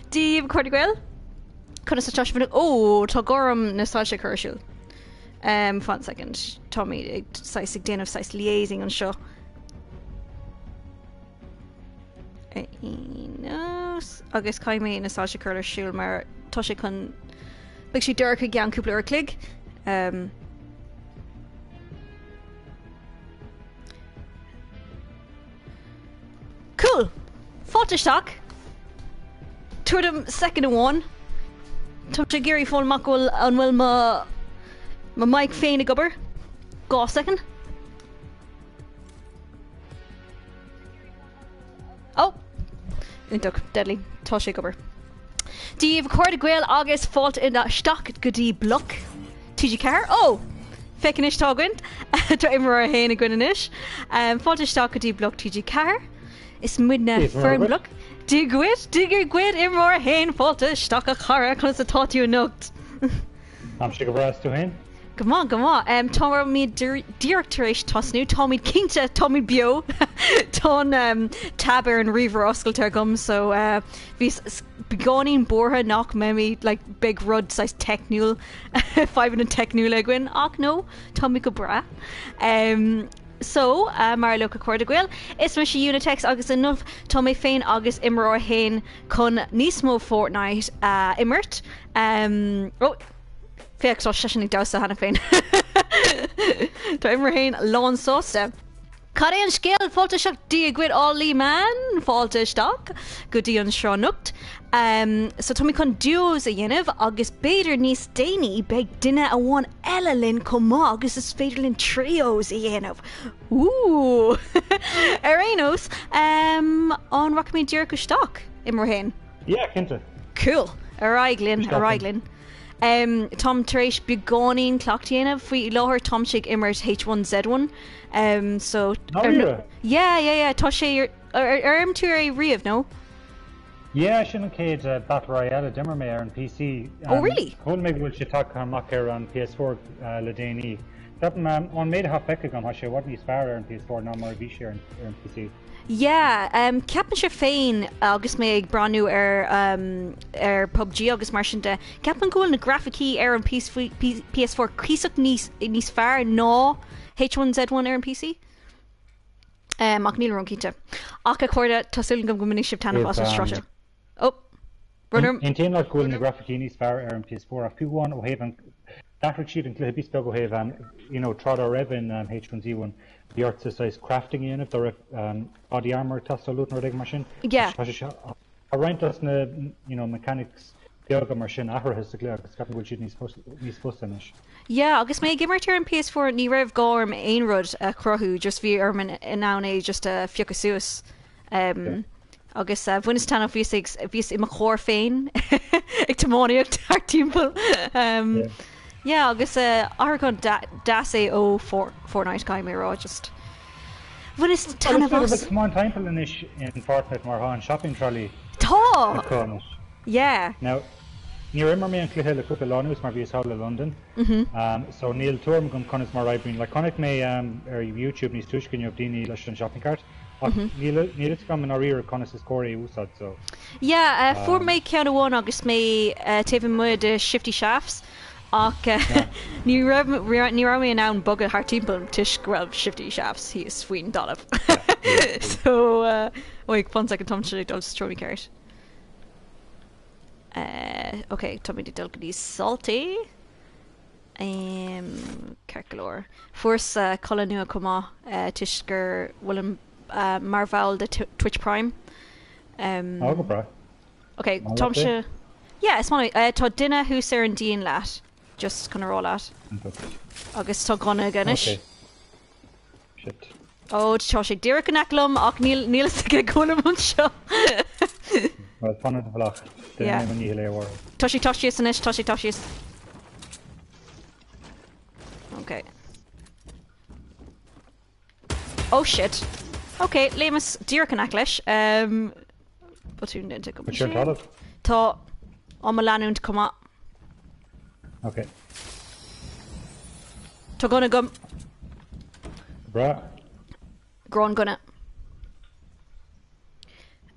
Dia daoibh a chairde Gael. Conas atá sibh? Ó, tá gá orm na soilse a chur ar siúl. Um, fan second. Táimid ag saghas ag déanamh saghas liaising anseo. Agus caithfidh mé na soilse a chur ar siúl mar tá sé chun beidh sé dorcha i gceann cúpla uair a chloig. Um, Cool! Fáilte isteach! Tabhair dom soicind amháin. Táimse ag iarraidh fáil amach go bhfuil an bhfuil mo mo mic féin ag obair. 2 soicind. Oh! Iontach. Deadly. Tá sé ag obair. Dia daoibh a chairde Gael agus fáilte isteach go dtí Bloc TG4. Ó! Féach anois tá againn. Tá imreoir 1 againn anois. Fáilte isteach go dtí Bloc TG4. Is muidne foireann Bloc. Dia dhuit, Dia dhuit imreoir 1 fáilte isteach a chara, conas atá tú anocht? Táimse go breá, is tú féin? Go maith, go maith. Táimid díreach tar éis tosnú. Táimid cinnte, táimid beo. Tá an tab ar an ríomhaire oscailte agam so bhíos beagáinín buartha nach mbeimid like beidh rud saghas teicniúil, fadhbanna teicniúla againn ach no, táimid go breá. So, mar a luadh a chairde Gael, is mise Unitex agus inniu tá mé féin agus imreoir 1 chun níos mó Fortnite a imirt. Oh! Féach, tá seisean ag damhsa cheana féin. Tá imreoir 1 lán sásta. Cad é an scéal? Fáilte isteach Dia dhuit Ollie man! Fáilte isteach go dtí an seo anocht. Um, so táimid chun duos a dhéanamh agus b'fhéidir níos déanaí beidh duine amháin eile linn chomh maith agus is féidir linn trios a dhéanamh. Ooh! Ar aon nós, um, an rachaimid díreach isteach, imreoir 1? Yeah, cinnte. Cool! Ar aghaidh linn, ar aghaidh linn. Em, táim tar éis beagáinín cleachtadh a dhéanamh. Faoi láthair táimse ag imirt H1Z1. Em, so... Dáiríre? Yeah, yeah, yeah, tá sé ar... Ar, ar imir tú é riamh, nó? Yeah, sin an chéad eh, Battle Royale a d'imir mé ar an PC. Oh, really? Chuala mé go bhfuil sé tagtha amach ar an PS4 eh, le déanaí. Ceapaim, em, ón méid atá feicthe agam, tá sé i bhfad níos fearr ar an PS4 ná mar a bhí sé ar an, ar an PC. Yeah, um, ceapaimse féin agus mé ag breathnú ar um, ar PUBG agus mar sin de, ceapaim go bhfuil na grafaicí ar an PS4, PS4 cuíosach níos, níos fearr ná H1Z1 ar an PC. Um, ach níl róchinnte. Ach a chairde, tá súil agam go mbainfidh sibh taitneamh as an sraith seo. Oh! Runner. Aontaím leat go bhfuil na grafaicí níos fearr ar an PS4 ach fiú amháin ó thaobh an, d'athraigh siad an cluiche píosa beag ó thaobh an, you know, tráth dá raibh in H1Z1 bhí ortsa saghas crafting a dhéanamh dá raibh body armor ag teastáil uait nó rud éigin mar sin. Yeah. Tá sé seo, tá roinnt dos na, you know, mechanics beaga mar sin athraithe sa gcluiche agus ceapaim go bhfuil siad níos níos fusa anois. Yeah, agus mé ag imirt ar an PS4 ní raibh gá orm aon rud a chruthú, just bhí orm in ann é just a phiocadh suas. Um, agus bhaineas taitneamh, bhíos ag, bhíos i mo charr féin ag tiománaíocht thart timpeall. Um, yeah. yeah, agus uh, athrú deas é ó Fortnite caithfidh mé a rá, just bhaineas taitneamh as. Tiomáint timpeall anois in Fortnite mar tá an shopping trolley. Tá! Yeah. Now, níor imir mé an cluiche le cúpla lá anuas mar bhíos thall i Londain. So níl tuairim agam conas mar oibríonn. Like chonaic mé um, ar YouTube níos túisce inniu daoine leis an shopping cart. Ach níl níl a fhios agam i ndáiríre conas is cóir é a úsáid so. Yeah, fuair mé ceann amháin agus mé taobh amuigh de Shifty Shafts ach ní raibh ní raibh mé in ann bogadh thart timpeall toisc go raibh Shifty Shafts thíos faoin dtalamh. So, wait, one second, táimse ag dul sa treo mícheart. Ok, táimid ag dul go dtí Salty. Ceart go leor. Fuaireas culaith nua chomh maith toisc gur bhfuilim mar bhall de Twitch Prime. Ó, go breá. Ok, táimse... Yeah, is maith liom. Tá duine thuas ar an díon leat, just chun a rá leat. Agus tá gunna aige anois. Ok. Shit. Ó, tá sé díreach in aice liom ach níl níl a fhios aige go bhfuilim anseo. Bhuel, fan ar do bhealach. Déanfaidh mé mo dhícheall é a mharú. Tá sé teacht síos anois, tá sé teacht síos. Ok. Oh shit. Ok, léimeas díreach in aice leis. Um, botún déanta agam. Tá sé ar an talamh? Tá á mo leanúint chomh maith. Ok. Tá gunna agam. Breá. Gránghunna.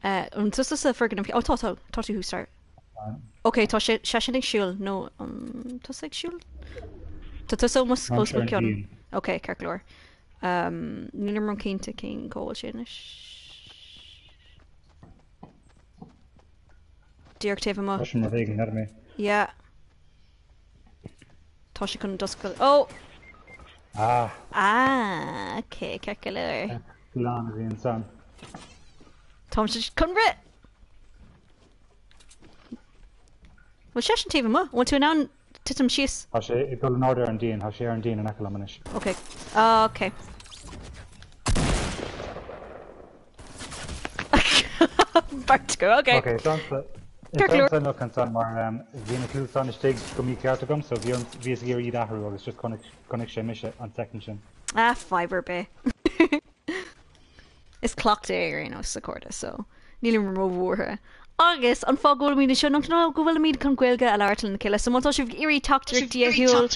An tusa sa foirgneamh? Ó tá, tá, tá tú thuas ar. Ok, tá sé seisean ag siúl nó an tusa ag siúl? Tá tusa os mo chionn. Ok, ceart go leor. Nílim ró-chinnte cén cá bhfuil sé anois. Díreach taobh amuigh. Tá sin rud éigin, n'fheadar mé. Yeah. Tá sé chun d'oscailt. Ó! Ah! Ah, ok, ceart go leor. Glan a bhí ansan. Táimse chun rith! Bhfuil seisean taobh amuigh? Bhfuil tú in ann titim síos? Tá sé ag dul in airde ar an díon, tá sé ar an díon in aice liom anois. Ok, ok. Beirt go, ok. Ok, is ann nach ansan mar bhí na cluasáin istigh go mícheart agam so bhí bhíos ag iarraidh iad a athrú agus just chonaic chonaic sé mise an soicind sin. Ah, fadhb ar bith. Is cleachtadh é ar aon nós a chairde so nílim róbhuartha. Agus an fáth go bhfuilimid anseo ná go bhfuilimid chun Gaeilge a labhairt lena chéile so má tá sibh ag iarraidh teachtaireachtaí a sheol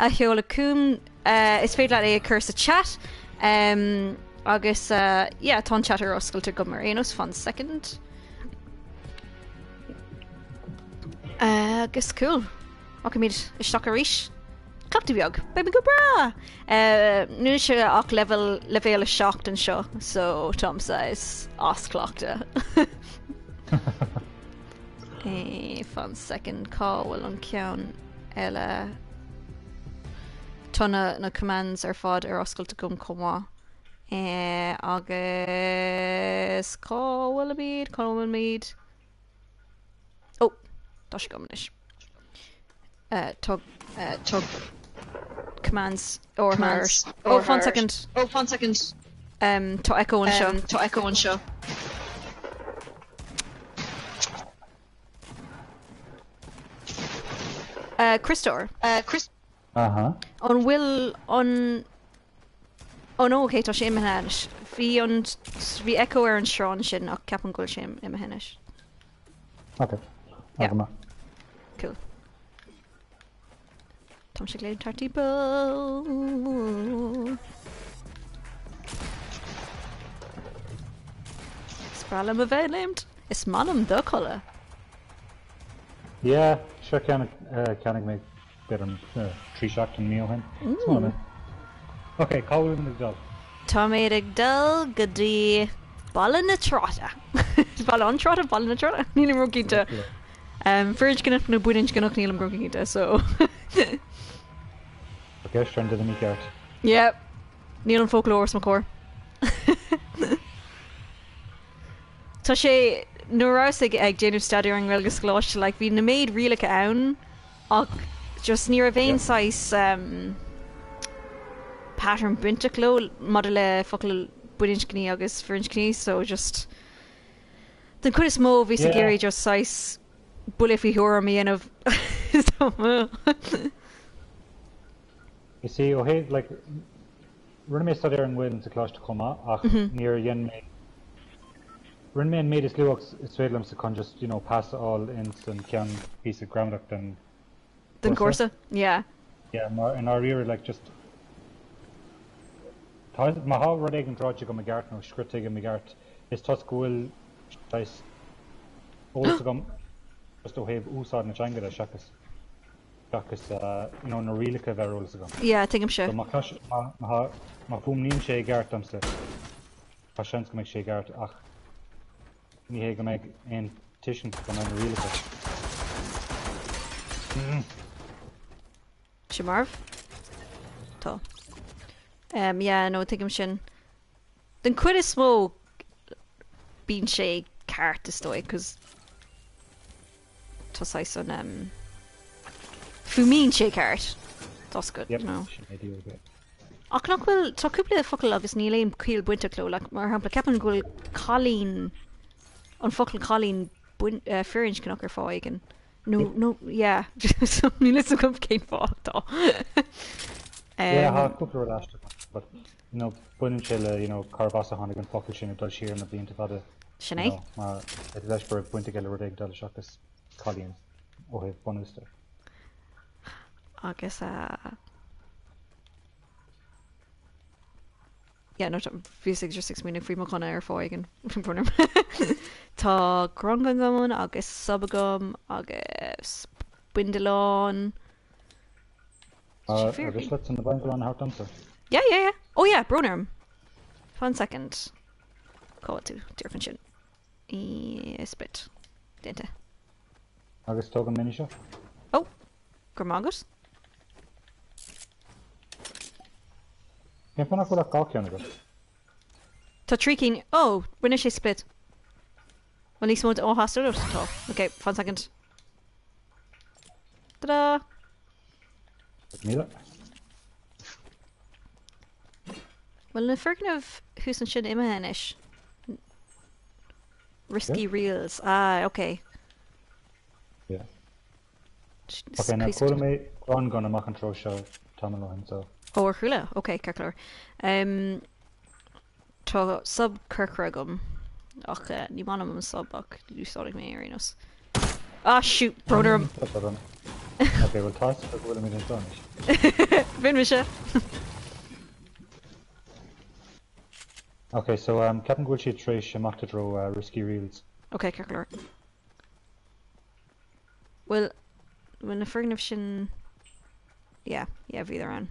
a sheoladh chugam is féidir leat é a chur sa chat agus yeah tá an chat ar oscailt agam ar aon nós fan second. Agus cool. Rachaimid isteach arís. Cleachtadh beag. Beidh mé go breá! Níl sé ach level leibhéal 7 anseo so táim saghas as cleachtadh. Fan second cá bhfuil an ceann eile? Tá na na commands ar fad ar oscailt agam chomh maith. Agus cá bhfuilimid? Cá bhfuilimid? Ó! Tá sé agam anois. Tá tá commands or commands Oh, fan second. Oh, fan second. Tá echo anseo. Tá echo anseo. Christóir. Chris. Aha. An bhfuil an Oh no, ok, tá sé imithe anois. Bhí an bhí echo ar an srón sin ach ceapaim go bhfuil sé imithe anois. Ok. Yeah. Go maith. Cool. Táimse ag léim thart timpeall. Is breá liom a bheith ag léimt. Is maith liom do chulaith. Yeah, seo ceann a cheannaigh mé b'fhéidir 3 seachtain mí ó shin. Is maith liom é. Ok, cá bhfuil muid ag dul? Táimid ag dul go dtí Baile na Tráta. Baile an Tráta? Baile na Tráta? Nílim ró-chinnte. Firinscneach nó baininscneach nílim ró-chinnte, so. Tá ceist ar an duine mícheart. Yeah. Níl an foclóir os mo chomhair. Tá sé nuair a rabhas ag ag déanamh staidéar ar an nGaeilge sa choláiste, like, bhí na méid rialacha ann ach just ní raibh aon saghas pattern bainteach leo maidir le focail baininscní agus firinscní so just den chuid is mó bhíos ag iarraidh just saghas buille faoi thuairim a dhéanamh. You see, ó thaobh like rinne mé staidéar ar an nGaelainn sa choláiste chomh maith ach níor dhein mé rinne mé an méid is lú agus is féidir liomsa chun just you know pas a fháil in san ceann píosa gramadach den Den chúrsa. gcúrsa, yeah. Yeah, mar i ndáiríre like just tá má thá rud éigin ráite agam i gceart nó scríte agam i gceart is toisc go bhfuil saghas eolas agam just ó thaobh úsáid na teanga de seachas seachas you know na rialacha a bheith ar eolas agam. Yeah, tuigimse. So má chlois má má má fuaimníonn sé i gceart domsa tá seans go mbeidh sé i gceart ach ní hé go mbeidh aon tuiscint agam ar na rialacha. Sé marbh? Tá. Um, yeah, no, tuigim sin. Den chuid is mó bíonn sé ceart is dóigh, cos tá saghas an um, fuaimníonn sé ceart. That's good, Yep, you know. sin é díreach é. Ach nach bhfuil, tá cúpla focal agus níl aon chiall bainteach leo, like, mar shampla, ceapaim go bhfuil cailín, an focal cailín bain, firinscneach ar fáth éigin. Nó, nó, yeah, so níl fhios agam cén fáth atá. Yeah, tá Um, cúpla rud aisteach, but you know, baineann sé le, you know, cárb as a tháinig an focal sin ag dul siar na blianta fada, sin you é. know, mar is leis go raibh baint aige le rud éigin eile seachas cailín ó thaobh bunús de. Agus, Yeah, no, bhíos ag just ag smaoineamh faoi mo ghunna ar fáth éigin. Brón orm. Tá grungan agam agus sub agam agus bindealán. Tá sé Ar mhiste leat na bindealáin a thabhairt domsa? Yeah, yeah, yeah. Oh yeah, brón orm. One second. Cá bhfuil tú? Díreach ansin. E split. Déanta. Agus tóg an mini seo. Oh! Go raibh maith agat. Cén fáth nach bhfuil ach 2 ceann agat? Tá 3 cinn. Oh! Rinne sé split. Bhfuil níos mó ó theastaigh uait? Tá. Ok, fan second. Ta-da! Míle. Bhfuil na foirgnimh thuas ansin imithe anois? Risky Reels. Ah, ok. Yeah. Ok, now chuala mé grun gun amach an treo seo tamall ó shin so. Ó, ar chuala? Ok, ceart go leor. Um, tá sub corcra agam ach uh, ní maith liom an sub ach úsáidfidh mé ar aon nós. Ah, shoot, brón orm. Ok, well tá go bhfuilimid anseo anois. B'in mise. Ok, so um, ceapaim go bhfuil siad tar éis imeacht i dtreo uh, Risky Reels. Ok, ceart go leor. Bhfuil bhfuil na foirgnimh sin yeah, yeah, bhíodar ann.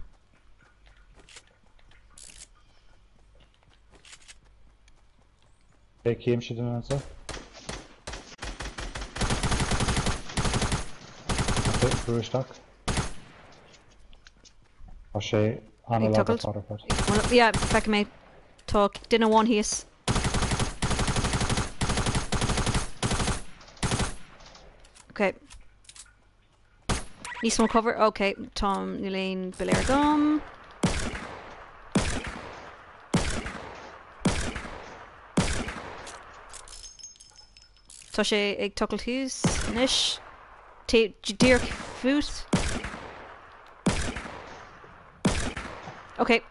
Ok, címse duine anseo. Ok, brú isteach. Tá sé an-lag ar fad ar fad. Yeah, feicim é. Tá duine amháin thíos. Ok. Níos mó cover? Ok, Tom, níl aon piléar agam. Tá sé ag tochailt thuas anois. Díreach fút. Ok.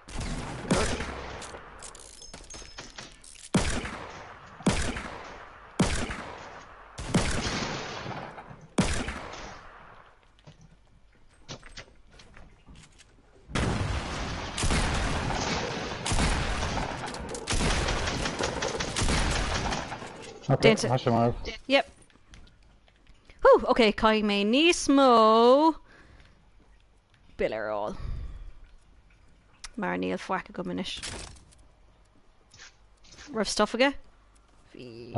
Ok, tá sé marbh. Yep. Whew, ok, caithfidh mé níos mó piléar a fháil. Mar níl faic agam anois. Raibh stuff aige? Bhí.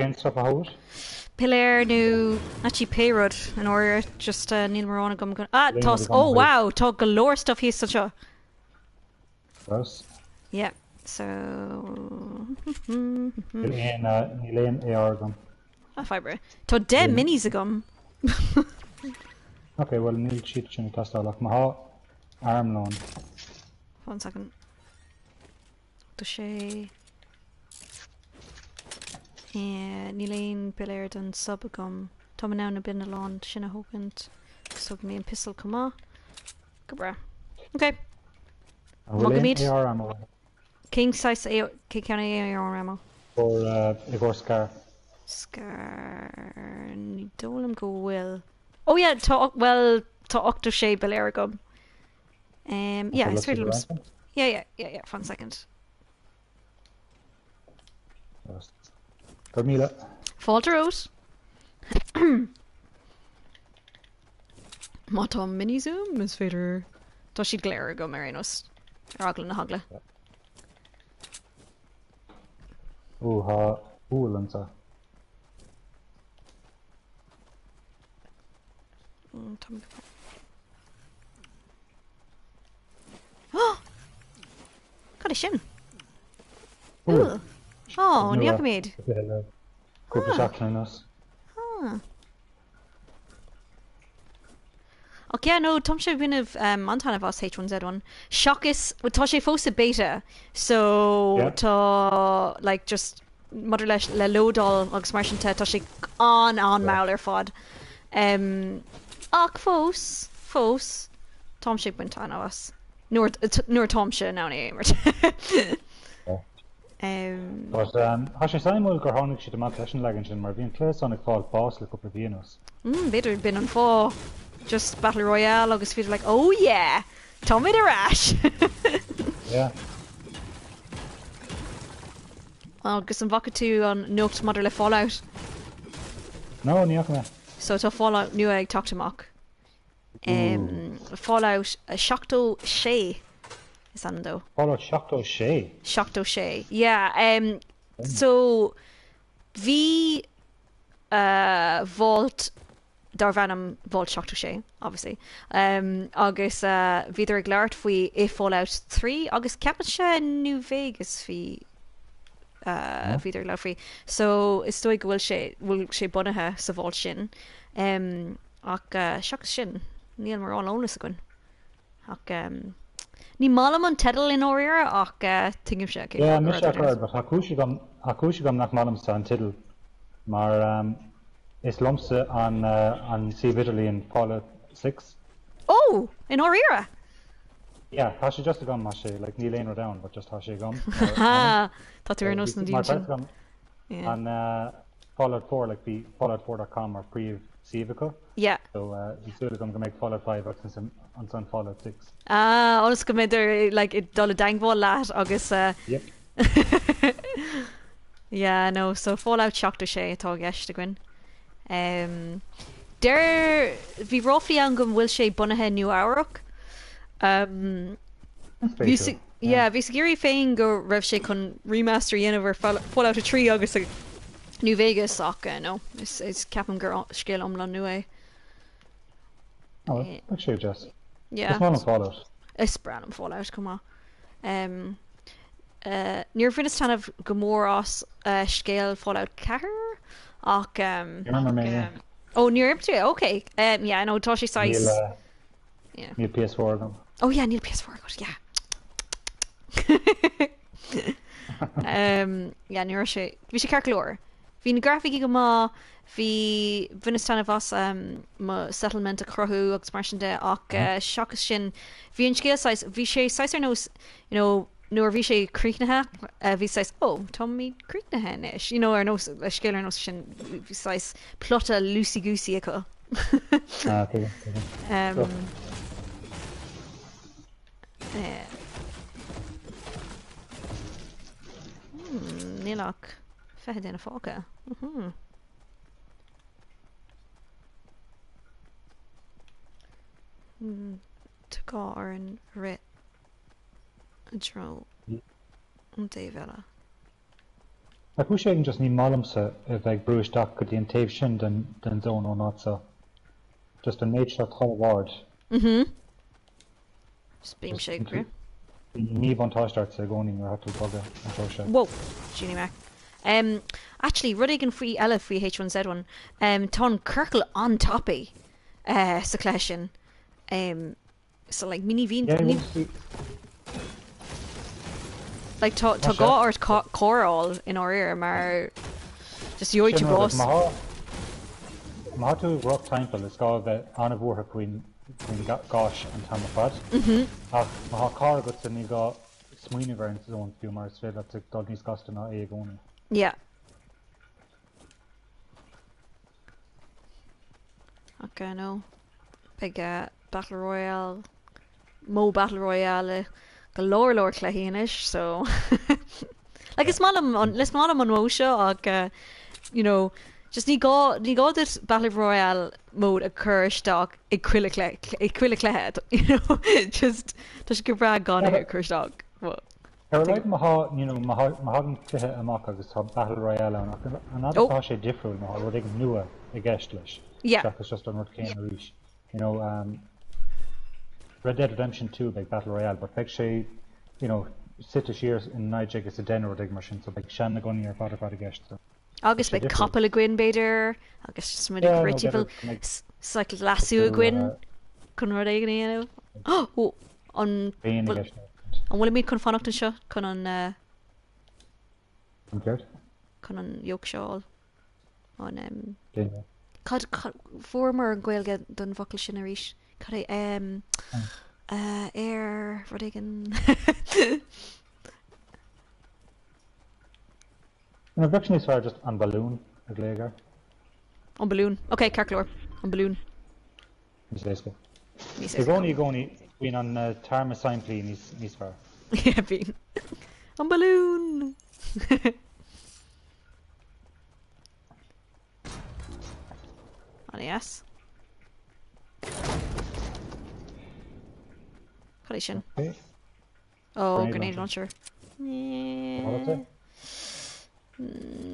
Cén stuff a thóg? Piléar nó actually pé rud in order just níl mórán agam go ah tá oh wow tá go leor stuff thíos anseo. Gross. Yeah so Níl aon níl aon AR agam. Ah fibre. Tá 10 minis agam. Ok, well níl siad sin ag teastáil ach má thá armlón. One second. Tá sé. Níl aon piléar don sub agam. Tá mé in ann na bindealáin sin a thógaint. Agus thóg mé an pistol chomh maith. Go breá. Ok. An bhfuil aon AR ammo? Cén saghas cén ceann é AR ammo? For i gcomhair scar. Scar ní dóigh liom go bhfuil. Oh yeah, tá well tá 86 piléar agam. Um, yeah, is féidir liom. Yeah, yeah, yeah, yeah, one second. Go míle. Fáilte romhat. Má tá minis uaim is féidir tá siad go léir agam ar aon nós ar eagla na heagla. Ó thá úll anseo. Tá Cad é sin? Úll. Ó, ní fhaca mé iad. Cúpla seachtain anuas. Ach yeah, no, táimse ag baint um, an-taitneamh as H1Z1. Seachas, tá sé fós i beta, so Yeah. tá like just maidir leis le lódáil agus mar sin de, tá sé an-an-mhall ar fad. Um, ach fós, fós, táimse ag baint taitneamh as. Nuair, nuair táimse in ann é a imirt. Yeah. Um, But um, tá sé suimiúil gur tháinig siad amach leis an leagan sin mar bhí an cluiche san ag fáil bás le cúpla mí anuas. mm, b'fhéidir b'in an fáth. Just Battle Royale agus bhíodar like, oh yeah, táimid ar ais! Yeah. Agus an bhfaca tú an nuacht maidir le Fallout? No, ní fhaca mé. So tá Fallout nua ag teacht amach. Fallout 76 is ainm dó. Fallout 76? 76, yeah. So bhí vault darbh ainm Vault 76, obviously, agus bhíodar ag labhairt faoi i Fallout 3 agus ceapaimse New Vegas bhí bhíodar ag labhairt faoi. So is dóigh go bhfuil sé bhfuil sé bunaithe sa vault sin. Ach seachas sin, níl mórán eolas againn. Ach ní maith liom an teideal i ndáiríre ach tuigimse cén Yeah, fáth go mise raibh a but tá cúis agam, tá cúis agam nach maith liomsa an teideal mar is liomsa an an suíomh idirlíon Fallout 6. Oh! I ndáiríre? Yeah, tá sé just agam, tá sé, like níl aon rud ann but just tá sé agam mar ainm. Tá tú ar nós na ndaoine sin. Mar tá an Fallout 4, like bhí Fallout4.com mar príomh suíomh acu. Yeah. So bhí súil agam go mbeidh Fallout 5 agus ansan Fallout 6. Ah, ionas go mbeidh like ag dul i dteangmháil leat agus Yep. Yeah, no, so Fallout 76 atá i gceist againn. Um, deir, bhí ráflaí ann go bhfuil sé bunaithe i Nua Eabhrac. Um, bhí Spéisiúil. yeah, bhíos ag iarraidh féin go raibh sé chun remaster a dhéanamh ar Fallout 3 agus New Vegas ach no, is is ceapaim gur scéal iomlán nua é. Oh, beidh sé deas. Yeah. Is maith liom Fallout. Is breá liom Fallout chomh maith. Um, uh, níor bhaineas taitneamh go mór as uh, scéal Fallout 4 ach um, Níor imir mé é. Oh, níor imir tú é, ok. Um, yeah, no, tá sé saghas... Níl, uh, yeah. Níl PS4 agam. Oh yeah, níl PS4 agat, yeah. Um, yeah, ní raibh sé, bhí sé ceart go leor. Bhí na grafaicí go maith, bhí, bhaineas taitneamh as um, mo settlement a chruthú agus mar sin de ach uh, seachas sin, bhí an scéal saghas, bhí sé saghas ar nós, you know, nuair a bhí sé críochnaithe, uh, bhí saghas, oh, táimid críochnaithe anois, you know, ar nós, le scéal ar nós sin, bhí saghas plota loosey-goosey acu. Ah, tuigim, tuigim. Um, eh, Níl ach 20 duine fágtha. Tá gá orainn rith i dtreo an taobh eile. Ar chúis éigin just ní maith liomsa a bheith ag brú isteach go dtí an taobh sin den den zone ón áit seo. Just an méid seo talamh ard. Mhm. Just bímse ag rith. Bíonn míbhuntáiste ortsa i gcónaí nuair atá tú ag bogadh an treo seo. Whoa! Jeannie Mac. Um, actually, rud éigin faoi eile faoi H1Z1, um, tá an ciorcal an-tapaidh uh, sa chluiche sin. Um, So like ní bhíonn Yeah, ní bhí like tá Tá tá sé. gá ort cóir a fháil i ndáiríre mar just gheobhaidh Sin tú rud, bás. má thá má thá tú ag rith timpeall is gá a bheith an-bhuartha faoin faoin gáis an t-am ar fad. Ach má thá carr agatsa ní gá smaoineamh ar an zone fiú mar is féidir leat dul níos gasta ná é i gcónaí. Yeah. Ach no. Beidh Battle Royale, modh Battle Royale i go leor leor cluichí anois so like is maith liom an is maith liom an modh seo ach you know just ní gá ní gá duit Battle Royale mode a chur isteach i chuile chluiche i chuile chluiche you know just tá sé go breá gan é a chur isteach but Ar a laghad má thá you know má thá má thagann cluiche amach agus tá Battle Royale ann ach an fhad is oh atá sé difriúil má thá rud éigin nua i gceist leis yeah seachas just an rud céanna arís you know um Red Dead Redemption 2 beidh Battle Royale but beidh sé you know suite siar in 1910 nó rud éigin mar sin so beidh sean na gunnaí ar fad ar fad i gceist so beidh Agus sé beidh difriúil. capall againn b'fhéidir agus just muid ag Yeah nó rith timpeall b'fhéidir go mbeidh cycle lasso tú againn chun rud éigin a dhéanamh. Ó an féin i bhfuil gceist nó an bhfuilimid chun fanacht anseo chun an an ceart? chun an yoke seo a fháil? An um Cén rud? Cad cad fuaireamar an Ghaeilge don bhfocal sin arís? Cad é um uh air rud éigin Nó bheadh sé níos fearr just an balún a ghlaoch air. An balún. Ok, ceart go leor. An balún. Níos éasca. Níos I éasca. gcónaí i gcónaí bíonn an téarma simplí níos níos fearr. Yeah, bíonn. An balún! An-deas. Cad é sin? Okay. Oh, Grenade grenade launcher. launcher.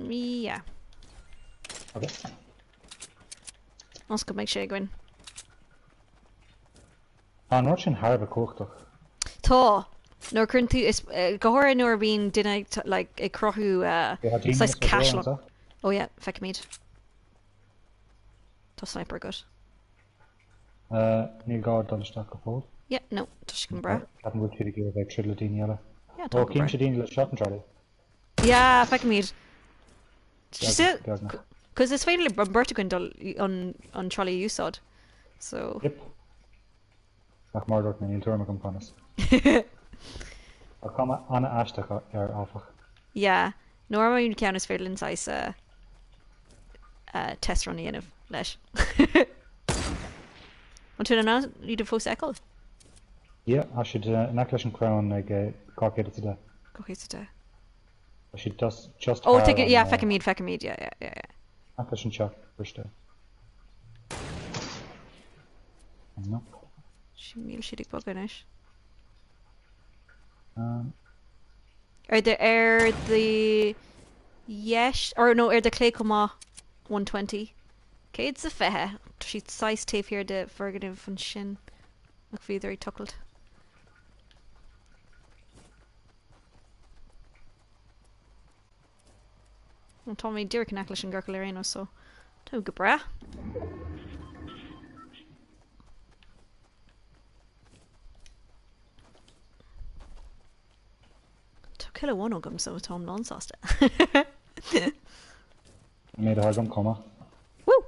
Yeah. Okay. Ionas go mbeidh sé againn. Tá an rud sin thar a bheith cumhachtach. Tá. Nuair a chuireann tú, is, go háirithe nuair a bhíonn duine ag, like, ag cruthú saghas caisleán. Oh yeah, feicimid. Tá sniper agat. Níl gá dul isteach go fóill. Yeah, no, tá sé go breá. Ceapaim go bhfuil siad ag iarraidh bheith ag troid le daoine eile. Yeah, tá Ó, go breá. címse daoine le shopping trolley. Yeah, feicimid. Beagnach. Cos is féidir le an beirt againn dul an trolley a úsáid. So. Yep. Ach mar a dúirt mé, níl tuairim agam conas. Tá cuma an-aisteach air, áfach. Yeah. Nuair a bhíonn ceann is féidir linn saghas test run a dhéanamh leis. An tú in ann iad a fós fheiceáil? Yeah, tá siad in aice leis an crann ag 210. 210. Tá siad just just Oh, thar tuige, an yeah, feicim iad, feicim iad, yeah, yeah, yeah, yeah. In aice leis an teach briste. Nope. Níl siad ag bogadh anois. Um. Ar do ar do dheis, or no, ar do chlé chomh maith, 120. 120. Tá siad saghas taobh thiar de foirgneamh ansin ach bhíodar ag tochailt. Tá mé díreach in aice leis an gciorcal ar aon nós so tá go breá. Tá kill amháin agam so táim lánsásta. Méid atá agam chomh maith. Woo!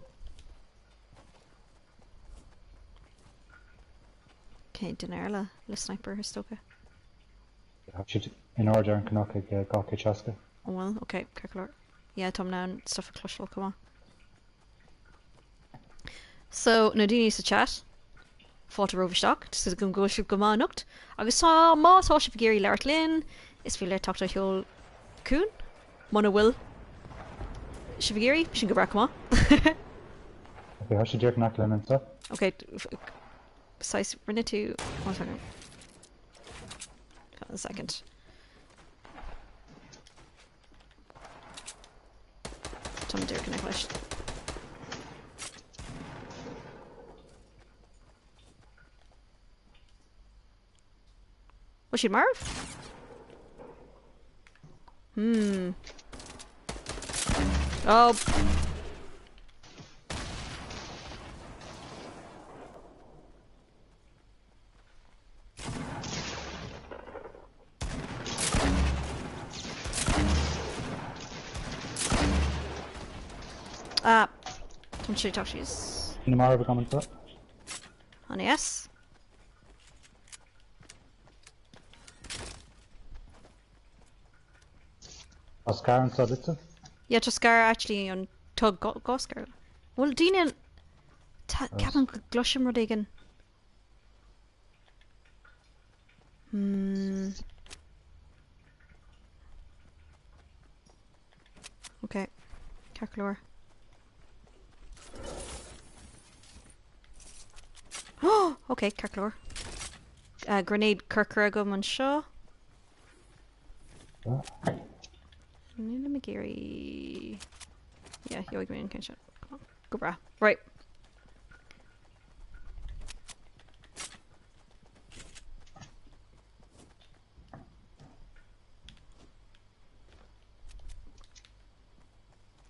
Ok, duine eile le sniper is dócha. Tá siad in airde ar an gcnoc ag 260. An bhfuil? Ok, ceart go leor. Yeah, táim in ann stuff a chloisteáil chomh maith. So, na daoine sa chat, fáilte romhaibh isteach, tá súil agam go bhfuil sibh go maith anocht, agus tá, má tá sibh ag iarraidh labhairt linn, is féidir libh teacht a sheol chugainn, muna bhfuil sibh ag iarraidh, sin go breá chomh maith. Ok, tá siad díreach in aice linn anseo. Ok, saghas, rinne tú, one second. One second. Tá mé díreach in aice leis. Bhfuil siad marbh? Hmm. Oh. Ah, Tá sé tá síos. Duine marbh agam anseo. An-deas. Tá scar anseo duitse? Yeah, tá scar actually an tá dhá scar. Bhfuil daoine Ceapaim go gcloisim rud éigin. Hmm. Ok, ceart go leor. Oh, ok, ceart go leor. Uh, grenade corcra agam anseo. Nílim ag iarraidh... Yeah, gheobhaidh mé an ceann seo. Go breá. Right.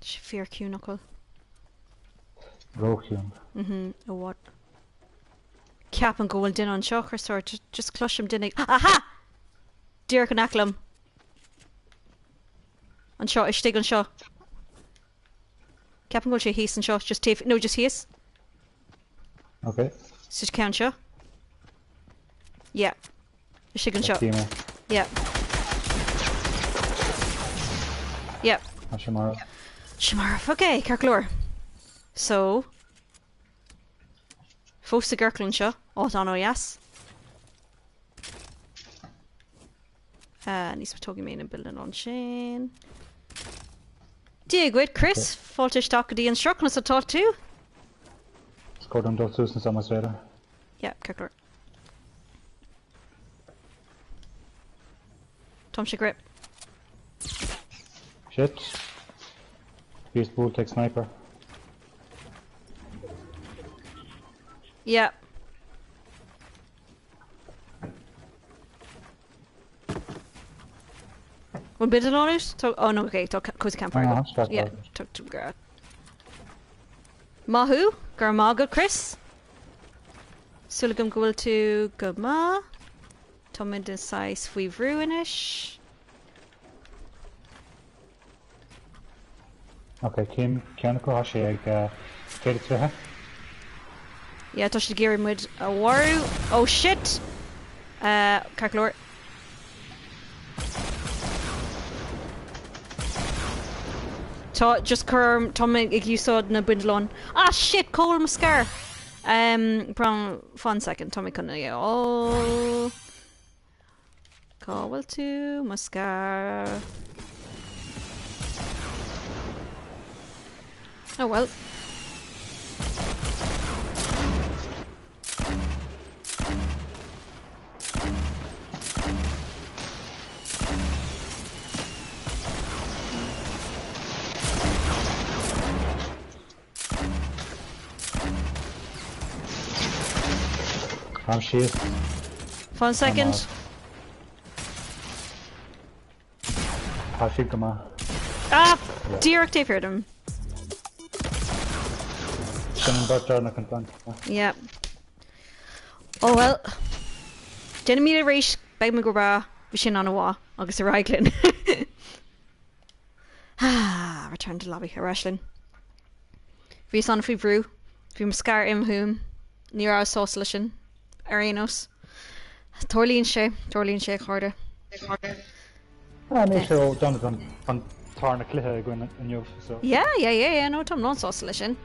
Tá sé fíor ciúin nach bhfuil? Róchiúin. Mhm, i bhfad. Ceapaim go bhfuil duine anseo, Criostóir, just cloisim duine ag. Aha! Díreach in aice liom. Anseo, istigh anseo. Ceapaim go bhfuil sé thíos anseo, just taobh, no, just thíos. Ok. Sa ceann seo. Yeah. Istigh anseo. Feicim é. Yeah. Yeah. Tá sé marbh. Sé marbh. Ok, ceart go leor. So, fós sa gciorcal anseo, áit an-dheas. Uh, níos mó tógfaidh mé na building ansin. Dia dhuit, Chris, fáilte isteach go dtí an sruth, conas atá tú? Is cóir dom dul suas anso más féidir. Yeah, ceart go leor. Táimse ag rith. Shit. Bhíos buailte ag sniper. Yeah. Bhfuil bindealán agat? Tá, oh no, okay, tá cozy campfire Ah, agat. sraith Yeah, agat. tá tú go. Maith thú, go raibh maith agat Chris. Súil agam go bhfuil tú go maith. Táimid saghas faoi bhrú anois. Ok, cén ceann acu atá sé ag 120? Yeah, tá siad ag iarraidh muid a mharú. Oh shit! Ceart go leor. Tá, just cur orm, tá mé ag úsáid na bindealáin. Ah shit, cá bhfuil mo scar? Um, Brown, fan second, tá mé chun é a fháil. Cá bhfuil tú, mo scar? Oh well. Táim síos. Fan second. Tá siad go maith. Ah! Díreach taobh thiar dom. Sin an bheirt deireanach an plant. Yeah. Oh well. Déanaimid arís, beidh muid go breá, bhí sin an-mhaith agus ar aghaidh linn. Ah, return to lobby, ar ais linn. Bhíos an-faoi bhrú. Bhí mo scar imithe uaim. Ní rabhas sásta leis sin. Ar aon nós. Tarlaíonn sé, tarlaíonn sé, a chairde. Ah, níl sé ró-dona don an tarna cluiche againn inniu, so. Yeah, yeah, yeah, yeah, no, táim lán-sásta leis sin.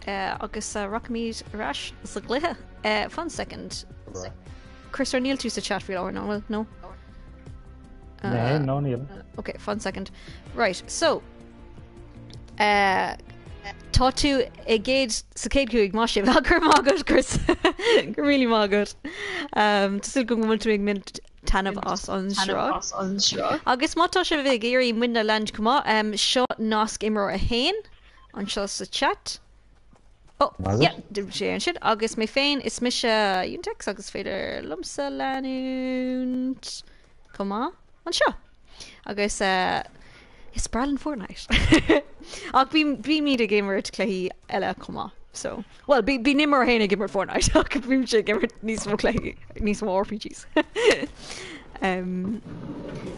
Uh, agus uh, rachaimid ar ais sa gcluiche. Uh, fan second. Chris, ar níl tú sa chat faoi láthair, nó bhfuil? No? Uh, no, níl. Ok, fan second. Right, so uh, tá tú i gcéad sa céad chúig maith sibh go raibh maith agat Chris go raibh míle maith agat. Um, Tá súil agam go bhfuil tú ag baint taitneamh as an sraith. Agus má tá sibh ag iarraidh muidne a leanúint chomh maith, um, seo nasc imreoir a haon anseo sa chat. Oh, yeah, dúirt sé ansin agus mé féin is mise Unitex agus féidir liomsa leanúint chomh maith anseo. Agus uh, is breá linn Fortnite. Ach bímid ag imirt cluichí eile chomh maith. So, well, bíonn imreoir a haon ag imirt Fortnite ach bímse ag imirt níos mó cluichí, níos mó RPGs. um,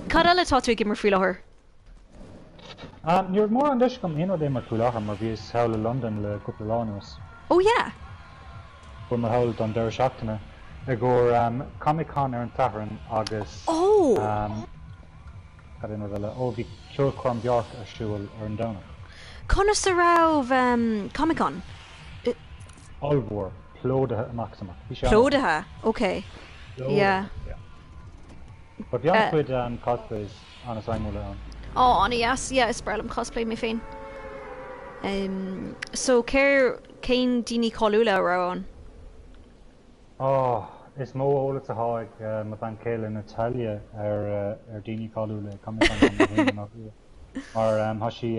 cad eile tá tú ag imirt faoi láthair? Ní raibh mórán deis agam aon rud a imirt faoi láthair mar bhíos thall i Londain le cúpla lá anuas. Oh yeah! Bhí mé thall don deireadh seachtaine i gcomhair Comic Con ar an Satharn agus Oh! cad é an rud eile? Oh bhí ceolchoirm Bjork ar siúl ar an Domhnach. Conas a raibh Comic Con? Ollmhór, plódaithe amach is amach. Bhí sé an-mhaith. Plódaithe, ok. Yeah. Plódaithe, yeah. But bhí an-chuid cosplays an-suimiúla ann. Ó, an-deas, yeah, is breá liom cosplay mé féin. So, cér, cén daoine cáiliúla a raibh ann? Ó, is mó eolas atá ag mo bhean chéile Natalia ar ar daoine cáiliúla ag Comic Con ná mé féin i ndáiríre. Mar tá sí,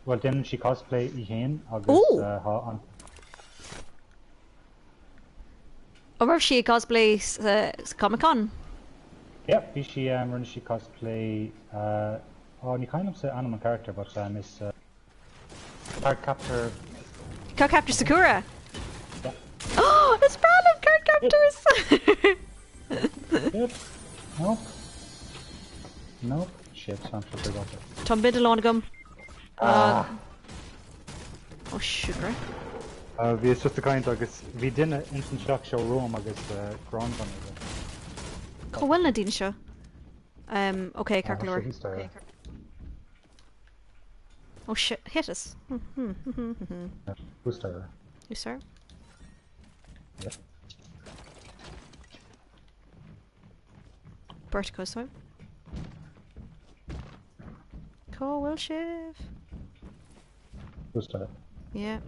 bhuel déanann sí cosplay í féin agus tá an. An raibh sí ag cosplay sa Comic Con? Yeah, bhí sí, rinne sí cosplay, oh ní cuimhin liomsa ainm an character but is Cardcaptor. Cardcaptor Sakura! Yeah. Oh, is breá liom Cardcaptors! Shit. Nope. Nope. Shit, I'm so forgot it. Tá bindealán agam. Ah. Oh sugar. Bhíos just ag caint agus bhí duine ins an teach seo romham agus gránbhan aige. Cá bhfuil na daoine seo? Um, ok, ceart go leor. Oh shit, hit us. Who's there? You sir? Yeah. Beirt acu so. Cá bhfuil sibh? Who's there? Yeah.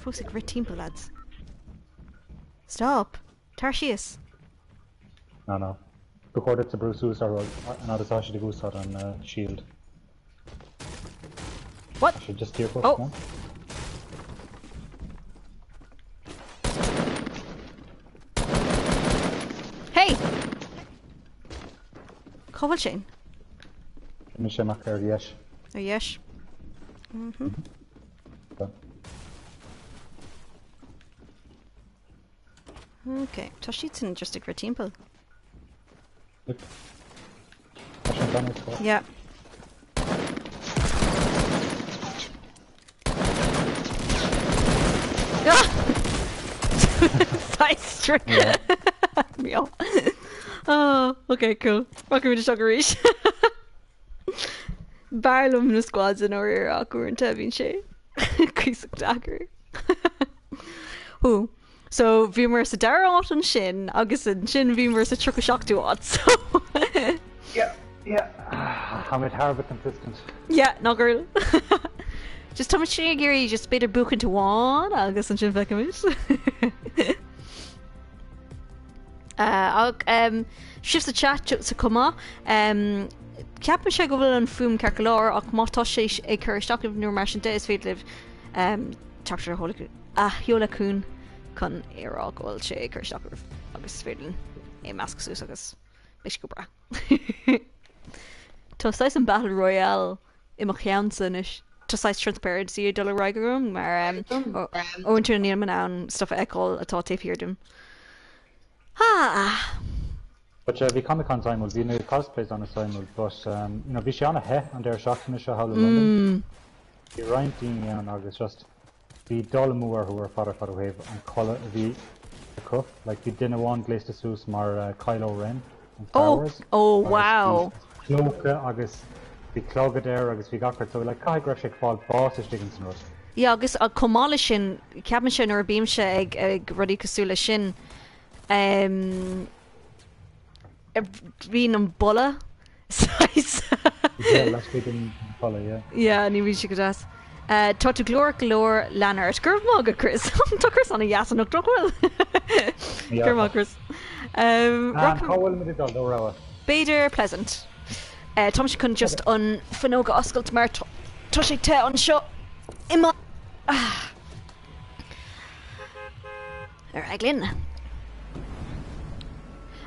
fós ag rith timpeall, lads. Stop! Tar síos! No, no. Ba chóir duit a brú suas ar an fhad is atá siad ag úsáid an shield. What? Tá siad just díreach Oh. no? Hey! Cá bhfuil sin? Rinne sé amach ar dheis. Ar dheis. Ok, tá siad sin just ag rith timpeall. Look. Tá sin gan ar Yeah. Ah! Side stream. Yeah. Meow. Oh, okay, cool. Rachaimid isteach arís. B'fhearr liom na squads in oir ach uaireanta bíonn sé cuíosach deacair. Hú. So bhíomar sa dara háit ansin agus ansin bhíomar sa 37ú háit so Yeah, yeah. Táimid thar a bheith consistent. Yeah, nach bhfuil. Just táimid sin ag iarraidh just b'fhéidir buachaint amháin agus ansin feicimid. Ach sibh sa chat sa chomh maith. Ceapaimse go bhfuil an fuaim ceart go leor ach má tá sé ag cur isteach oraibh nó mar sin de is féidir libh teachtaireacht a sheoladh chugainn chun é a rá go bhfuil sé ag cur isteach oraibh agus is féidir linn é a mheascadh suas agus beidh sé go breá. Tá saghas an Battle Royale i mo cheannsa anois. Tá saghas transparency ag dul ar aghaidh agam mar uaireanta nílim in ann stuff a fheiceáil atá taobh thiar dom. Ah! But yeah, bhí Comic Con suimiúil, bhí na cosplays an-suimiúil, but you know, bhí sé an-the an deireadh seachtaine seo thall i London. Bhí roinnt daoine ann agus just bhí dul amú orthu ar fad ar fad ó thaobh an culaith a bhí acu. Like bhí duine amháin gléasta suas mar Kylo Ren in Star Oh, Wars. oh Agus wow. bhí clóca agus bhí clogad air agus bhí gach rud so like caithfidh go raibh sé ag fáil bás istigh ins an rud. Yeah, agus chomh maith leis sin, ceapaimse nuair a bímse ag ag rudaí cosúil leis sin, bíonn an boladh saghas. Yeah, laistigh den boladh, yeah. Yeah, ní bhíonn sé go deas. Tá tú glórach go leor, lean ort. Go raibh maith agat, Chris. Tá Chris an-deas anocht, nach bhfuil? Yeah. Go raibh maith, Chris. Cá bhfuil muid ag dul, do rogha? B'fhéidir Pleasant. Táimse chun just an fuinneog a oscailt mar tá sé te anseo i mo... Ar aghaidh linn.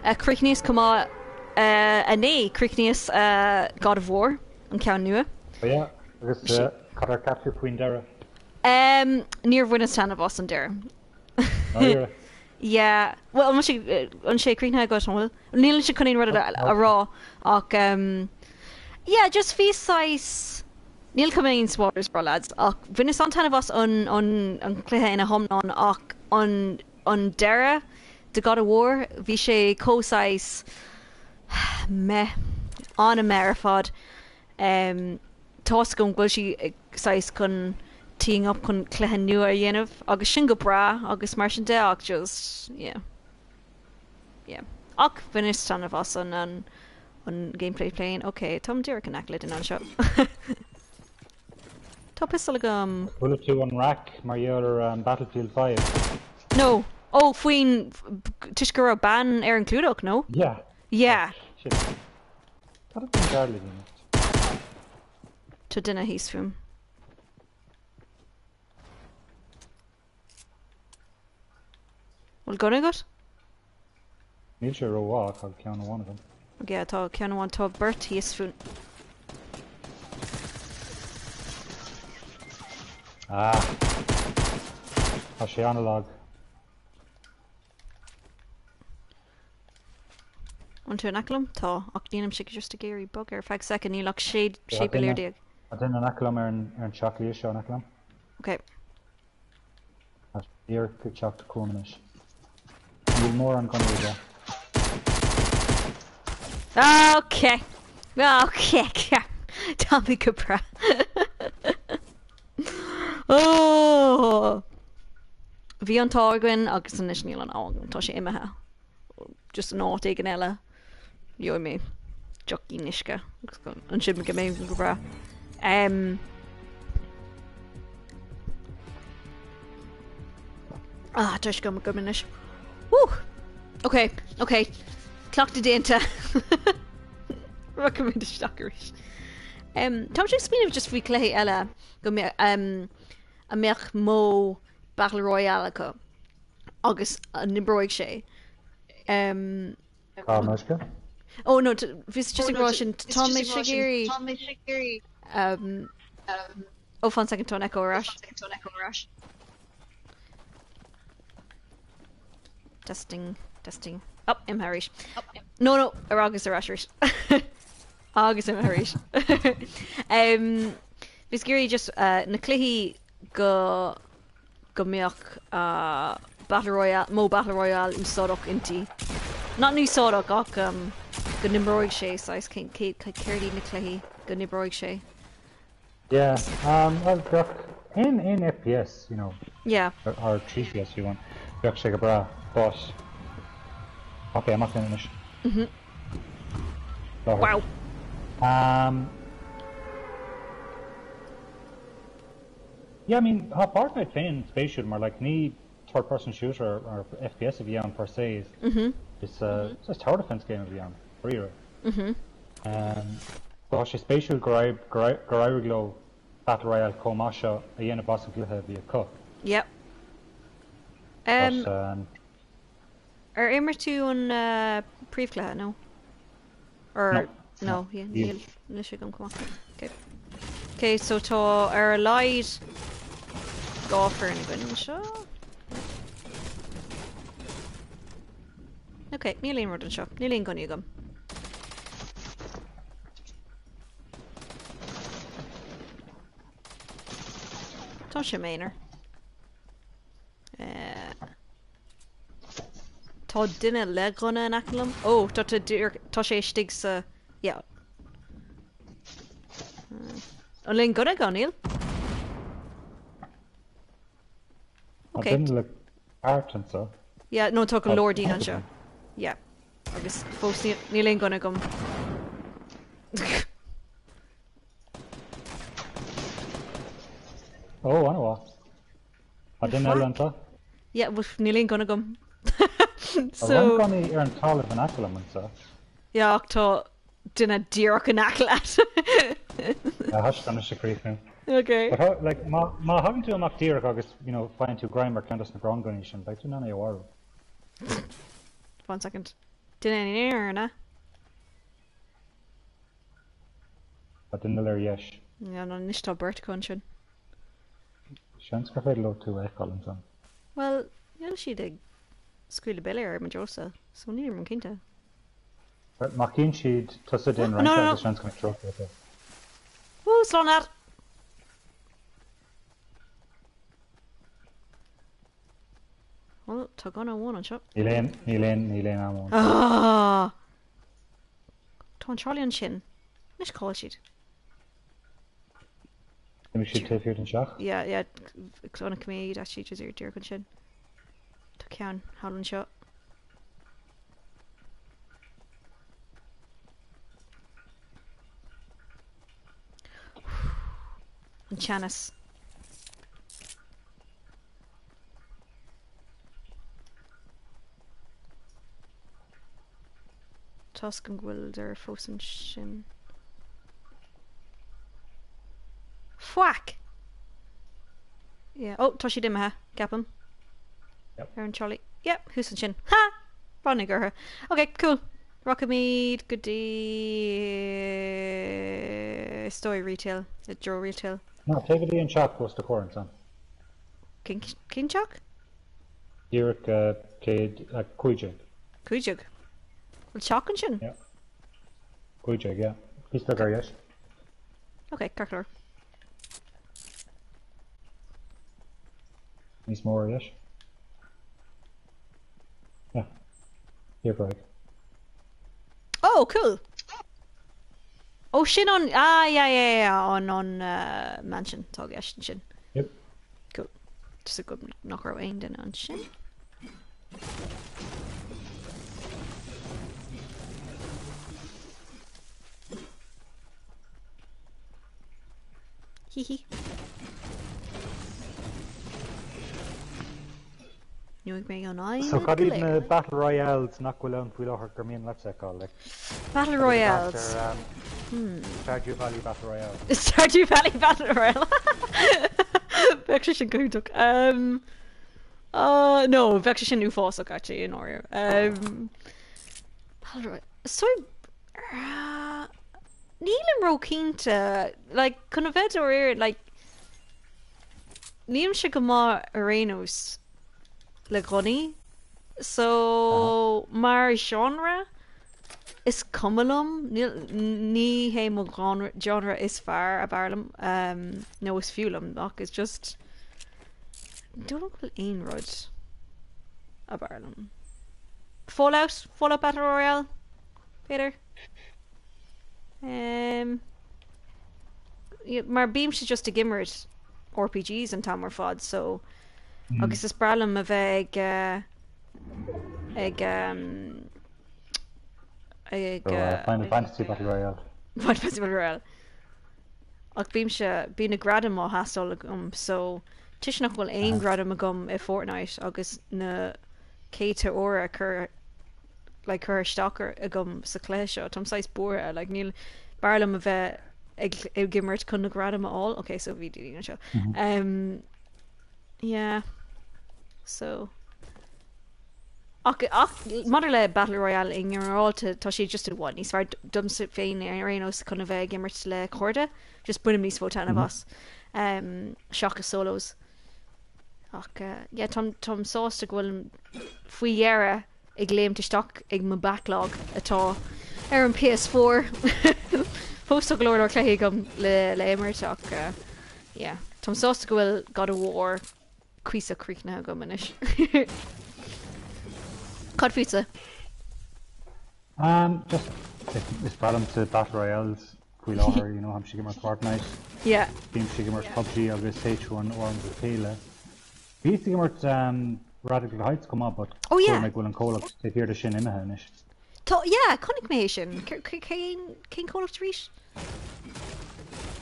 Chríochnaíos chomh maith inné, chríochnaíos God of War, an ceann nua. Oh yeah, agus cad ar cheap tú faoin deireadh? Níor bhaineas taitneamh as an deireadh. Dáiríre? Yeah, bhuel an bhfuil sé críochnaithe agat, an bhfuil? Nílimse chun aon rud a rá ach yeah, just bhí saghas, níl chun aon spoilers a rá lads, ach bhaineas an-taitneamh as an an cluiche ina hiomlán ach an an deireadh de God of War, bhí sé chomh saghas meh, an-meh ar fad. Tá's agam go bhfuil sí saghas chun teeing up chun cluiche nua a dhéanamh agus sin go breá agus mar sin de ach just yeah yeah ach bhaineas taitneamh as an an an gameplay féin ok táim díreach in aice le duine anseo Tá pistol agam. Chuala tú an raic mar gheall ar um, Battlefield 5? No oh faoin toisc go raibh bean ar an clúdach no? Yeah. Yeah. Shit. Cad a bhí gar le déanamh? Tá duine thíos fúm. Bhfuil gunna agat? Níl sé rómhaith ach tá ceann amháin agam. Ok, tá ceann amháin tá beirt thíos fúm. Ah. Tá sé an-lag. An tú in aice liom? Tá, ach nílimse just ag iarraidh bog ar feadh soicind, níl ach sé sé piléar déag. Tá duine in aice liom ar an ar an teach liath seo in aice liom. Ok. Tá díreach ag teacht chugam anois. Níl mórán gunnaí aige. Ok. Ok. Tá mé go breá. Oh! Bhí an t-ádh againn agus anois níl an ádh againn, tá sé imithe. Just an áit éigin eile. Gheobhaidh mé deoch uisce agus ansin go mbeidh go breá. Um, Ah, tá sé go anois. Woo! Ok, ok. Cleachtadh déanta. Rachaimid isteach arís. Um, Táim ag smaoineamh just faoi cluichí eile go mbeadh um, a mbeadh modh Battle Royale acu agus an n-oibreoidh sé. Um, Cá meisce? Oh no, bhí just ag rá sin tá mé ag iarraidh um, Oh, fan second tá an echo ar ais. Testing, testing. Oh, imithe arís. No, no, ar agus ar ais arís. Agus imithe arís. um, Bhí ag iarraidh just uh, na cluichí go go mbeadh uh, Battle Royale, modh Battle Royale úsáideach inti. Not úsáideach ach um, go n-oibreoidh sé saghas cén céard iad na cluichí go n-oibreoidh sé. Yeah, um, well, bheadh aon aon FPS, you know, Yeah. or, or TPS if you want, bheadh sé go breá, but Ok, amach linn anois. Láthair. Wow. Yeah, I mean, tá Fortnite féin spéisiúil mar like, ní third person shooter or FPS a bhí ann per se. Is, It's a, it's a tower defense game a bhí ann, dáiríre. Tá sé spéisiúil gur éirigh leo Battle Royale chomh maith seo a dhéanamh as an gcluiche a bhí acu. Yep. But, Ar imir tú an príomhchluiche nó? Or No. no, No. yeah, Níl. níl níl sé agam chomh maith. Okay. Okay, so tá ar a laghad dhá foireann againn anseo. Ok, níl aon rud anseo. Níl aon gunnaí agam. Tá sé m'aonar. Eh, Tá duine le gunna in aice liom. Ó, tá tá tá sé istigh sa... Yeah. An bhfuil aon gunna aige, níl? Tá Okay. duine le cairt anseo. Yeah, no, tá go Tá leor daoine anseo. Yeah. Agus fós níl níl aon gunna agam. Ó, an-mhaith. Tá duine eile Faic. anseo. Yeah, well, níl aon gunna agam. Tá So, roinnt gunnaí ar an talamh in aice liom anseo. yeah, ach tá duine díreach in aice leat. Tá sé anois ag críochnú. Okay. But how, like, má má thagann tú amach díreach agus, you know, faigheann tú greim ar ceann dos na gránghunnaí sin, beidh tú in ann é a mharú. One second. Duine in air na? Tá duine eile ar dheis. Yeah, no, anois tá beirt acu ansin. Seans gur féidir leo tú a fheiceáil ansan. Well, níl siad ag scaoileadh buille ar mo dtreo-sa, so nílim cinnte. Má chíonn siad tusa Oh, déan no, rince no, no. agus seans go mbeidh trócaire acu. Woo, slán leat! Well, tá gunna amháin anseo. Níl aon, níl aon, níl aon ammo anseo. Ah! Tá an trolley ansin. Anois cá bhfuil siad? D'imigh siad taobh thiar den teach. Yeah, yeah, chonaic mé iad actually just díreach ansin. Tá ceann thall anseo. An teannas. Toisc go bhfuil ar fós ansin. Faic! Yeah. Oh, tá siad imithe, ceapaim. Yep. Ar an trolley. Yep, thuas ansin. Ha! Roghnaigh orthu. Ok, cool. Rachaimid go dtí story retail, i dtreo retail. No, téigh go dtí an teach os do chomhair ansan. Cén cén teach? Díreach 115. 15. Bhfuil teach ansin? Yeah. 15, yeah. Píosa beag ar dheis. Ok, ceart go leor. Níos mó ar dheis. Yeah. Here, Greg. Oh, cool! Oh, sin an ah yeah yeah yeah an an mansion tá i gceist ansin. Yep. Cool. Just a good nach raibh aon duine ansin. Hihi. Gheobhaidh mé an adhmad So cad go iad na léir. Battle Royales nach bhfuil ann faoi láthair gur mian leat feiceáil? Like, Battle cad é do mheas Royales. ar Stardew Valley Battle Royale? Stardew Valley Battle Royale. Bheadh sé sin go hiontach. Um, uh, no, bheadh sé sin uafásach actually i ndáiríre. Um, Battle Royale. So, uh, nílim róchinnte, like, chun a bheith dáiríre, like, Nílimse go maith ar aon nós le gunnaí so mar genre is cuma liom, ní hé mo genre is fearr ab fhearr liom nó is fiú liom ach it's just don't know go bhfuil aon rud ab fhearr liom. Fallout? Fallout Battle Royale? B'fhéidir? Um, mar bímse just ag imirt RPGs an t-am ar fad so agus is breá liom a bheith ag eh, ag um, ag So, eh, Final Fantasy Battle Royale. Final Fantasy Battle Royale. Ach bímse bíonn na gradaim á theastáil agam so toisc nach bhfuil aon ghradam agam i Fortnite agus na céadta uair a cur like curtha isteach agam sa chluiche seo. Táim saghas buartha, like níl, b'fhearr liom a bheith ag ag imirt chun na gradaim a fháil. Ok, so bhí daoine anseo. Um, yeah. So Ach, ach maidir le Battle Royale i nginearálta tá sé just i bhfad níos fearr domsa féin ar aon nós chun a bheith ag imirt le cairde, just bainim níos mó taitneamh as um, seachas solos. Ach uh, yeah, táim, táim sásta go bhfuil faoi dheireadh ag léimt isteach ag mo backlog atá ar an PS4. Fós tá go leor leor cluichí agam le le imirt ach yeah táim sásta go bhfuil God of War cuíosach críochnaithe agam anois. Cad fútsa? Um, just is breá liomsa Battle Royales faoi láthair, you know, táimse ag imirt Fortnite. Yeah. Bímse ag imirt PUBG agus H1 ó am go chéile. Bhíos ag imirt Radical Heights chomh maith but Oh chuala yeah. mé go bhfuil an comhlacht taobh thiar de sin imithe anois. Tá, yeah, chonaic mé é sin. Cén, cén comhlacht arís?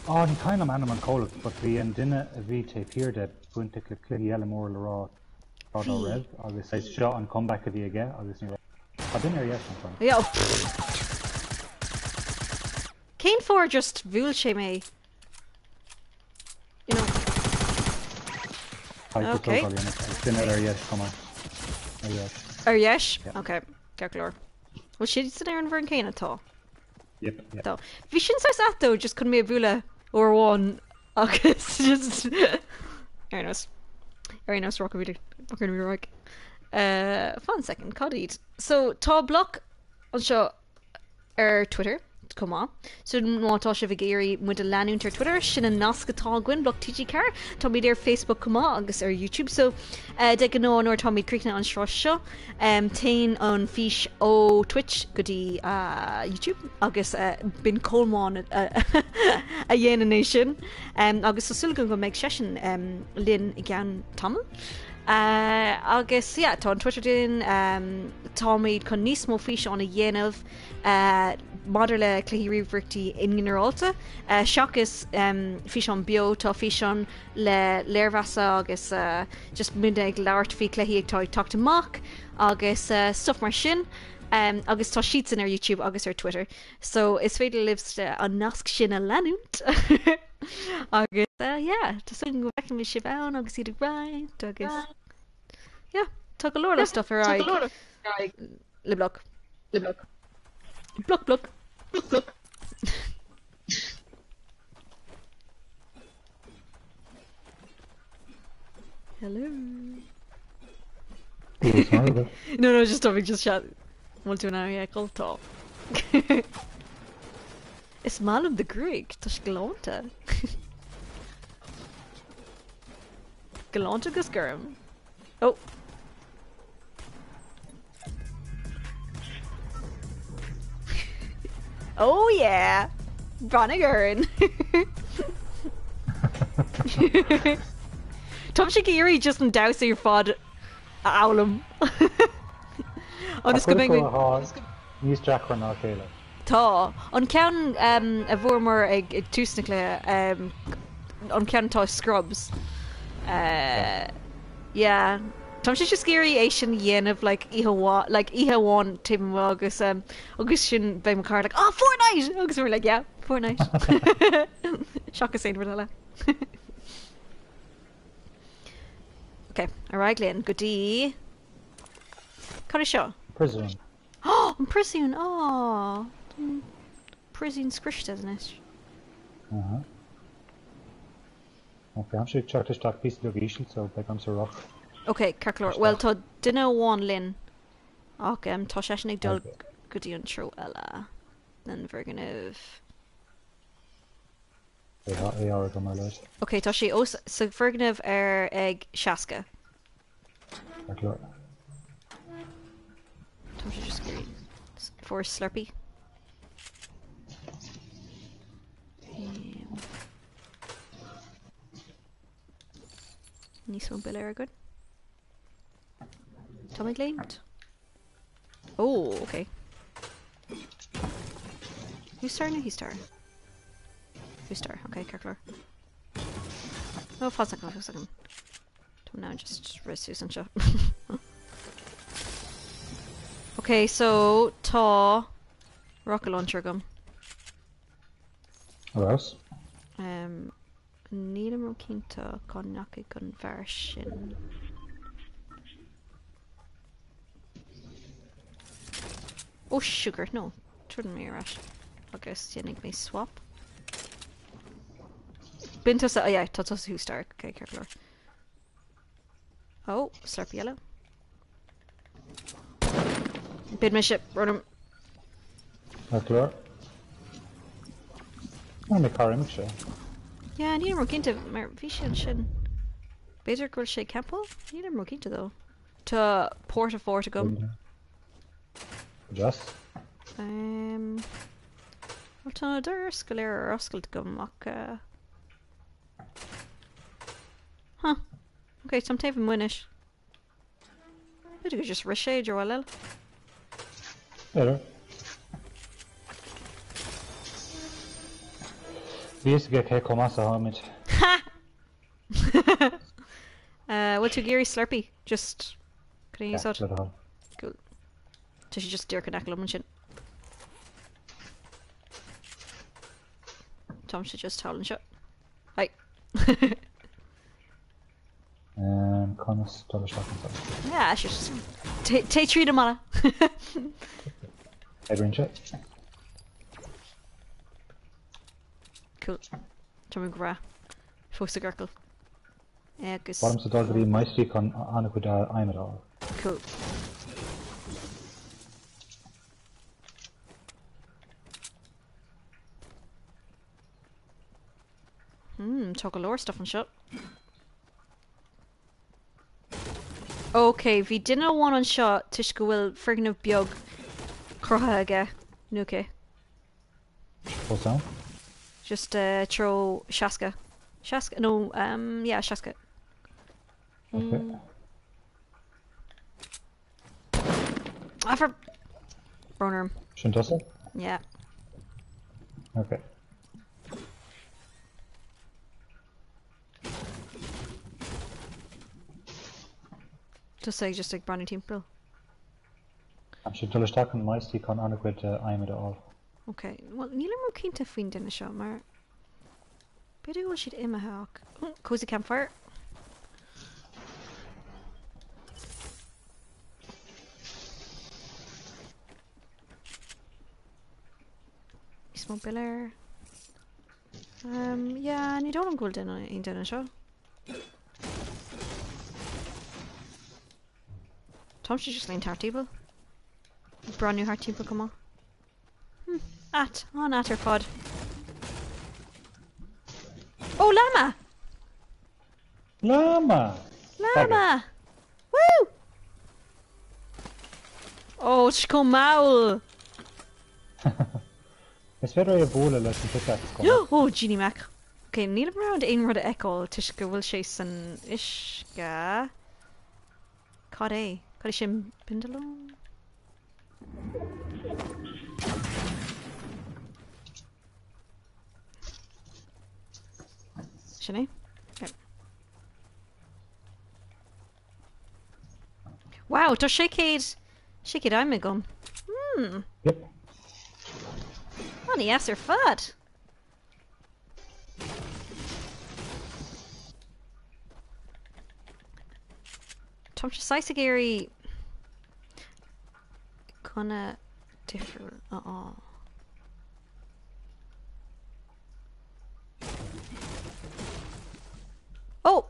Oh, ní cuimhin liom ainm an comhlacht but bhí an duine a bhí taobh thiar de bainteach le cluichí eile mór le rá tráth dá Bhí. raibh agus is seo an comeback a bhí aige agus ní raibh. Tá duine ar dheis ansan. Yeah, oh. Cén fáth ar just bhuail sé mé? You know. Okay. Duine ar dheis chomh maith. Ar dheis. Ar dheis? Yeah. Ok, ceart go leor. Bhfuil siadsan ar an bhfoireann céanna? Tá. Yep, yep. Tá. Bhí sin saghas ait though, just chun mé a bhualadh uair amháin agus just ar aon nós. Ar aon nós, rachaimid rachaimid ar aghaidh. Uh, fan second, cad iad? So, tá bloc anseo ar Twitter chomh maith. So má tá sibh ag iarraidh muid a leanúint ar Twitter, sin an nasc atá againn, Bloc TG4. Táimid ar Facebook chomh maith agus ar YouTube. So de ghnáth nuair atáimid críochnaithe an sraith seo, téann an fís ó Twitch go dtí YouTube agus bíonn Colmán a dhéanann é sin. Agus tá súil agam go mbeidh seisean linn i gceann tamaill. Agus yeah, tá an Twitter againn, táimid chun níos mó físeán a dhéanamh maidir le cluichí ríomhaireachtaí i nginearálta. Seachas físeán beo, tá físeán le léirmheasa agus just muid ag labhairt faoi cluichí atá ag teacht amach agus stuff mar sin. Agus tá siadsan ar YouTube agus ar Twitter. So is féidir libhse an nasc sin a leanúint agus yeah, tá súil agam go bhfeicfimid sibh ann agus iad ag roinnt agus yeah, tá go leor leor stuff ar aghaidh le bloc. Bloc bloc. Hello. No, no, just topic, just chat. Bhfuil tú in ann é a fheiceáil? Tá. Is maith liom do ghruaig, tá sé galánta. Galánta agus gorm. Oh. Oh yeah! Breathnaigh orainn! Táimse ag iarraidh just an damhsa ar fad a fhoghlaim. Ionas go mbeidh mé. Níos deacra ná a chéile. Tá. An ceann a bhuamar ag tús na cluiche, an ceann atá i Scrubs. Yeah. Táimse just ag iarraidh é sin a dhéanamh like oíche amháin like oíche amháin taobh amuigh agus um agus sin beidh mo chara like oh Fortnite! Agus we're like yeah Fortnite. Seachas aon rud eile. Ok, ar aghaidh linn go dtí Cad é seo? Príosún. Oh, an príosún! Oh, príosún scriosta anois. Uh-huh. Ok, táimse ag teacht isteach píosa beag íseal so beidh ormsa rith. Ok, ceart go leor. Bhuel, tá duine amháin linn ach um, tá seisean ag dul go dtí an treo eile den bhfoirgneamh. AR agam ar leid. Ok, tá sé os sa bhfoirgneamh ar ag 60. Ceart go leor. Tá sé just ag for Slurpee. Um, Níos mó piléar againn. Tá mé ag léimt. Oh, ok. Who's star nó he's star? Who's star? Ok, ceart go leor. Oh, fad second, fad second. Tá now just rith suas anseo. Ok, so tá rocket launcher agam. Arás? Um, Nílim ró-chinnte cá ndeachaigh an fear sin. Oh sugar, no, tabharfaidh mé ar ais agus déanfaidh mé swap. B'in tusa, oh yeah, tá tusa thuas dark, ok, ceart go leor. Oh, slurpee eile. B'in mise, brón orm. Ceart go leor. Ní mé cá imigh sé. Yeah, nílim ró-chinnte mar bhí sé ansin. B'fhéidir go bhfuil sé campáil? Nílim ró-chinnte though. Tá Port-a-Fort agam. Deas. Um, well, tá na doras go léir ar oscailt agam ach uh... Huh. Ok, táim taobh amuigh anois. B'fhéidir gur just rith sé i dtreo eile. B'fhéidir. Bhí fhios aige cé chomh maith is atáimid. Ha! Uh, bhfuil tú ag iarraidh Slurpee? Just... Can I use Yeah, le do thoil. Cool. Tá sé just díreach in aice liom ansin. Táimse just thall anseo. Hi. Conas dul isteach anseo? Yeah, it's just... Téigh tríd an mballa. Oibríonn sé. Cool. Tá mé go breá. Fós i gciorcal. Agus... Ba mhaith liomsa dul go dtí maistí chun an-chuid adhmaid a fháil. Cool. Hmm, tá go leor stuff anseo. Ok, bhí duine amháin anseo toisc go bhfuil foirgneamh beag cruthaithe aige, nó aici. Fós ann? Just uh, treo 60. 60, no, um, yeah, 60. Ok. Mm. Ah, for... Brón orm. Sin tusa? Yeah. Ok. Tusa ag just ag breathnú timpeall. Táimse ag dul isteach an maistí chun an-chuid adhmaid a fháil. Ok, well nílim ró cinnte faoin duine seo mar b'fhéidir go bhfuil siad imithe ach oh, cozy campfire. Níos mó piléar. Um, yeah, ní dóigh liom go bhfuil duine aon duine seo. Táimse just léim thart timpeall. Breathnú thart timpeall go maith. Hmm, ait, an-ait ar fad. Oh, llama! Llama! Llama! Woo! Oh, tá sé chomh mall! Is féidir é a bhualadh leis an pickaxe chomh maith. Oh, Genie Mac. Ok, nílim in ann aon rud a fheiceáil toisc go bhfuil sé san uisce. Cad é? Cad é sin? Bindealán? Sin é? Ok. Wow, tá 600 600 aim agam. Yep. An-deas ar fad. Táimse saghas ag iarraidh gunna difriúil a fháil. Oh!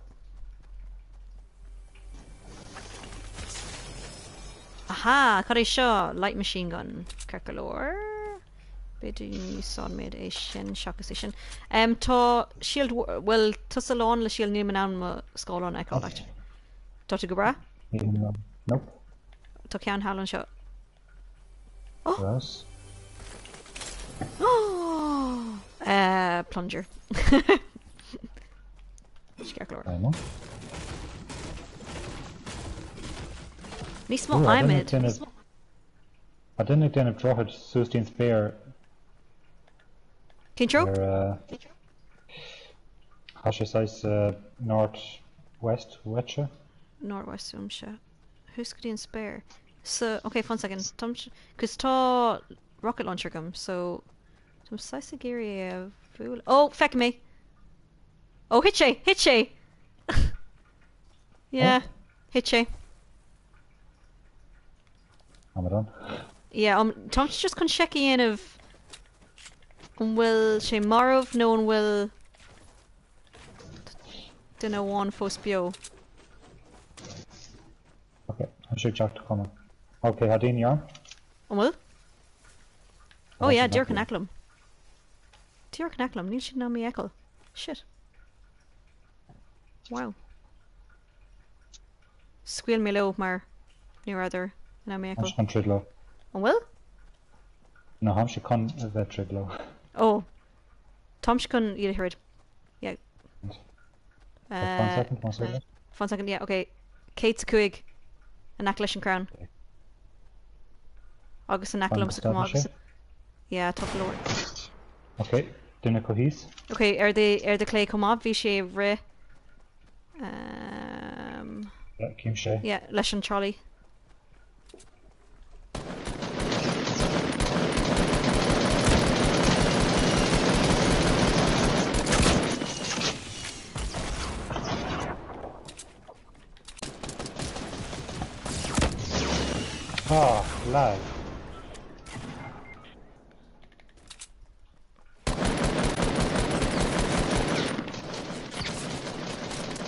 Aha, cad é seo? Light machine gun. Ceart go leor. B'fhéidir úsáidfimid é sin seachas é sin. Um, tá shield, bhfuil tusa lán le shield níl mé in ann mo scáileán a fheiceáil actually. Tá tú go breá? Nope. Tá ceann thall anseo. Oh! Yes. Oh! Plunger. Ceart go leor. Níos mó adhmaid. Tá duine ag déanamh droichead suas dtí'n spéir. Cén treo? Tá sé saghas north west uaitse. North west uaimse. Thuas go dtí an spéir. So, ok, fan second. Táim, cos tá rocket launcher agam, so táim saghas ag iarraidh é a bhualadh. Oh, feicim é! Oh, thit sé! Thit sé! Yeah, thit sé. Amadán. Yeah, um, táim just chun seic a dhéanamh an bhfuil sé marbh nó an bhfuil duine amháin fós beo. Ok, tá sé ag teacht chugam. Ok, tá daoine ann? An bhfuil? Oh yeah, díreach in aice liom. Díreach in aice liom, níl siad in ann mé a fheiceáil. Shit. Wow. Scaoil mé leo mar ní rabhadar in ann mé a Tá fheiceáil. sé chun troid leo. An bhfuil? No, táimse chun a bheith troid leo. Oh. Táimse chun iad a throid. Yeah. One second, one second. One second, yeah, ok. 105 in aice leis an crann. Agus in aice liomsa chomh maith agus. Yeah, tá go leor. Ok, duine acu thíos. Ok, ar do ar do chlé chomh maith, bhí sé ag rith. Um, Yeah, cím sé. yeah, leis an trolley. Ah, lag.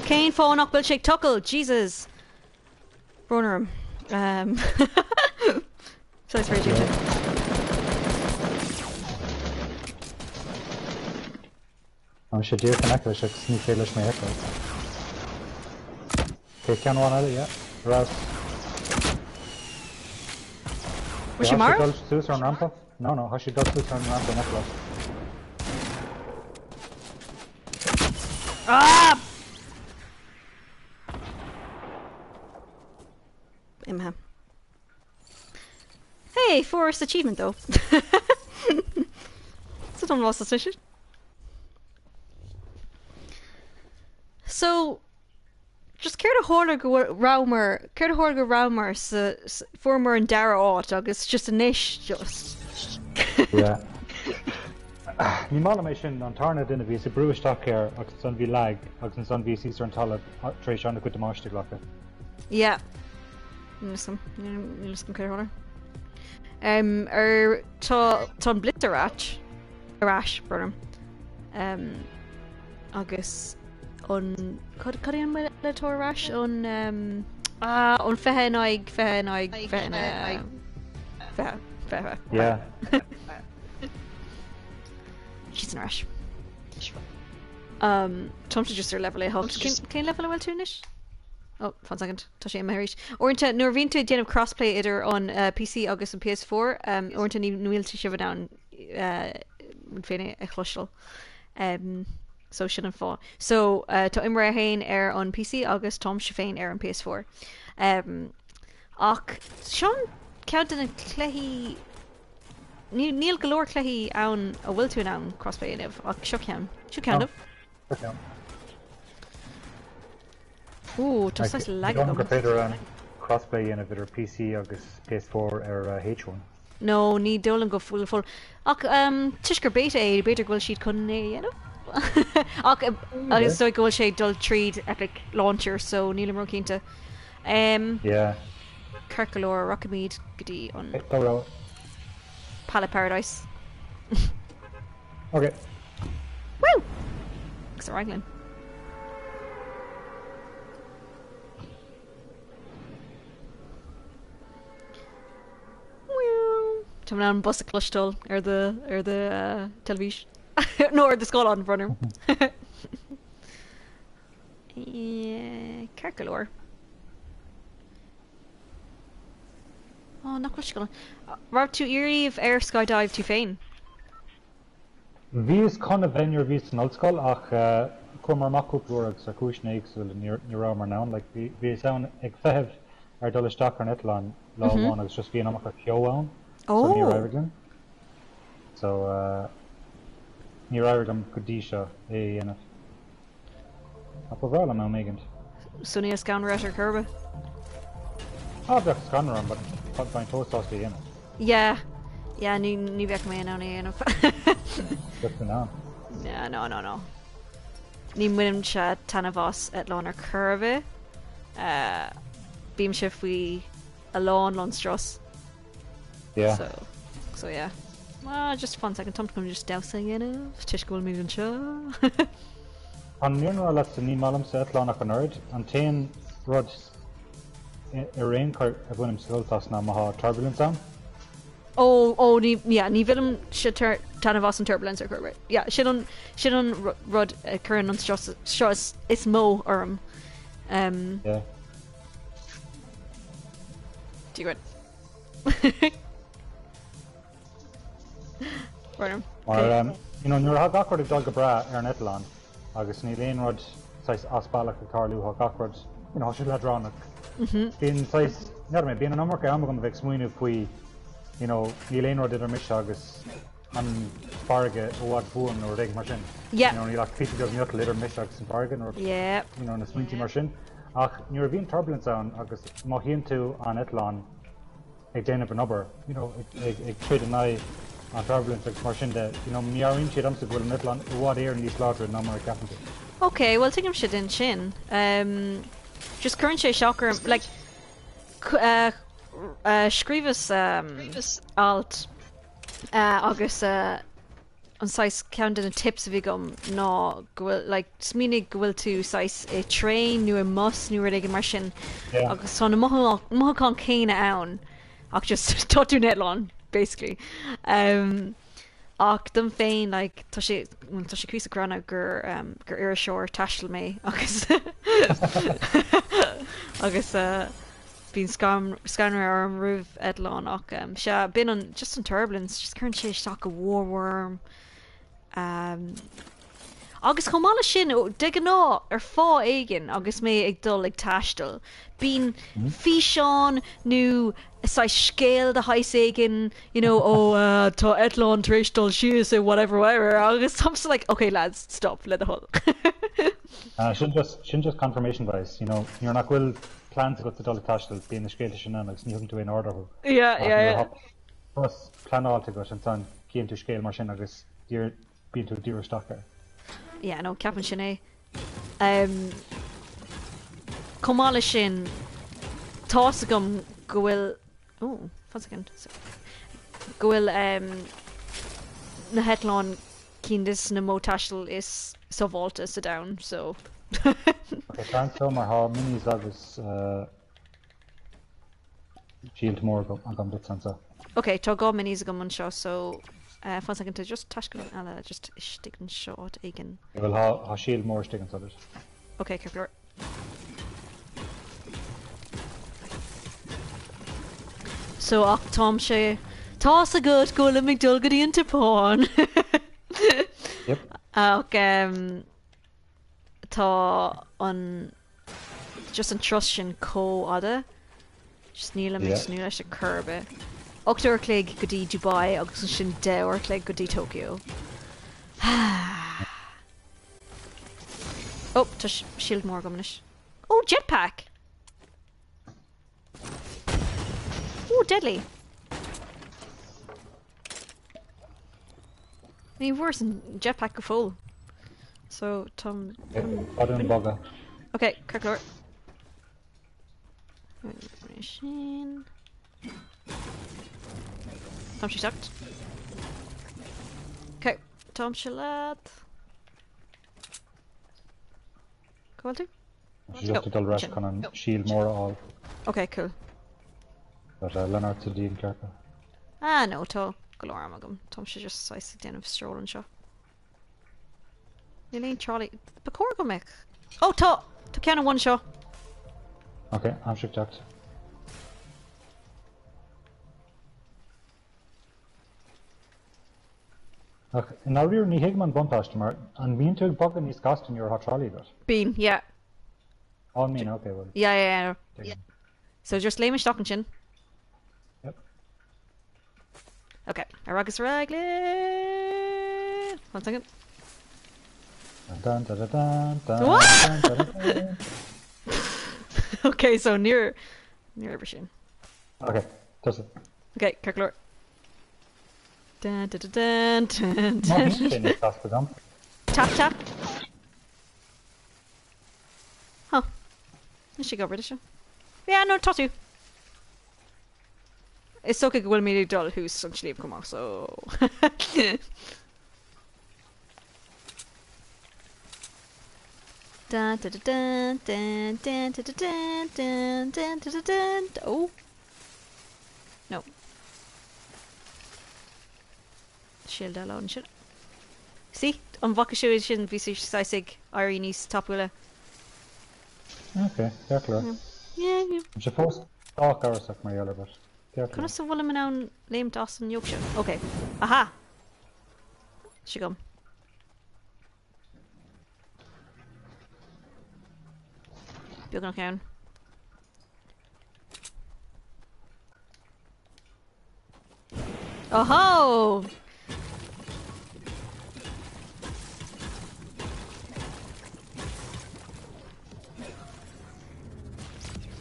Cén fáth nach bhfuil sé ag tochailt? Jesus! Brón orm. Saghas réigiúnta. Tá sé díreach in aice leis agus ní féidir leis mé a fheiceáil. Ok, ceann amháin eile, yeah. Ras. Bhfuil sé marbh? Tá sé dul suas ar an rampa? No, no, tá sé dul suas ar an rampa in aice leis. Ah! Imithe. Hey, fuaireas achievement though. So don lá suspicious. So, just céard a tharla go rabhamar, céard a tharla go rabhamar sa, fuaireamar an dara áit agus just anois just. Yeah. Ní maith liom é sin, an tarna duine bhíos ag brú isteach air agus ansan bhí lag agus ansan bhíos thíos ar an talamh tar éis an-chuid damáiste a ghlacadh. Yeah. Níl 'fhios agam. Níl 'fhios agam céard a tharla. Um, ar tá tá an Blitz ar ais ar ais brón orm. Um, agus an cad cad é an mhaith le atá ar ais an um, ah, an 20 in aghaidh 20 in aghaidh 20 in aghaidh 20 20 Yeah. She's ar ais. Um, Táimse just ar level 8. Cén cén level a bhfuil tú anois? Oh, fan second, tá sé imithe arís. Uaireanta, nuair a bhíonn tú ag déanamh crossplay idir an uh, PC agus an PS4, um, uaireanta ní níl sibh in ann uh, muid féin a chloisteáil. Um, so sin an fáth. So uh, tá imreoir 1 ar an PC agus táimse féin ar an PS4. Um, ach seo ceann de na cluichí Níl go leor cluichí ann a bhfuil tú in ann crossplay a dhéanamh, ach seo ceann. Seo ceann dóibh. Seo ceann. Ooh, tá saghas lag agam. Gur féidir an crossplay a dhéanamh idir PC agus PS4 ar H1. No, ní dóigh liom go bhfuil fóill. Ach toisc gur beta é, b'fhéidir go bhfuil siad chun é a dhéanamh? Ach is dóigh go bhfuil sé ag dul tríd Epic Launcher, so nílim ró-chinnte. Yeah. Ceart go leor, rachaimid go dtí an Go raibh. Pallet Paradise. Ok. Woo! Agus ar aghaidh linn. Tá mé in ann an bus a chloisteáil ar do ar do teilifís. Nó ar do scáileán, brón orm. Ceart go leor. Ó, nach bhfuil sé go Raibh tú ariamh ar skydive tú féin? Bhíos chun a bheith nuair a bhíos san ollscoil ach chuamar amach cúpla uair agus ar chúiseanna éagsúla ní rabhamar in ann. Like bhíos ann ag feitheamh ar dul isteach ar an eitleán lá amháin agus just bhí an iomarca ceo ann so níor éirigh linn. So níor éirigh liom go dtí seo é a dhéanamh. Ach ba bhreá liom am éigint. So níl scanradh ort ar chor ar bith? Ah bheadh scanradh orm but bheinn fós sásta é a dhéanamh. Yeah, yeah ní ní bheadh mé in ann é a dhéanamh. Bheadh tú in ann. No, no, no, no. Ní bhainimse taitneamh as eitleán ar chor ar bith. Uh, bímse faoi a lán lán strus. Yeah. So, so yeah. Well, just fan second, táim chun just damhsa a dhéanamh, toisc go bhfuilimid anseo. An fhírinne a rá leatsa, ní maith liomsa eitleán ach an oiread. An t-aon rud ar aon chor a bhainim sult as ná má tá turbulence ann. Ó, ó, ní, yeah, ní bhainimse taitneamh as an turbulence ar chor ar bith. Yeah, sin an, sin an rud a chuireann an strus, strus is mó orm. Um, Yeah. Do you Brón orm. Mar um, you know, nuair atá gach rud ag dul go breá ar an eitleán agus níl aon rud saghas as bealach ag tarlú, tá gach rud, you know, tá sé leadránach. Bíonn saghas, n'fheadar mé, bíonn an iomarca am agam a bheith ag smaoineamh faoi, you know, níl aon rud idir mise agus an farraige i bhfad uaim nó rud éigin mar sin. Yeah. You know, níl ach píosa beag miotail idir mise agus an farraige nó Yeah. you know, na smaointí mar sin. Ach nuair a bhíonn turbulence ann agus mothaíonn tú an eitleán ag déanamh an obair, you know, ag, ag, ag troid in aghaidh an turbulence agus mar sin de, you know, meabhraíonn sé domsa go bhfuil an eitleán i bhfad Éireann níos láidre ná mar a ceapann tú. Ok, well tuigimse duit sin. Um, just cuireann sé isteach orm, like, uh, uh, scríobhas um, alt Agus an saghas, ceann de na tips a bhí agam ná go bhfuil, like, smaoinigh go bhfuil tú saghas i traein nó i mbus nó rud éigin mar sin agus tá na mothúcháin céanna ann ach just tá tú in eitleán, basically. Ach dom féin, like, tá sé, bhuel, tá sé cuíosach gránna gur, gur iriseoir taistil mé agus agus Bíonn scanradh orm roimh eitleán ach sea, b'in an, just an turbulence, just cuireann sé isteach go mhór mhór orm. Agus chomh maith leis sin, de ghnáth, ar fáth éigin agus mé ag dul ag taisteal, bíonn físeán nó saghas scéal de shaghas éigin, you know, ó tá eitleán tar éis dul síos i whatever whatever agus táimse like, ok lads, stop, le do thoil. Sin just, sin just confirmation bias, you know, nuair nach bhfuil plans agat le dul ag taisteal, bíonn na scéalta sin ann agus ní thugann tú aon aird orthu. Yeah, Ach yeah, nuair yeah. atá turas pleanáilte agat ansan cíonn tú scéal mar sin agus bíonn tú ag díriú isteach air. Yeah, no, ceapaim sin é. Um, chomh maith leis sin, tá's agam go bhfuil, oh, one second, sorry, go bhfuil um, na heitleáin ceann des na modh taistil is sábháilte sa domhan, so. Ok, tar anseo mar tá minis agus shield mór agam duit anseo. Ok, tá 2 minis agam anseo, so fan second tá just taisclann eile just istigh anseo áit éigin. Bhuel tá shield mór istigh anseo duit. Ok, ceart go leor. So ach táimse, tá's agat go bhfuilim ag dul go dtí an tSeapáin. Yep. Ach em, tá an, just an turas sin chomh fhada. Just nílim ag Yeah. tnúth leis ar chor ar bith. 8 uair a chloig go dtí Dubai agus ansin 10 uair a chloig go dtí Tokyo. Ó, tá shield mór agam anois. Ó, jetpack! Oh, deadly! Ní bhfuaireas an jetpack go fóill. So, táim... Fad an bogadh. Ok, ceart go leor. Sin. Táimse ag teacht. Ok, táimse leat. Cá bhfuil tú? Tá just ag dul ar ais chun an síol mór a fháil. Ok, cool. But uh, lean ort sa díon cearta. Ah no, tá go leor am agam. Táimse just saghas ag déanamh stroll anseo. Níl aon trolley. Ba chóir go mbeadh. Ó tá! Tá ceann amháin anseo. Ok, táimse ag teacht. Ach i ndáiríre ní thuigim an buntáiste mar an mbíonn tú ag bogadh níos gasta nuair atá trolley agat? Bíonn, yeah. Á an mbíonn, ok, well. Yeah, yeah, yeah. So just léim isteach ansin. Yep. Ok, ar agus ar aghaidh linn! One second. Dun, dun, dun, dun, dun, dun, dun, dun. Ok, so níor níor oibrigh sin. Ok, tosaigh. Ok, ceart go leor. Dun, dun, dun, dun, dun, dun. Gasta dom. Tap tap. Huh. Ní sé go seo. Yeah, no, tá tú. Is dócha go bhfuil mé ag dul thuas an sliabh chomh maith, so. Dun, dun, dun, dun, dun, dun, dun, dun, dun, dun, dun, Oh. No. Shield eile ansin. See? An bhfaca tú sin bhí sé saghas ag éirí níos tapúla. Ok, ceart go leor. Yeah, yeah. Tá sé fós sách amhrasach mar gheall air, but ceart go leor. Conas a bhfuilim in ann léimt as an yoke seo? Ok. Aha! Seo agam. Beagnach ann. Ohó!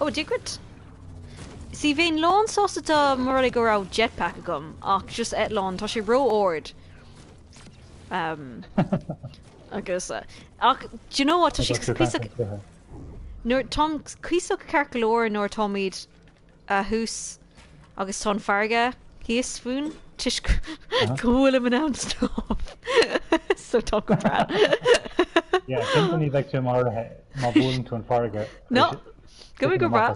Ó, Dia dhuit. See, bheinn lán sásta dá mba rud é go raibh jetpack agam, ach just eitleán, tá sé ró-ard. Um, agus, uh, ach, do you know what, tá sé cuíosach, nuair, táim cuíosach ceart go leor nuair atáimid thuas agus tá an farraige thíos fúinn toisc go bhfuilim in ann snámh so tá go breá. Yeah, cinnte ní bheidh tú maraithe má bhuaileann tú an farraige. No, go mbeidh go breá.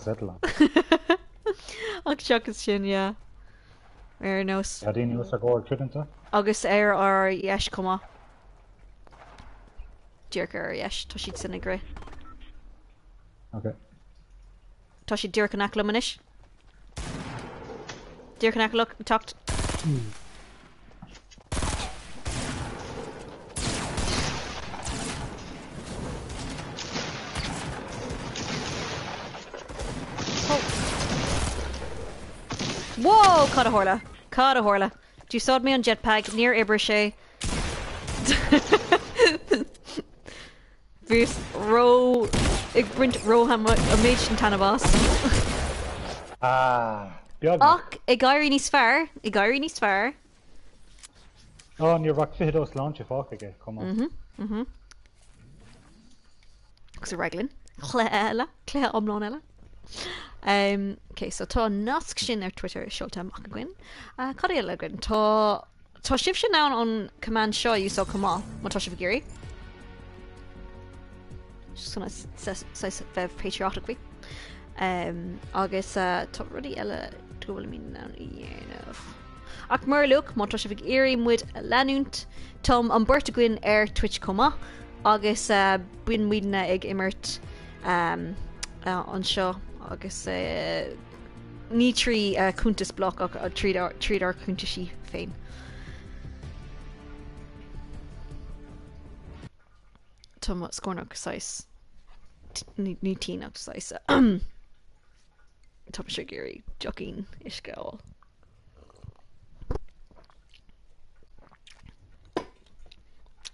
Ach seachas sin, yeah. Ar nós. Tá daoine os ár gcomhair ag troid anseo. Agus ar ár dheis chomh maith. Díreach ar ár dheis, tá siad sin ag rith. Okay. Tá siad díreach in aice liom anois. Díreach in aice liom, teacht. Oh. Whoa! Cad a tharla? Cad a tharla? D'úsáid mé an jetpack, níor oibrigh sé. Bhíos ró ag baint ró an méid sin taitneamh as. Ah, beagnach. Ach ag éirí níos fearr, ag éirí níos fearr. Á, ní raibh ach 22 sláinte fágtha aige, chomh maith. Mhm, mhm. Agus ar aghaidh linn. Cluiche eile, cluiche iomlán eile. Um, ok, so tá an nasc sin ar Twitter seolta amach againn. Uh, cad eile againn? Tá Tá sibhse in ann an command seo a úsáid chomh maith, má tá sibh ag iarraidh. Just chun saghas bheith patriotic faoi. Um, agus uh, tá rudaí eile go bhfuilimid in ann a dhéanamh. Ach mar a luadh, má tá sibh ag iarraidh muid a leanúint, tá an beirt againn ar Twitch chomh maith, agus uh, bíonn muidne ag imirt um, uh, anseo agus uh, Ní trí chuntas bloc ach tríd ár cuntaisí féin. Tá mo scornach saghas ní tinn ach saghas tá mise ag iarraidh deochín uisce a fháil.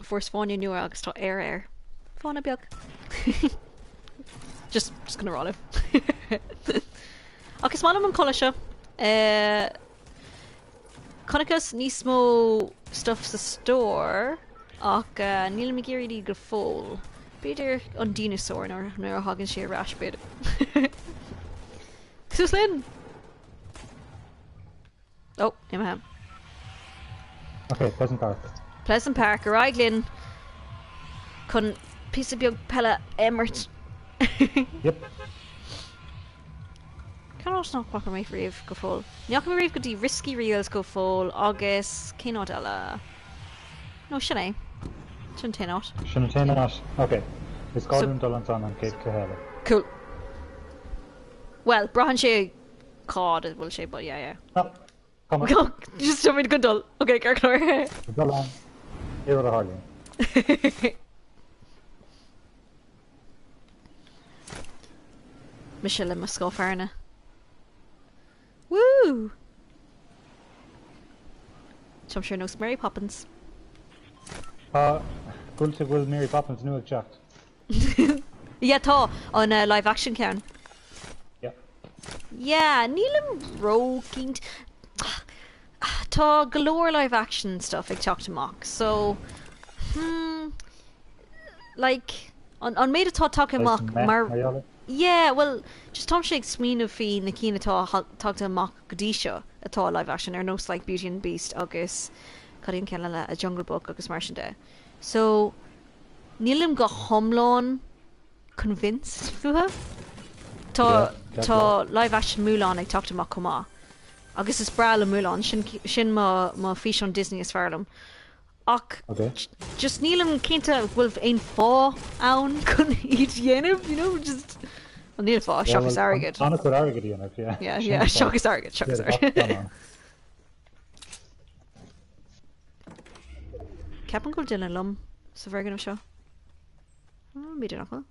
Fuaireas fáinne nua agus tá aer air. Fáinne beag. Just, just gonna rá libh. Ach is maith liom an culaith seo. Eh, Chonaiceas níos mó stuff sa store ach eh, nílim ag iarraidh iad go fóill. B'fhéidir an dineasár nuair nuair a thagann sé ar ais b'fhéidir. Suas linn! Oh, imithe. Ok, Pleasant Park. Pleasant Park, ar aghaidh linn chun píosa beag peile a imirt. Yep. Cén áit nach bhfaca mé riamh go fóill? Ní fhaca mé riamh go dtí Risky Reels go fóill agus cén áit eile? No, sin é. Sin an t-aon áit. Sin an t-aon áit. Ok. Is gá So, dúinn dul ansan an chéad cluiche eile. cool. Well, braitheann sé cá fhad a bhfuil sé, but yeah, yeah. No, come on. Just táimid chun dul. Ok, ceart go leor. Dul ann. Pé rud a tharlaíonn. Mise le mo scoth fearna. Woo! Táimse ar nós Mary Poppins. Tá chuala tú go bhfuil Mary Poppins nua ag teacht. Yeah, tá an live action ceann. Yeah. Yeah, nílim róchinnte. Tá go leor live action stuff ag teacht amach, so hmm, like an an méid atá tagtha Saghas amach meh mar mar gheall air. yeah, well, just táimse ag smaoineamh faoi na cinn atá tagtha amach go dtí seo atá live action ar nós like Beauty and the Beast agus cad é an ceann eile, A Jungle Book agus mar sin de. So nílim go hiomlán convinced fúthu. Tá Yeah, ceart go tá leor. live action Mulan ag teacht amach chomh maith. Agus is breá liom Mulan, sin sin mo mo físeán Disney is fearr liom. Ach Ok. just nílim cinnte bhfuil aon fáth ann chun iad dhéanamh, you know, just well, níl fáth Yeah, seachas well, airgead. an-chuid airgid a dhéanamh, yeah. Yeah, Sin yeah, an fáth. seachas airgead, seachas Yeah, gach airgead. scannán. Ceapaim go bhfuil duine liom sa bhfoirgneamh seo. Oh, b'fhéidir nach bhfuil.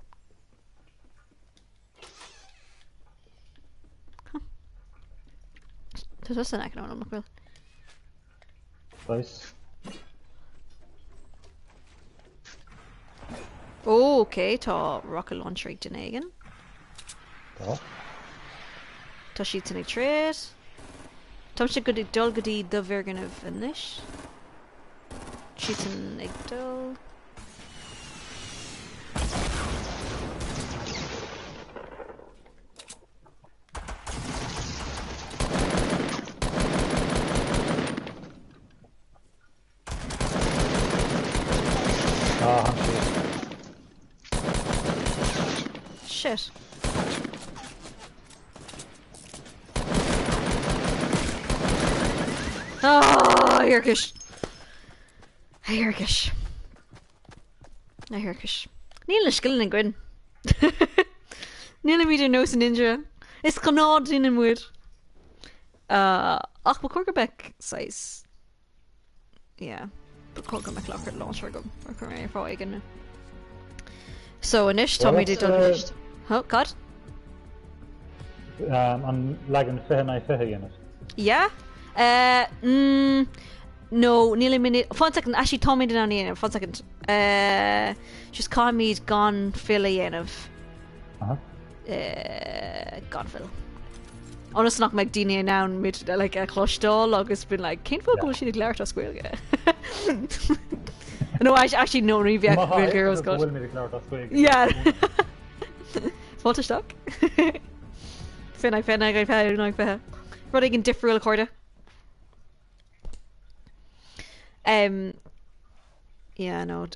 Huh. Tá tusa in aice liom, nach bhfuil? Nice. Ó, ok, tá rocket launcher ag duine éigin. Tá. Tá siad san ag troid. Táimse go dtí dul go dtí do bhfoirgneamh anois. Siad san ag dul. Ah, tháinig siad. Shit. Ah, thiarcais. A thiarcais. A thiarcais. Níl na scileanna againn. Nílimid ar nós ninja. Is gnáthdhaoine muid. Ach ba chóir go mbeadh saghas yeah ba chóir go mbeadh rocket launcher agam ar chor ar fáth éigin. So anois táimid ag dul Well, Oh, God. An leagan 20 in aghaidh 20 a dhéanamh. Yeah? Uh, mm, no, nílimid Fan second, actually táimid in ann a dhéanamh, fan second. Uh, just caithfimid gan fuil a dhéanamh. Aha. Uh, gan fuil. Ionas nach mbeidh daoine in ann muid like, a chloisteáil agus been like, cén fáth go bhfuil siad ag labhairt as Gaeilge? No, actually, no, ní bheadh Gaeilge as Go God. bhfuil muid ag labhairt as Gaeilge. Yeah. Fáilte isteach. 20 20 20 20 20. Rud éigin difriúil a chairde. Um, yeah, no,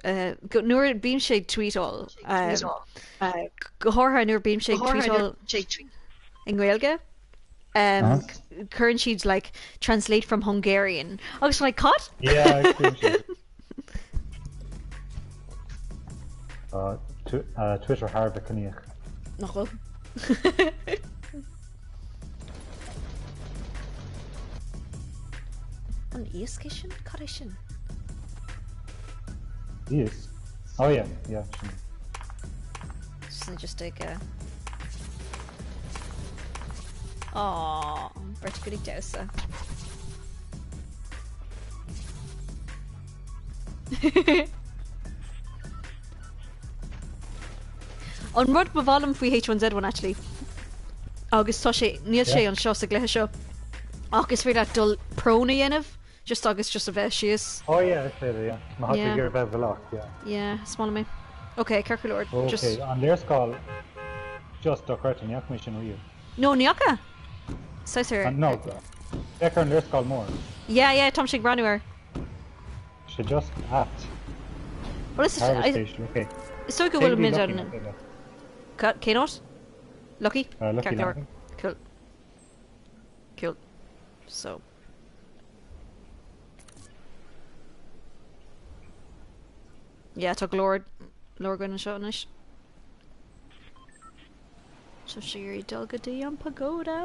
go, nuair a bímse ag tweetáil, um, go háirithe nuair a bímse ag tweetáil i nGaeilge, um, cuireann siad like translate from Hungarian agus I'm like cad? Yeah, cím Twitter thar a bheith ciníoch. Nach bhfuil? An iasc é sin? Cad é sin? Iasc? Oh yeah, yeah, sin. Sin just ag Aww, beirt go ag damhsa. An rud ba mhaith liom faoi H1Z1 actually agus tá sé níl sé anseo sa gcluiche seo. Ach is féidir leat dul prone a dhéanamh just agus just a bheith síos. Oh yeah, is féidir, yeah. Má tá tú ag iarraidh bheith i bhfolach, yeah. Yeah, is maith liom é. Ok, ceart go leor, just. Ok, an léarscáil just dochreidte, ní fhaca mé sin riamh. No, ní fhaca? Saghas ar. No, féach ar an léarscáil mór. Yeah, yeah, táimse ag breathnú air. Sé just ait. Well, is Harvest Station, ok. Is dóigh go bhfuil muid an. Cén áit? Lucky? Lucky Landing. Cool. Cool. So. Yeah, tá go leor leor againn anseo anois. Tá sé ag iarraidh dul go dtí an pagoda!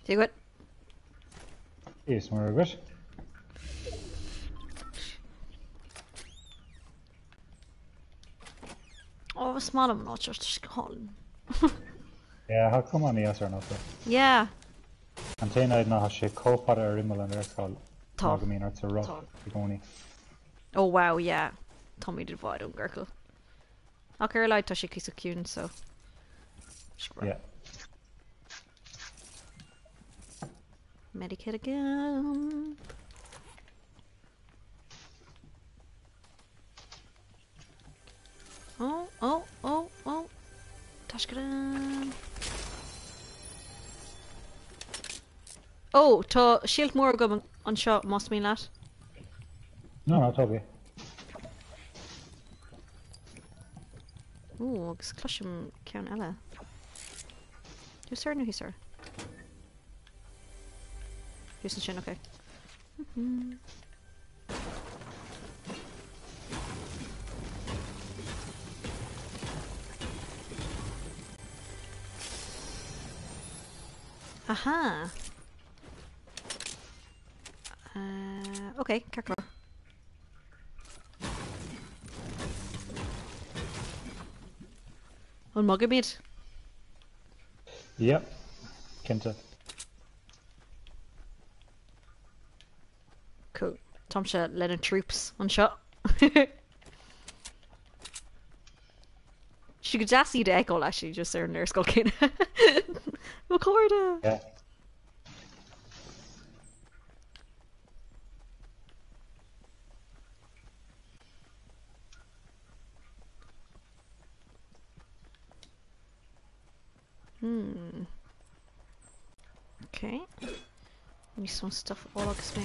Dia dhuit. Is mar agat. Ó, is maith liom an áit seo, tá sé go hálainn. Yeah, tá cuma an-deas ar an áit seo. Yeah. An t-aon fhadhb ná tá sé chomh fada ar imeall an léarscáil Tá. ná go mbíonn ort sa roth Tá. i gcónaí. Oh wow, yeah. Táimid i bhfad ón gciorcal. Ach ar a laghad tá sé cuíosach ciúin, so. Yeah. Medikit again. Oh, oh, oh, oh. Taisclann. Oh, tá sílt mór agam anseo más mian leat. No, no, tóg é. Ooh, agus cloisim ceann eile. Thuas air nó thíos air? Thuas ansin, ok. Aha! Uh, ok, ceart go leor. An mbogaimid? Yep, cinnte. Cool. Táimse le na troops anseo. Sé go deas iad a fheiceáil actually just ar an léarscáil céanna. Mo chairde! Yeah. Hmm. Ok. Níos mó stuff a fháil agus mé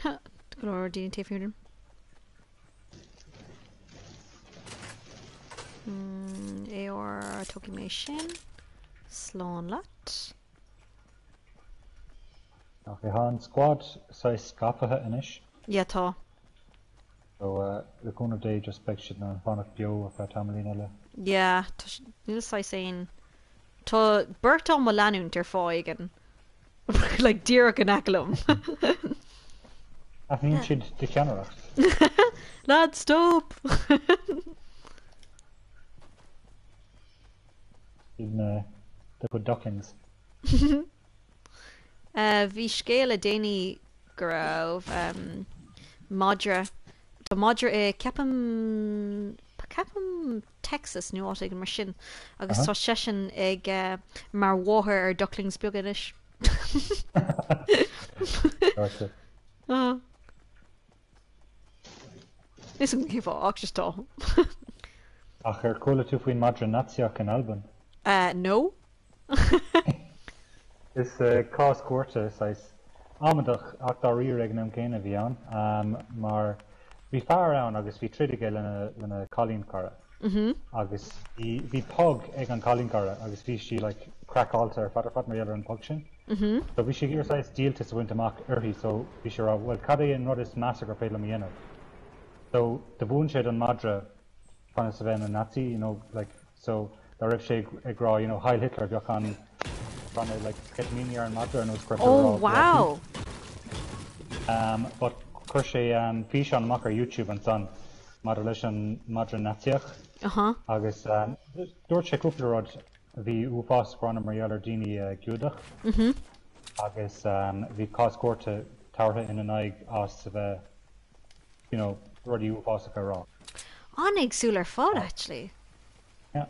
Tá go leor daoine taobh thiar díom. AR tógfaidh mé sin. Slán leat. Ok, tá an squad saghas scaipthe anois. Yeah, tá. So, le cúnamh Dé just beidh siad in ann fanacht beo ar feadh tamaillín eile. Yeah, tá níl saghas aon Tá beirt á mo leanúint ar fáth éigin. Like díreach in aice liom. Aithníonn siad do cheannaireacht. Lads, stop! Iad na do chuid ducklings. Bhí scéal le déanaí go raibh madra, tá madra i, ceapaim, ceapaim Texas nó áit éigin mar sin agus tá seisean ag mar mháthair ar ducklings beaga anois. Is an cén fáth ach just tá. Ach ar chuala tú faoin madra Naitsíoch in Albain? No. Is cás cúirte saghas amadach ach dáiríre ag an am céanna a bhí ann mar bhí fear ann agus bhí troid aige lena cailín cara agus bhí pug ag an cailín cara agus bhí sí like craiceáilte ar fad ar fad mar gheall ar an pug sin. So bhí sé ag iarraidh saghas díoltas a bhaint amach uirthi so bhí sé ag rá bhuel cad é an rud is measa gur féidir liom a dhéanamh. So do mhúin sé don madra conas a bheith ina Nazi you know like so dá raibh sé ag rá you know Heil Hitler bheadh an bronnadh like sceitimíní ar an madra ar nós go raibh sé ag Oh rá wow! Um but Chuir sé físeán amach ar YouTube ansan maidir leis an madra Naitsíoch agus dúirt sé cúpla rud a bhí uafásach gránna mar gheall ar daoine Giúdach agus bhí cás cúirte tabhartha ina n-aghaidh as a bheith you know rudaí uafásacha a rá. An-éagsúil ar fad actually. Yeah.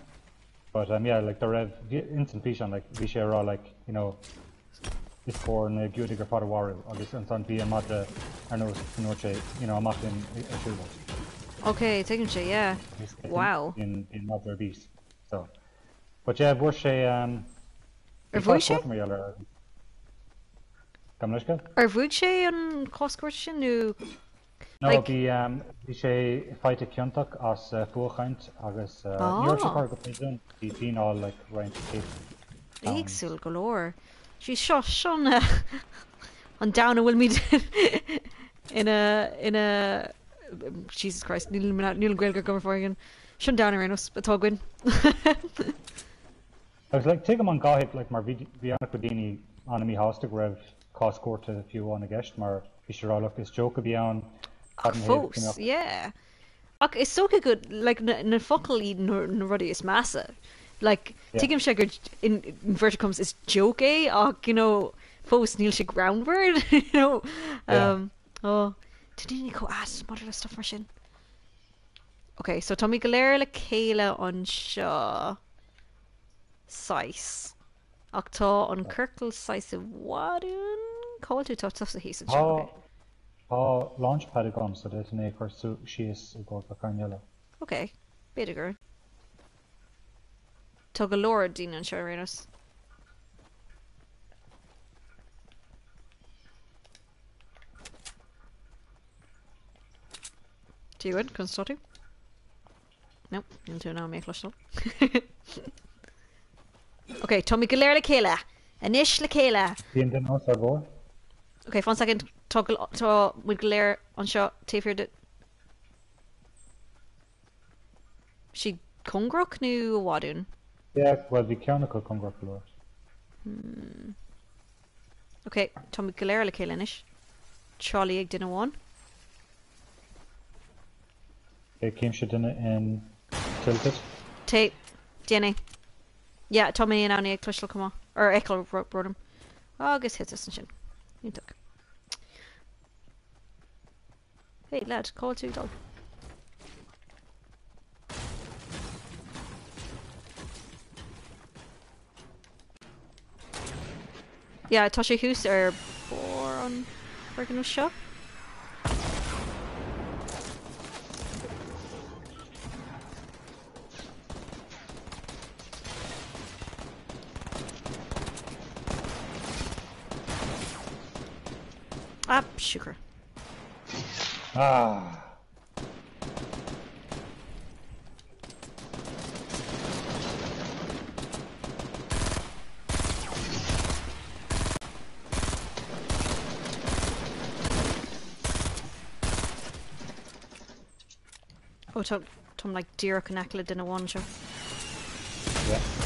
But um yeah like dá raibh ins an físeán like bhí sé a rá like you know is cóir na Giúdaigh ar fad a mharú agus ansan bhí an madra ar nós go ndúirt sé you know amach linn ar siúlóid. Ok tuigim sé yeah. Wow. Bhí an madra ar bís so. But yeah bhfuair sé um Ar bhuaigh sé? Mar gheall ar Gabh mo leithscéal? Ar bhuaigh sé an cás cúirte sin nó No, bhí bhí sé faighte ciontach as fuathchaint agus ní raibh sé curtha go príosún, bhí fíneáil like roinnt céad pounds. Éagsúil go leor. Jeez, seo, seo an an domhan a bhfuilimid ina, ina, Jesus Christ, níl, níl an Ghaeilge agam ar fáth éigin. Seo an domhan ar aon nós atá againn. Agus like tuigim an gcaithfidh like mar bhí bhí an-chuid daoine an-mhíshásta go raibh cás cúirte fiú amháin i gceist mar bhí siad ag rá look is joke a bhí ann Ach fós, yeah. Ach is dócha go like na na focail iad na na rudaí is measa. Like tuigimse gur in inverted commas is joke é ach you know fós níl sé greannmhar you know. Um, oh, tá daoine chomh ait maidir le stuff mar sin. Ok, so táimid go léir le chéile anseo. Saghas. Ach tá an ciorcal saghas i bhfad uainn? Cá bhfuil tú? Tá tusa thíos anseo, ok. Tá launchpad agam so d'fhéadfainn é a chur síos i gcomhair gach éinne eile. Ok, b'fhéidir gur. Tá go leor daoine anseo ar aon nós. Dia dhuit, conas tá tú? No, níl tú in ann mé a chloisteáil. Ok, táimid go léir le chéile! Anois le chéile! Bíonn duine os ár gcomhair. Ok, fan second, tá tá muid go léir anseo taobh thiar de. Siad cóngarach nó i bhfad uainn? Yeah, bhuel bhí ceann acu cóngarach go leor. Hmm. Ok, táimid go léir le chéile anois. Trolley ag duine amháin. Ok, címse duine in Tilted. Té, déan é. Yeah, tá mé in ann é a chloisteáil chomh maith. Or a fheiceáil, brón orm. Agus thiteas ansin. Iontach. Hey lad, cá bhfuil tú ag dul? Yeah, tá sé thuas ar barr an fhoirgnimh seo. Ah, siúcra. Ah. Ó tá táim like díreach in aice le duine amháin anseo. Yeah.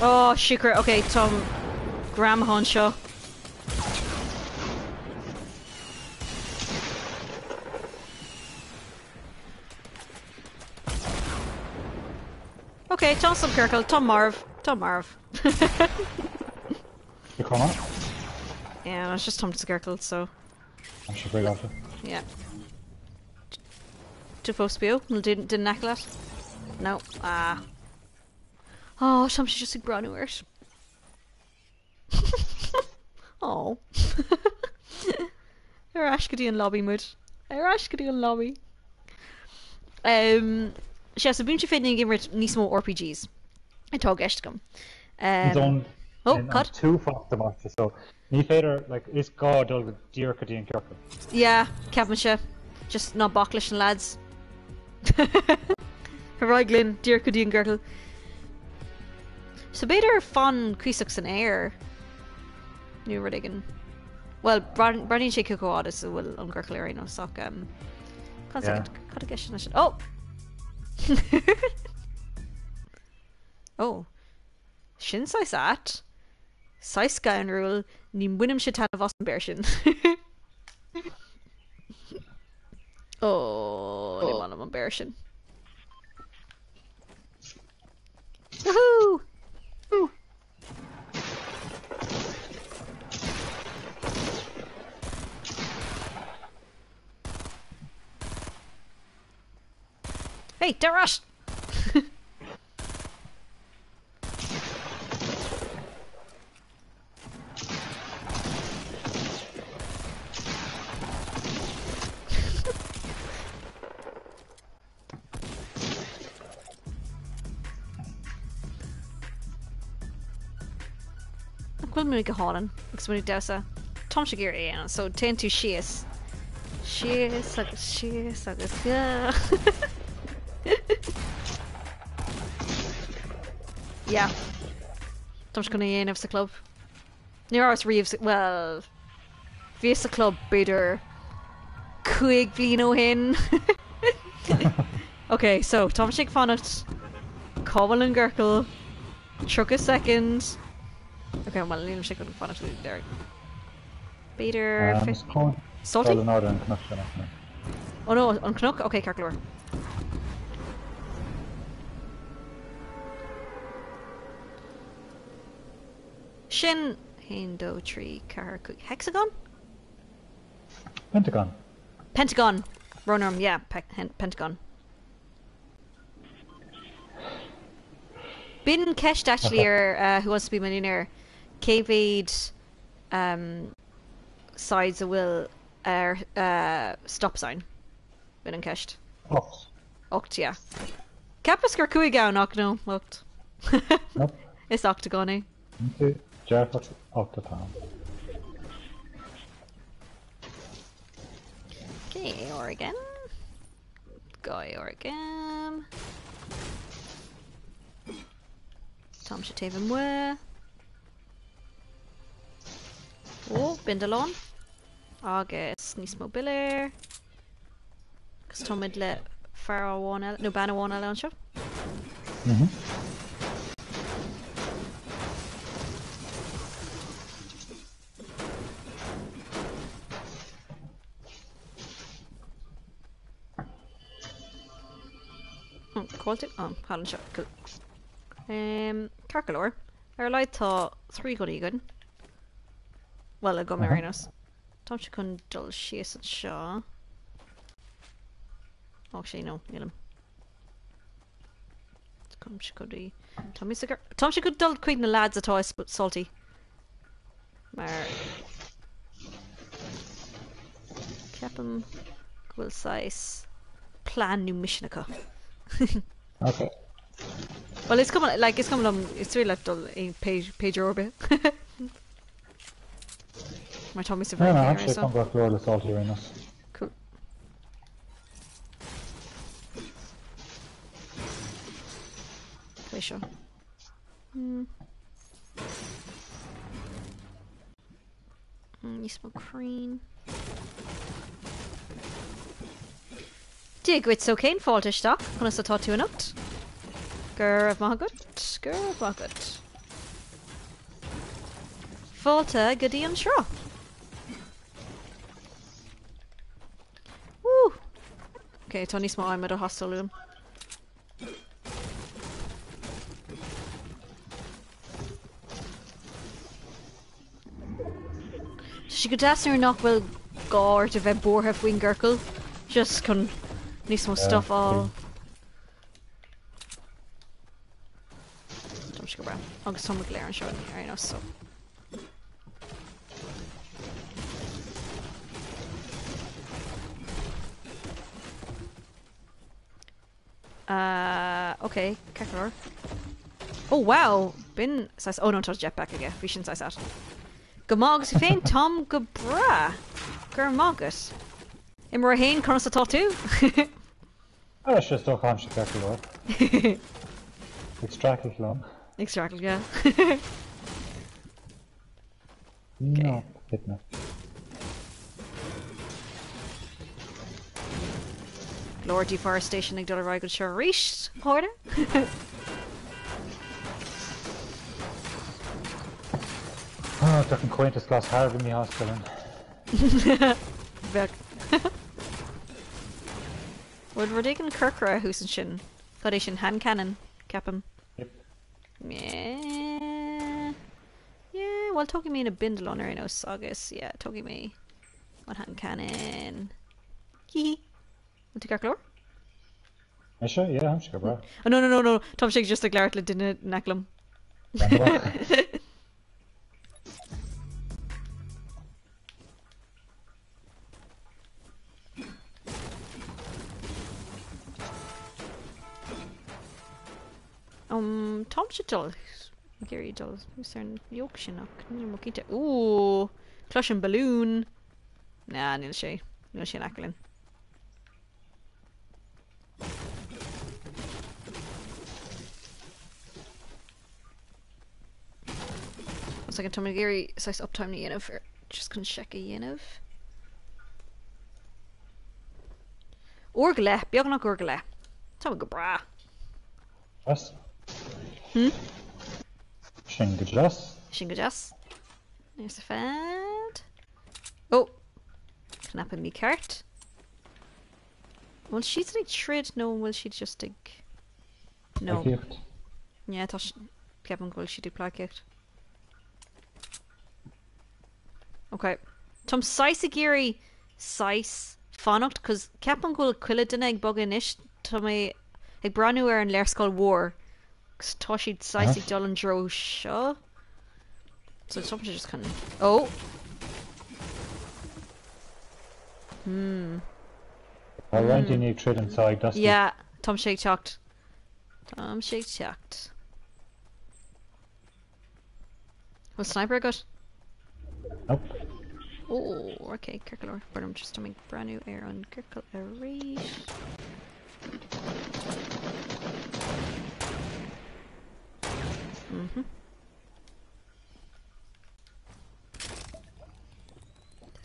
Oh, siúcra, ok, táim greamaithe anseo. Ok, tá san ciorcal, tá marbh, tá marbh. You come Yeah, it's just táim sa ciorcal, so. I'm sure very often. Yeah. Tú fós beo? Nó duine in aice leat? No. Ah. Oh, táimse just ag breathnú ort. Oh. Ar ais go dtí an lobby muid. Ar ais go dtí an lobby. Um, sea, so bímse féin ag imirt níos mó RPGs atá i gceist agam. Um, Don oh, cad? tú fachta amach so ní féidir like, is gá dul go díreach go dtí an ciorcal. Yeah, ceapaimse. Just ná bac leis na lads. Ar aghaidh linn, díreach go dtí an gciorcal. So b'fhéidir fan cuíosach san aer nó rud éigin. Well, breathnaíonn sé chomh fada is a bhfuil an ciorcal ar aon nós ach um, cad yeah. cad i gceist leis sin? Oh! oh. Sin saghas ait. Saghas scanrúil, ní bhainimse taitneamh as an bpéire sin. Ó, ní maith liom an béar sin. Woohoo! Hey, Darash! Nach bhfuil muid go hálainn agus muid ag damhsa? Táimse ag iarraidh é a dhéanamh, so téann tú síos. Síos agus síos agus yeah. Yeah. Táimse chun é a dhéanamh sa club. Ní rabhas riamh sa, bhuel, bhíos sa club b'fhéidir 5 bliain ó shin. Ok, so táimse ag fanacht cá bhfuil an gciorcal? 30 soicind. Ok, bhuel nílimse chun fanacht go dtí deireadh. B'fhéidir Is cóir Salty? dul in airde an cnoc sin ach Oh no, an cnoc? Ok, ceart go leor. Sin 1, 2, 3, 4, 5, hexagon? Pentagon. Pentagon! Brón orm, yeah, pentagon. B'in ceist actually ar uh, Who Wants to Be a Millionaire, cé mhéad um, sides a bhfuil ar uh, stop sign? B'in an ceist. 8. 8, yeah. Cheapas gur 5 ann ach no, 8. Nope. Is octagon é. Dearfach 8 atá ann. Okay, AR again. Guy AR again. Táimse taobh amuigh. Ó, bindealán. Agus níos mó piléar. Agus táimid le fear amháin eile, nó bean amháin eile anseo. Mhm. Oh, cá bhfuil tú? Oh, thall anseo. Cool. Um, ceart go leor. Ar a laghad tá 3 gunnaí againn. Bhuel, agam ar aon nós. Táimse chun dul síos anseo. Oh, actually, no, nílim. Táimse go dtí... Táimse chun dul chuig na lads atá i Salty. Mar... Ceapaim go bhfuil saghas plean nó mission acu. Okay. Well, is cuma, like, is cuma liom, is féidir leat dul aon pé pé dtreo ar bith. Mar tá mé sa No, bhfrainc no, ar actually so. tá gach leor le Salty ar aon nós. Cool. Cé seo? Hmm. Níos mó crainn. Dia dhuit so cén fáilte isteach, conas atá tú anocht? Go raibh maith agat, go raibh maith agat. Fáilte go dtí an sruth. Woo! Ok, tá níos mó adhmaid ag teastáil uaim. Tá sé go deas nuair nach bhfuil gá ort a bheith buartha faoin gciorcal, just chun níos mó stuff a fháil. Tá sé go breá. Agus tá muid go léir anseo ar aon nós, so. Uh, ok, ceart go leor. Oh wow! B'in saghas, oh no tá jetpack aige, bhí sin saghas ait. Go maith agus tú féin, táim go breá! Go raibh maith agat. Imreoir 1, conas atá tú? Ah, is dócha táimse ceart go leor. Ag streachailt liom. Ag streachailt, yeah. No, thit mé. Glór deforestation ag dul ar aghaidh anseo arís, a chairde. Bheadh an Comhaontas Glas thar a bheith míshásta linn. Bheadh. Bhfuil rud éigin corcra thuas ansin? Cad é sin? Hand cannon, ceapaim. Yep. Yeah. Yeah, bhuel tógfaidh mé na bindealáin ar aon nós agus yeah, tógfaidh mé an hand cannon. Hí hí. Bhfuil tú ceart go leor? Mise? Yeah, táimse go breá. Oh, no, no, no, no, táimse just ag labhairt le duine in aice liom. Randamach. Um, táimse dul ag iarraidh dul thuas ar an yoke sin ach níl mé cinnte. Ooh, cloisim balún. Nah, níl sé. Níl sé in aice linn. One second, tá mé ag iarraidh saghas uptime a dhéanamh ar just chun seic a dhéanamh. Uair go leith, beagnach uair go leith. Tá mé go breá. Deas. Hmm? Sin go deas. Sin go deas. There's a fad. Oh! Cnaipe mícheart. Bhfuil siad ag troid nó an bhfuil siad just ag... No. Pleidhcíocht. Yeah, tá ceapaim go bhfuil siad ag pleidhcíocht. Ok. Táim saghas ag iarraidh saghas fanacht cos ceapaim go bhfuil chuile duine ag bogadh anois. Tá mé ag breathnú ar an léarscáil mhór 'cause tá siad saghas ag dul an dtreo seo. So táimse just chun... Oh! Hmm. Tá roinnt daoine ag troid anseo ag Dusty. Yeah, táimse ag teacht. Táimse ag teacht. Bhfuil sniper agat? Nope. Oh, okay, ceart go leor. B'fhearr liom just táim ag breathnú ar an gciorcal arís. Mhm.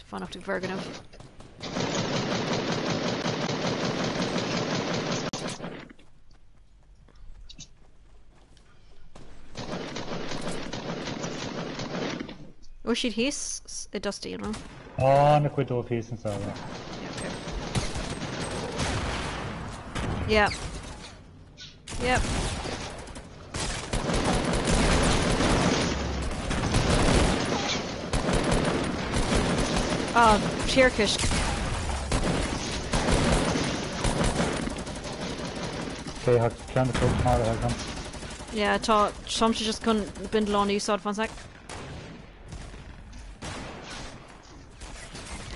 Fanacht ag foirgneamh. Bhfuil siad thíos i Dusty, an bhfuil? Tá an-chuid dóibh thíos anseo, yeah. Yeah, okay. Yeah. Yep. Oh, Turkish. Okay, tá ceann de maraithe agam. Yeah, tá táimse just chun bindealán a úsáid fan sec.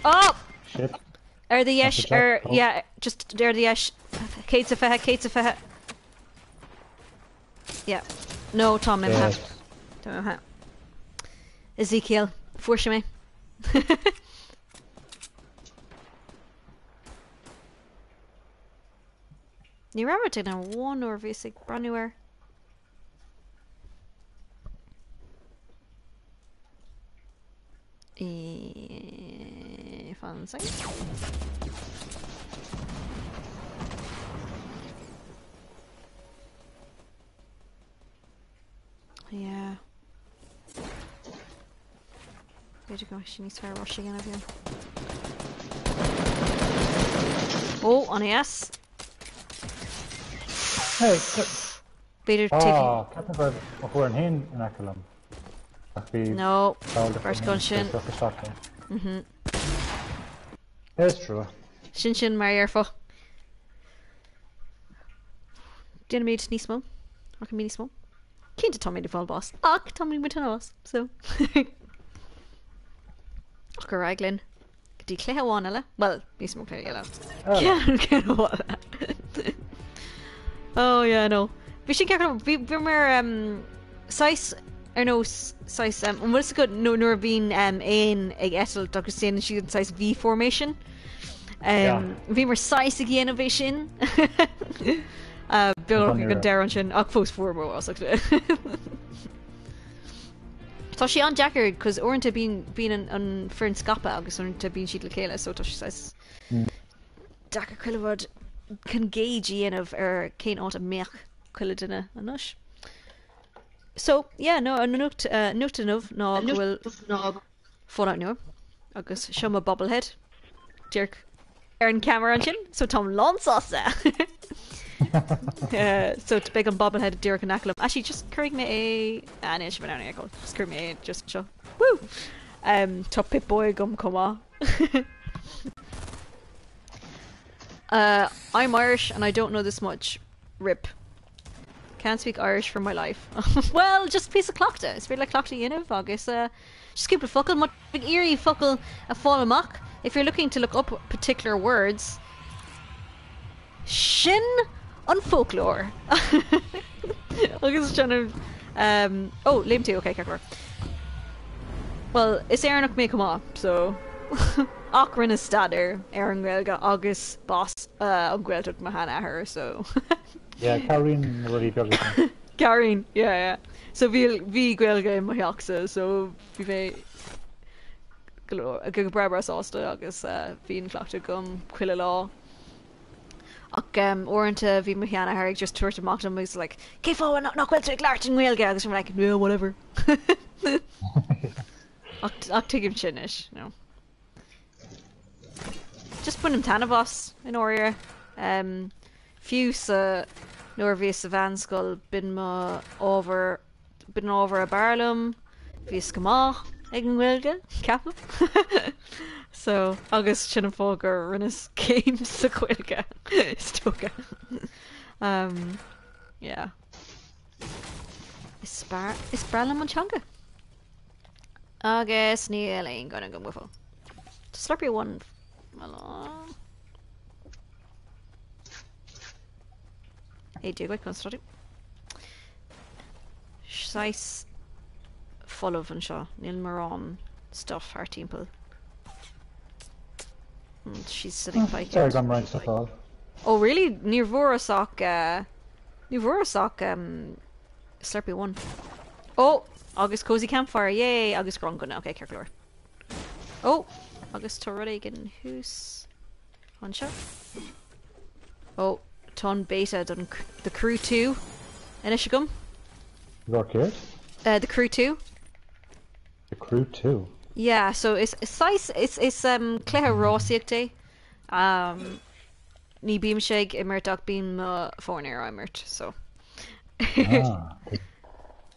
Oh! Shit. Ar do dheis, ar, yeah, just ar do dheis, 120, 120. Yeah. No, tá mé imithe. Tá mé imithe. Ezekiel, fuair sé mé. Ní raibh duine amháin nuair a bhíos ag breathnú air. Fan second. Yeah. B'fhéidir go mbeidh sé níos fearr rush a dhéanamh here. Oh, an yes. Hey, B'fhéidir Ah, ceapaim go raibh mo thuairim féin in aice liom. Ach bhí No, ball de beirt gan sin. isteach liom. Mhm. Is trua. Sin sin mar a dhéarfá. Déanaimid níos mó. Rachaimid níos mó. Cinnte táimid ag fáil bás. Ach táimid muid bás, so. Ach ar aghaidh linn. Go dtí cluiche amháin eile. Well, níos mó cluiche eile. Ceann amháin eile. Oh yeah, no. Bhí sin ceart bhí bhí mar um, saghas ar nós saghas um, an bhfuil fhios agat nó nuair a bhíonn um, éin ag eitilt agus déanann siad an saghas V formation. Um, Bhí mar saghas ag dhéanamh é sin. uh, Beag ag an deireadh ansin ach fós fuair mé bás ach Tá sé an-deacair cos uaireanta bíonn bíonn an, an foireann scaipthe agus uaireanta bíonn siad le chéile so tá sé saghas deacair chuile rud chun gauge a dhéanamh ar cén áit a mbeadh chuile duine anois. So, yeah, no, an nuacht nuacht inniu ná go bhfuil Fallout nua agus seo mo bobblehead díreach ar an ceamara ansin, so táim lánsásta! So beidh an bobblehead díreach in aice liom. Actually, just cuirfidh mé é, ah, níl sé in ann é a fheiceáil. Just cuirfidh mé é just anseo. Woo! Tá Pip-Boy agam chomh maith. I'm Irish and I don't know this much. Rip. Can't speak Irish for my life. Well, just píosa cleachta. Is féidir le cleachtadh a dhéanamh agus just cúpla focal. Má ag iarraidh focal a fáil amach, if you're looking to look up particular words, sin an foclóir. Agus déanamh um, oh, léim tú, ok, ceart go leor. Well, is Éireannach mé chomh maith, so ach rinne staidéar ar an nGaeilge agus b'as uh, an Ghaeltacht mo sheanathair, so Yeah, cabhraíonn na rudaí beaga sin. Cabhraíonn, yeah, yeah. So bhí bhí Gaeilge i mo theachsa, so bhí mé go leor go breá breá sásta agus uh, bhí an cleachtadh agam chuile lá. Ach um, uaireanta bhí mo sheanathair ag just tabhairt amach dom agus like, cé fáth nach bhfuil tú ag labhairt i nGaeilge agus I'm like, no, whatever. Ach, ach tuigim sin anois, you know. Just bainim taitneamh as i ndáiríre. Um, fiú sa nuair a bhíos sa mheánscoil b'in mo ábhar b'in an ábhar ab fhearr liom, bhíos go maith ag an nGaeilge, ceapaim. So, agus sin an fáth gur rinneas céim sa Ghaeilge, is dócha. Um, yeah. Is breá, is breá liom an teanga. Agus níl aon gun agam go fóill. Tá Slurpee amháin well, Hey, Dia dhuit, conas tá tú? Saghas folamh anseo, níl mórán stuff thart timpeall. She's sitting Oh, like sorry gan roinnt stuff fáil. Oh really? Níor bhfuaireas ach eh, ní bhfuaireas ach um, Slurpee One. Oh! Agus Cozy Campfire, yay! Agus gránghunna, ok, ceart go leor. Oh! Agus tá rud éigin thuas anseo. Oh, tá an beta don The Crew 2 anois agam. Lár céard? The Crew 2. The Crew 2. Yeah, so is saghas is is um, cluiche rásaíocht é. Um, ní bímse ag imirt ach bíonn mo pháirtnéir á imirt, so. Ah, okay.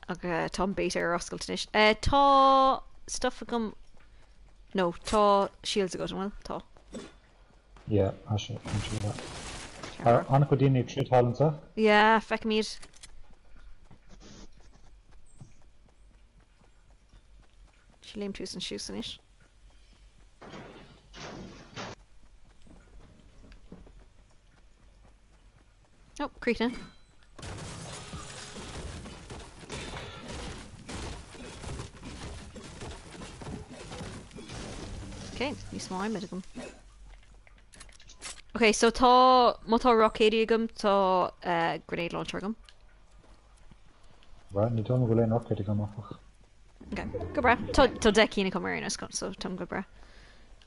Ach tá an beta ar oscailt anois. Tá stuff agam no, tá shields agat, an bhfuil? Tá. Yeah, tá sé, tá sé leat. Ar an-chuid daoine ag troid thall anseo? Yeah, feicim iad. Léim tú suas anois. Oh, críochnaithe. Ok, níos mó adhmaid agam. Ok, so tá má tá roicéidí agam tá uh, grenade launcher agam. Right, ní dóigh liom go bhfuil aon roicéid agam áfach. Ok, go breá. Tá tá 10 cinn agam ar aon nós so táim go breá.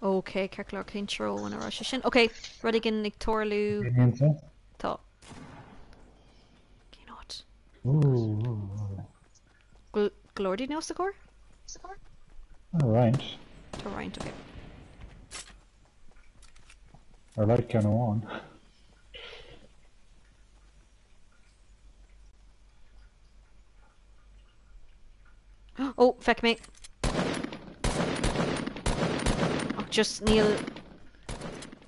Ok, ceart go leor cén treo ina raibh sé sin. Ok, rud éigin ag tarlú. Daoine Tá. Cén áit? Ooh. Go go leor daoine os do chomhair? All right. Tá roinnt, ok. Ar laghad ceann amháin. Ó, feicim é. Ach just níl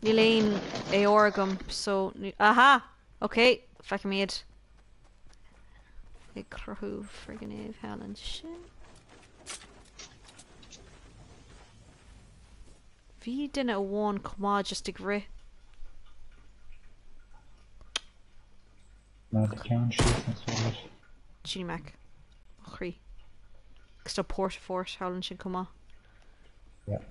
níl aon AR agam so aha! Ok, feicim iad. Ag cruthú foirgneamh thall ansin. Bhí duine amháin chomh maith just ag rith. Ná tá ceann síos an sráid. Ginny Mac. Ó chroí. Agus tá Port-a-Fort thall ansin chomh maith. Yeah.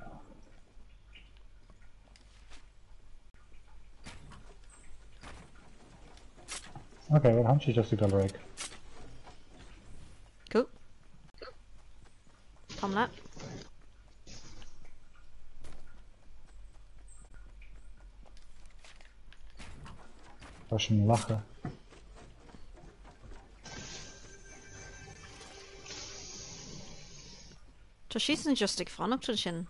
Ok, well tá siad just ag dul ar aghaidh. Cool. Táim leat. Tá sin lacha. Tá siadsan just ag fanacht ansin.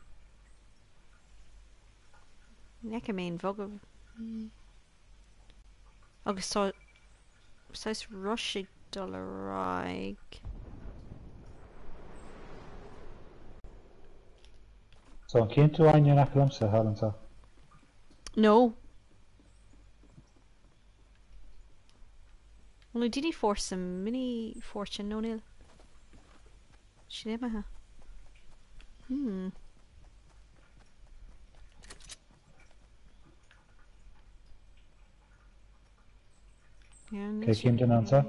Ní fheicim aon bhogadh. Agus tá saghas rush ag dul ar aghaidh. So an gcíonn tú éinne in aice liomsa thall anseo? No. Bhfuil na daoine fós sa mini fort sin nó níl? Sin imithe. Hmm. Cé cím den ansa?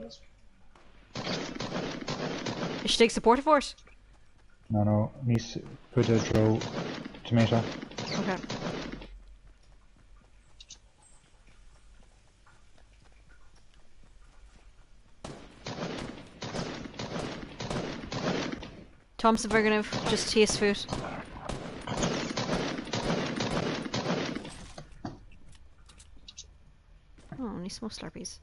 Istigh sa Port-a-Fort? No, no, níos faide i dtreo Tomato. Okay. Táim sa bhfoirgneamh, just thíos fút. Oh, níos mó Slurpees.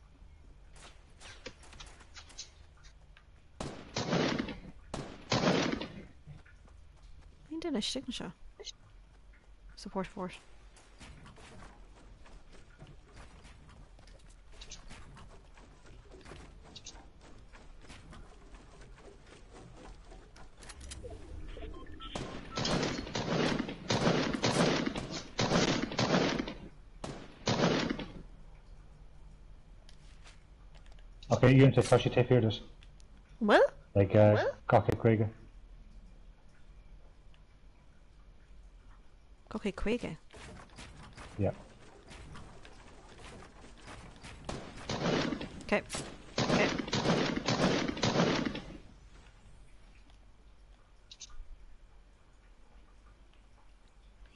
Aon duine istigh anseo? Sa Port-a-Fort. Ok, iontach, tá sé taobh thiar duit. Bhfuil? Like, gach 50. Gach 50? Yeah. Ok. Ok.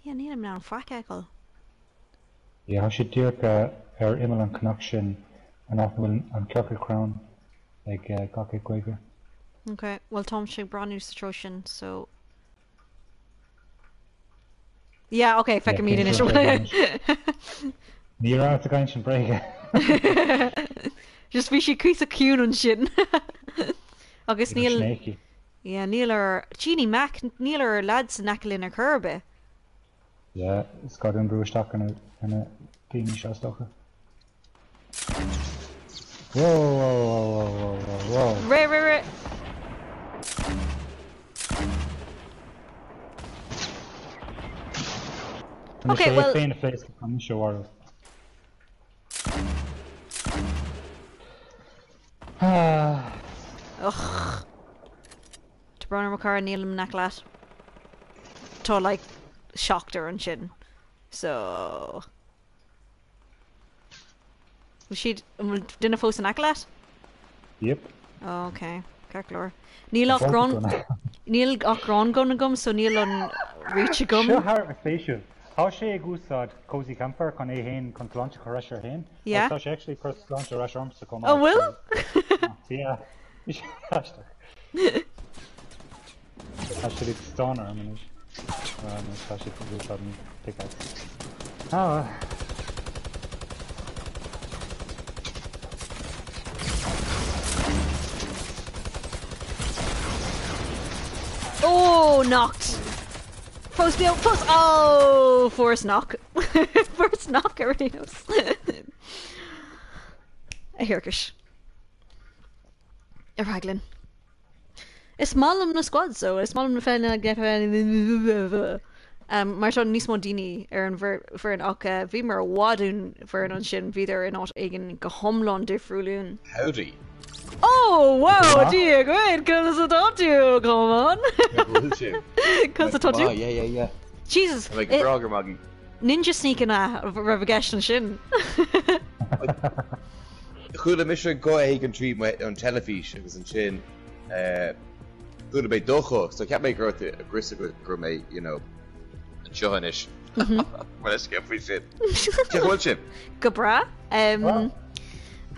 Yeah, nílim in ann faic a fheiceáil. Yeah, tá sé díreach ar imeall an cnoc sin an áit a bhfuil an ciorcal crann ag gach 50. Ok, well táimse ag breathnú sa treo sin, so Yeah, ok, feicim iad anois. Ní raibh ort ag insint bréige. Just bhí sé cuíosach ciúin ansin. Agus níl Yeah, níl ar Jeannie Mac, níl ar lads in aice linn ar chor ar bith. Yeah, is gá dúinn brú isteach ar na daoine seo is dócha. Whoa, whoa, whoa, whoa, whoa, whoa, whoa. Rith, rith, rith! Ok, well... Féin a phléasc an seo orthu. Ugh. Tá brón orm a chara, nílim in aice leat. Tá like seachtar ansin. So... Bhfuil siad, an bhfuil duine fós in aice leat? Yep. Ok, ceart go leor. Níl ach grán, níl ach grán gun agam so níl an reach agam. Seo thar a bheith spéisiúil. Tá sé ag úsáid Cozy Campfire chun é féin, chun sláinte a chur ar ais air féin. Yeah. Agus tá sé actually ag cur sláinte ar ais ormsa chomh maith. An bhfuil? Yeah. Aisteach. Tá siad ag stánadh orm anois. Tá siad ag úsáid an pickaxe. Ah. Oh, knocked. Fós beo, fós, oh, fuaireas knock. Fuaireas knock ar aon nós. A thiarcais. Ar aghaidh linn. Is maith liom na squads so is maith liom na um, mar tá níos mó daoine ar an bhfoireann ach uh, bhíomar i bhfad ón bhfoireann ansin bhíodar in áit éigin go hiomlán difriúil uainn. Howdy. Oh, wow, Dia dhuit, conas atá tú, come on. Conas atá tú? Yeah, yeah, yeah. Jesus. Tá mé go breá go raibh maith agat. Ninja sneak an ea a raibh i gceist ansin. Chuala mise guth éigin tríd an teilifís agus ansin chuala mé do ghuth so cheap mé go raibh tú ag rá go raibh mé you know anseo anois. Mar is scéal faoi sin. Cén chaoi a bhfuil sibh? Go breá.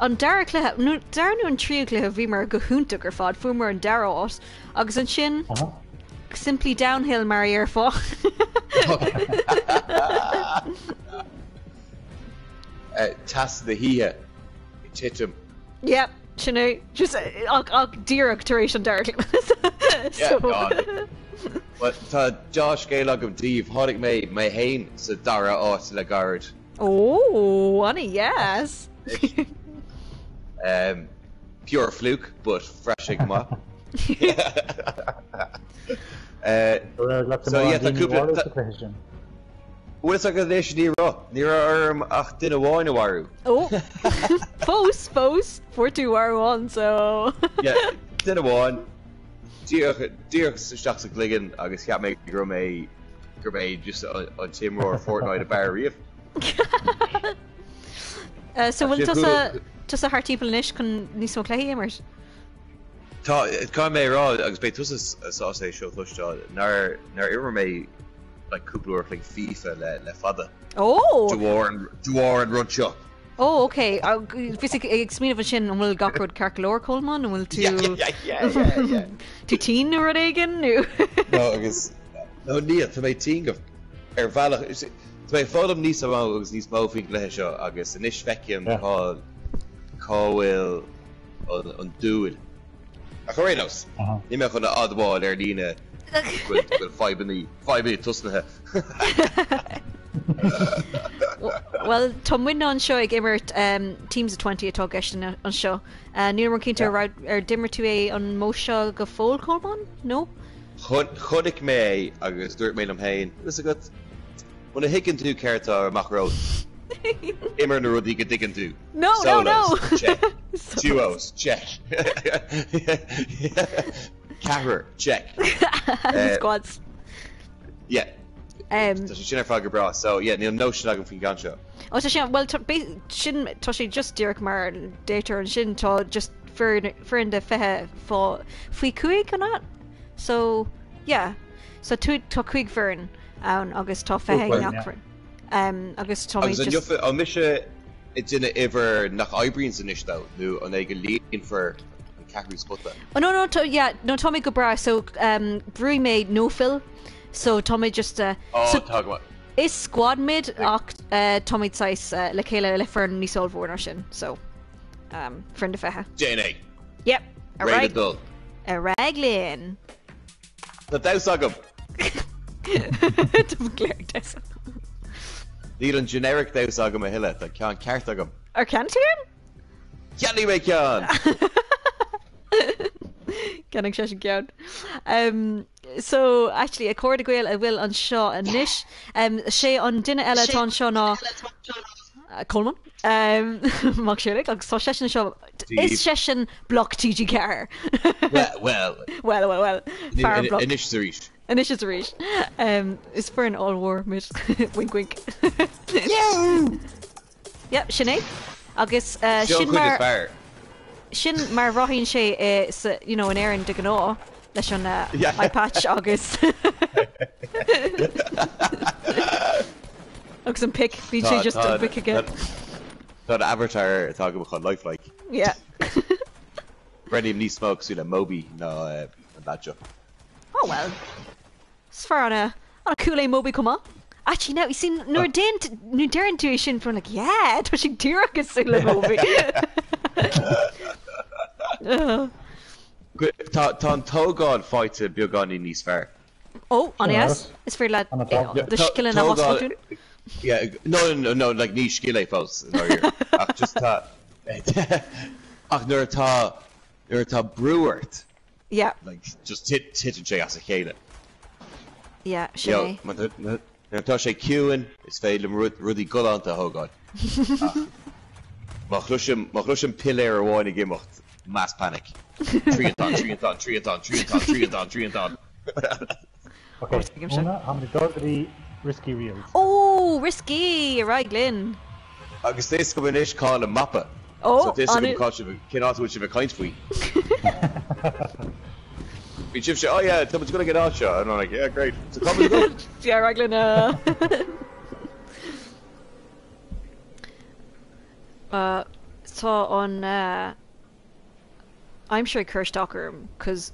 An dara cluiche, nó dara nó an tríú cluiche bhíomar go hiontach ar fad, fuaireamar an dara háit agus ansin simply downhill mar a dhéarfá. Teas na hoíche ag titim. Yep, Sin é, just ach díreach tar éis an dara cluiche. Yeah, God. Well, tá dea-scéal agam daoibh, tháinig mé mé féin sa dara áit le gairid. Ó, an-dheas! Um, pure fluke, but bhraith sé go maith. Uh, so yeah, tá cúpla Bhfuil fhios agat anois ní raibh, ní raibh orm ach duine amháin a mharú. Ó, fós, fós, fuair tú mharú amháin, so. Yeah, duine amháin, díreach, díreach isteach sa gcloigeann agus cheap mé go raibh mé, go raibh mé just an t-imreoir Fortnite ab fhearr riamh. So bhfuil tusa, tusa thart timpeall anois chun níos mó cluichí a imirt? Tá, caithfidh mé a rá, agus beidh tusa sásta é seo a chloisteáil, nár, nár imir mé like cúpla uair a chloig FIFA le, le fada. Ó! De bharr an, de bharr an rud seo. Ó, ok. Bhíos ag, ag smaoineamh ansin, an bhfuil gach rud ceart go leor, Colmán? An bhfuil tú... Yeah, yeah, yeah, yeah, yeah. tú tinn nó rud éigin, nó? No, agus, no, níl, tá mé tinn go, ar bhealach, tá mé ag foghlaim níos mó agus níos mó faoin gcluiche seo agus anois feicim cá, cá bhfuil an dúil. Ach ar aon nós, níl mé chun a admháil ar líne go bhfuil fadhbanna, fadhbanna tosnaithe. Bhuel, tá muidne anseo ag imirt Teams of 20 atá i gceist anseo. Níl mé cinnte ar ar d'imir tú é an modh seo go fóill, Colmán? No? Chonaic mé é agus dúirt mé liom féin, bhfuil fhios agat, muna thuigeann tú céard atá amach romhat, imir na rudaí go dtuigeann tú. No, no, no! Solos, check. Duos, check. Ceathrar, check. Squads. Yeah. Tá sé sin ar fad go breá. So, yeah, níl notion agam faoin gceann seo. Ó, tá sé, well, sin, tá sé just díreach mar deirtear ansin, tá just foireann de 20 faoi 5, an ea? So, yeah. So, tá 5 foireann ann agus tá 20 i ngach foireann. Agus tá mé just. Agus an mise ag déanamh uimhir nach oibríonns anois though, nó an é go líonfar an ceathrú spota? Oh no no tá yeah no tá mé go breá so brúigh mé no fill so tá mé just Oh so tá go maith. Is squad muid ach tá muid saghas le chéile le foireann níos ollmhór ná sin so foireann de 20. Déan é! Yep! Réidh le dul. Ar aghaidh linn! Tá damhsa agam! Tá glare damhsa. Níl an generic damhsa agam a thuilleadh, tá ceann ceart agam. Ar cheannaigh tú ceann? Cheannaigh mé ceann! Cheannaigh seisean ceann. Um, so, actually, a chairde Gael a bhfuil anseo anois, um, sé an duine eile atá anseo ná Colmán um, Mac Séalaigh agus tá seisean anseo Is seisean bloc TG4. Well, well. Well, well, well. Fear an bloc. Anois is arís. Anois is arís. Is foireann ollmhór muid. Wink wink. Yep, sin é. Agus sin mar sin mar a bhraitheann sé i sa you know in Éirinn de ghnáth leis an eye patch agus agus an pic bíonn sé just an pic aige. Tá an avatar atá agam chomh lifelike. Yeah. Breathnaím níos mó cosúil le Moby ná an lad seo. Oh well. Is fear ana ana cool é Moby chomh maith. Actually now, you see nuair a déan nuair a deireann tú é sin I'm like yeah tá sé díreach cosúil le Moby. Tá tá an tógáil faighte beagáinín níos fearr. Ó, an-deas. Is féidir leat do scileanna a oscailt dúinn. Yeah, no, no, no, like ní scil é fós, i ndáiríre. Ach just tá, ach nuair atá, nuair atá brú ort, Yeah. like just tit, titeann sé as a chéile. Yeah, sin You know, é. má tá, nuair atá sé ciúin, is féidir liom rud, rudaí galánta a thógáil. Ach má chloisim, má chloisim piléar amháin ag imeacht, mass panic. Triantán, triantán, triantán, triantán, triantán, triantán. Ok, Úna, táimid ag dul go dtí Risky Reels. Ó, Risky! Ar aghaidh linn! Agus tá fhios agam anois cá bhfuil an mapa. Ó, So tá fhios agam cá sibh, cén áit a bhfuil sibh ag caint faoi. Bhí sibhse, oh yeah, tá muid ag dul ag an áit seo. And I'm like, yeah, great. So cá bhfuil muid ag dul? Yeah, ar aghaidh linn. Tá an aimsir ag cur isteach orm 'cause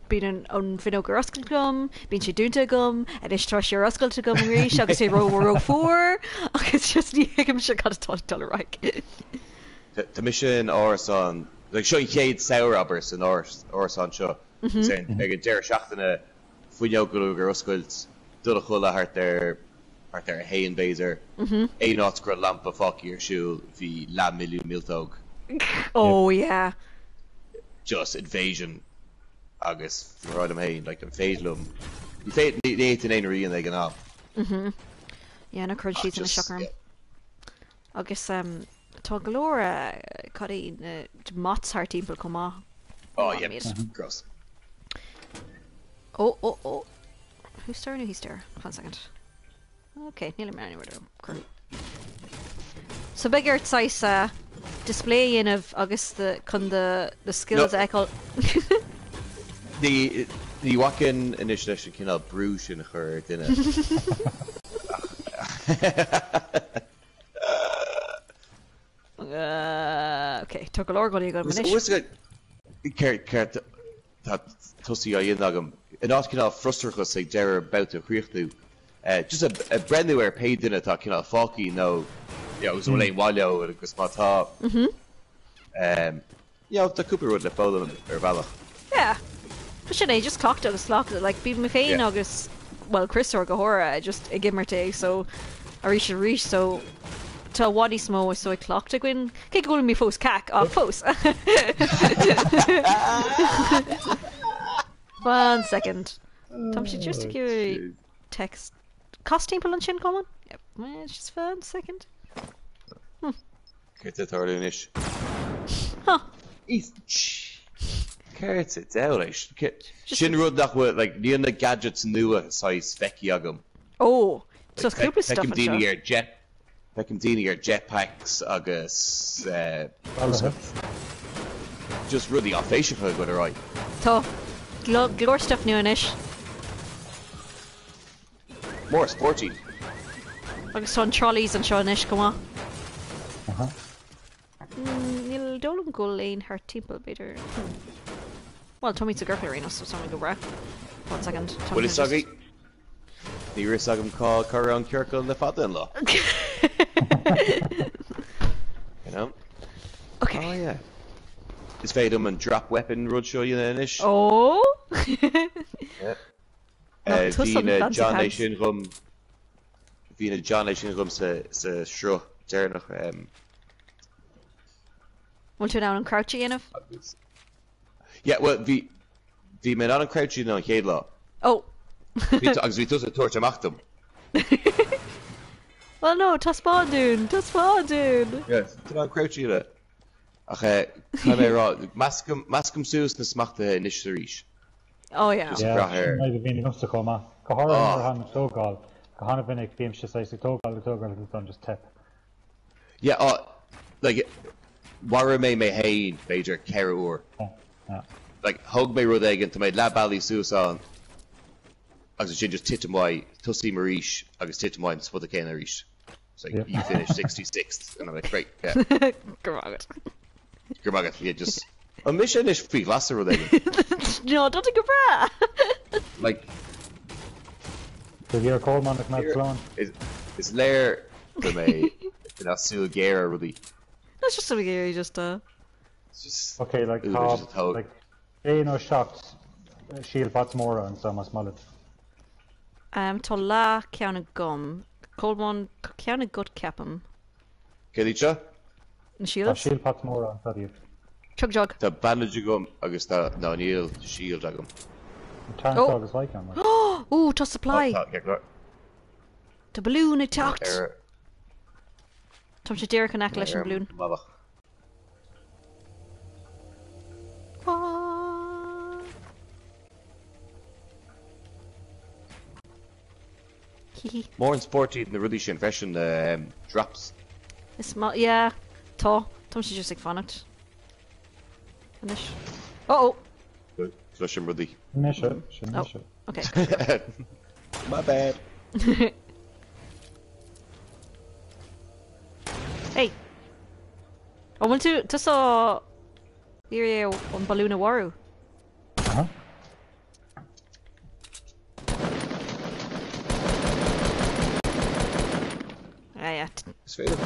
bíonn an fhuinneog ar oscailt agam, bíonn sé dúnta agam, anois tá sé ar oscailt agam arís agus é ró ró-fhuar agus just ní thuigimse cad atá ag dul ar aghaidh. Tá mise in árasán. Like seo an chéad samhradh abair san árasán seo. Agus ag an deireadh seachtaine fuinneog go luath ar oscailt, dul a chodladh thart ar thart ar a haon b'fhéidir. Aon áit go raibh lampa fágtha ar siúl bhí leath milliún míoltóg. Oh yeah. Just invasion agus bhí mé ag rá liom féin like an féidir liom ní féidir ní fhéadfainn aon rud a dhéanamh ag an am. Yeah no cuireann Ach siad just isteach orm. yeah. Agus tá go leor cad é na moths thart timpeall chomh maith. Oh yeah, gross. Oh, oh, oh. Who's there nó he's there? One second. Ok, níl mé anywhere cur. So beidh ort saghas uh, display a dhéanamh agus the, chun the, the skills a fheiceáil. Ní ní bhacfainn anois leis an cineál brú sin a chur ar duine. Ok, tá go leor gunnaí agam anois. Céard tá tosaithe á dhéanamh agam? In áit cineál frustrachas ag deireadh babhta a chríochnú, just ag breathnú ar pé duine atá cineál fágtha nó you know agus an bhfuil aon mhaith leo agus má tá you know tá cúpla rud le foghlaim ar bhealach. Yeah. Sin é, just cleachtadh agus cleachtadh. Like, bím mé féin agus, well, Criostóir go háirithe, just ag imirt é, so, arís is arís, so, tá i bhfad níos mó is dóigh cleachtadh againn, cé go bhfuil mé fós cac, ach fós. One second. Táimse just ag iarraidh text. Cas timpeall ansin, Colmán? Yep. Just one second. Céard atá ag tarlú anois? Céard sa diabhal é sin? Sin rud nach bhfuil, like, níl na gadgets nua saghas feicthe agam. Ó, tá cúpla stuff Feicim anseo. daoine ar jet, feicim daoine ar jetpacks agus just rudaí áiféiseacha ag dul ar aghaidh. Tá go leor stuff nua anois. More sporty. Agus tá an trolleys anseo anois chomh maith. Níl dóigh liom go bhfuil aon thart timpeall, b'fhéidir. Bhuel, táimid sa gciorcal ar aon nós, so táimid go breá. One second. Bhfuil fhios agaibh? Ní raibh fhios agam cá cá raibh an ciorcal le fada an lá. You know? Okay. Oh yeah. Is féidir liom an drop weapon rud seo a dhéanamh anois. Oh! Yeah. Nach tusa Bhí an na fancy John é pants. sin dhom Bhí na John é sin dhom sa sa sruth deireanach. Bhfuil tú in ann an crouch a dhéanamh? Agus Yeah, well bhí bhí mé in ann an crouch a dhéanamh an chéad lá. Oh! Bhí tú agus bhí tusa ag tabhairt amach dom. Well no, taispeáin dúinn! Taispeáin dúinn! Yeah, tá mé in ann crouch a dhéanamh. Ach caithfidh mé a rá, meascaim meascaim suas na smachtuithe anois is arís. Oh yeah. Just brath Yeah, ar. sin fadhb a bhíonn agamsa chomh maith. Go háirithe nuair Ah. atá mé ag tógáil, go han-mhinic bímse saghas ag tógáil, ag tógáil agus then just teip. Yeah, oh, like, mharaigh mé mé fhéin, b'fhéidir, ceithre uair. Yeah, yeah. Like, thóg mé rud éigin, tá mé leath bealaigh suas ann, agus ansin just titim uaidh, tosaím arís agus titim uaidh an spota céanna arís. It's like, Yeah. you finished 66th, and I'm like, great, yeah. Go raibh maith agat. Go raibh maith agat, yeah, just... An mise anois faoi ghlas nó rud éigin? No, tá tú go breá! Like... So bhí ar Colmán ag coimeád slán. Is léir go mbeidh ina súil ghéar ar rudaí. That's just something you just uh. It's just... Ok, like Ooh, tá just a thóg. like sé nó seacht síol pots móra anseo más maith leat. Um, tá leath ceann agam. Colmán, tá ceann agat ceapaim. Céard iad seo? Na Tá shields? shield pots móra anseo daoibh. Chug jug. Tá bandage agam agus tá, no níl shield agam. Tarraing Oh. seo agus faigh ceann, like. Ooh, tá Oh, supply. tá, ceart go leor. Tá balún ag teacht. Ar, Táimse díreach in aice leis an ar balún. mbealach. Ah. Hí. Mór an spórt iad na rudaí sin freisin, na drops. Is maith, yeah, tá, táimse just ag fanacht. Anois. Oh oh! Cloisim rudaí. Mise, sin Oh, mise. okay. My bad. Hey! An bhfuil tú, tusa ag iarraidh an balún a mharú? Aha. Ah, yeah. Is féidir.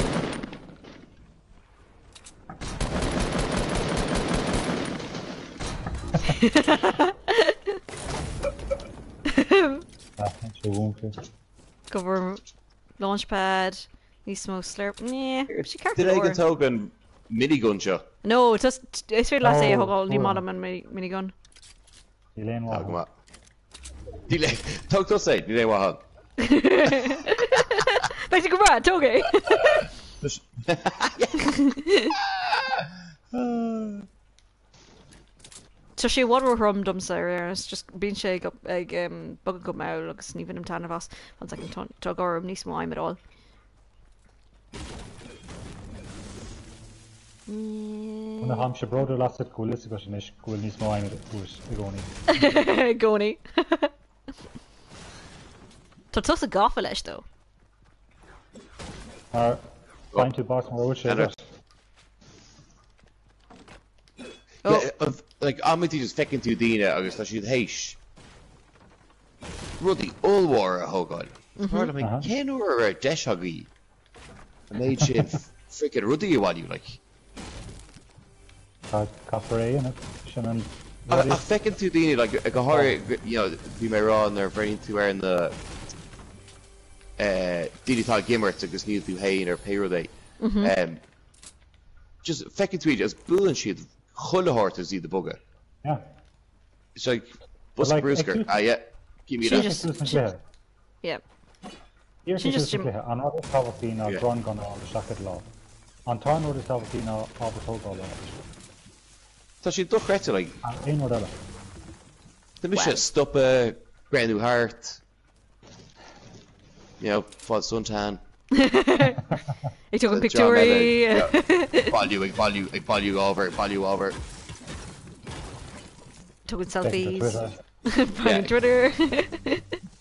Go bhfuair launchpad níos mó slurp. Nah, sé ceart go Duine éigin leor. tóg an minigun seo. No, just is féidir leat é a Oh, thógáil, ní fuair. maith liom an minigun. Níl aon Tá mhaith go ann. maith. Níl aon- Tóg tusa é, níl aon mhaith ann. Beidh sé go breá, tóg é! Tá sé i bhfad róthrom domsa ar aon nós, just bíonn sé ag ag bogadh go mall agus ní bhainim taitneamh as. One second, tá tá gá orm níos mó adhmaid a fháil. Muna tháimse bródúil asat go bhfuil fhios agat anois go bhfuil níos mó adhmaid uait i gcónaí. I gcónaí. Tá tusa gafa leis though. Mar faigheann tú bás mar a bhfuil sé agat. Oh. Like, amantaí just feiceann tú daoine agus tá siad théis rudaí ollmhóra a thógáil. Mar I mean, cén uair a raibh deis agaibh an méid sin freaking rudaí a bhailiú, like? Tá caithfear é a dhéanamh, sin an rud. Ach feiceann tú daoine, like, go háirithe, you know, bhí mé ag rá nuair a bhreathnaíonn tú ar na daoine atá ag imirt agus níl tú féin ar pé rud é, Just feiceann tú iad agus buaileann siad chuile shórt agus iad ag bogadh. Yeah. It's like bosca bruscair. Ah yeah, give me that. Sin just, yeah. Sin just an rud is tábhachtaí ná dron gun a fháil isteach i do lámh. An t-aon rud is tábhachtaí ná ábhar tógála a fháil. Tá sé dochreidte like. Aon rud eile. Tá mise ag stopadh, breathnú thart. You know, fáil suntan. Ag tógáil pictiúirí. Bailiú, ag bailiú, ag bailiú ábhar, ag bailiú ábhar. Tógann selfies. Bailiú Twitter.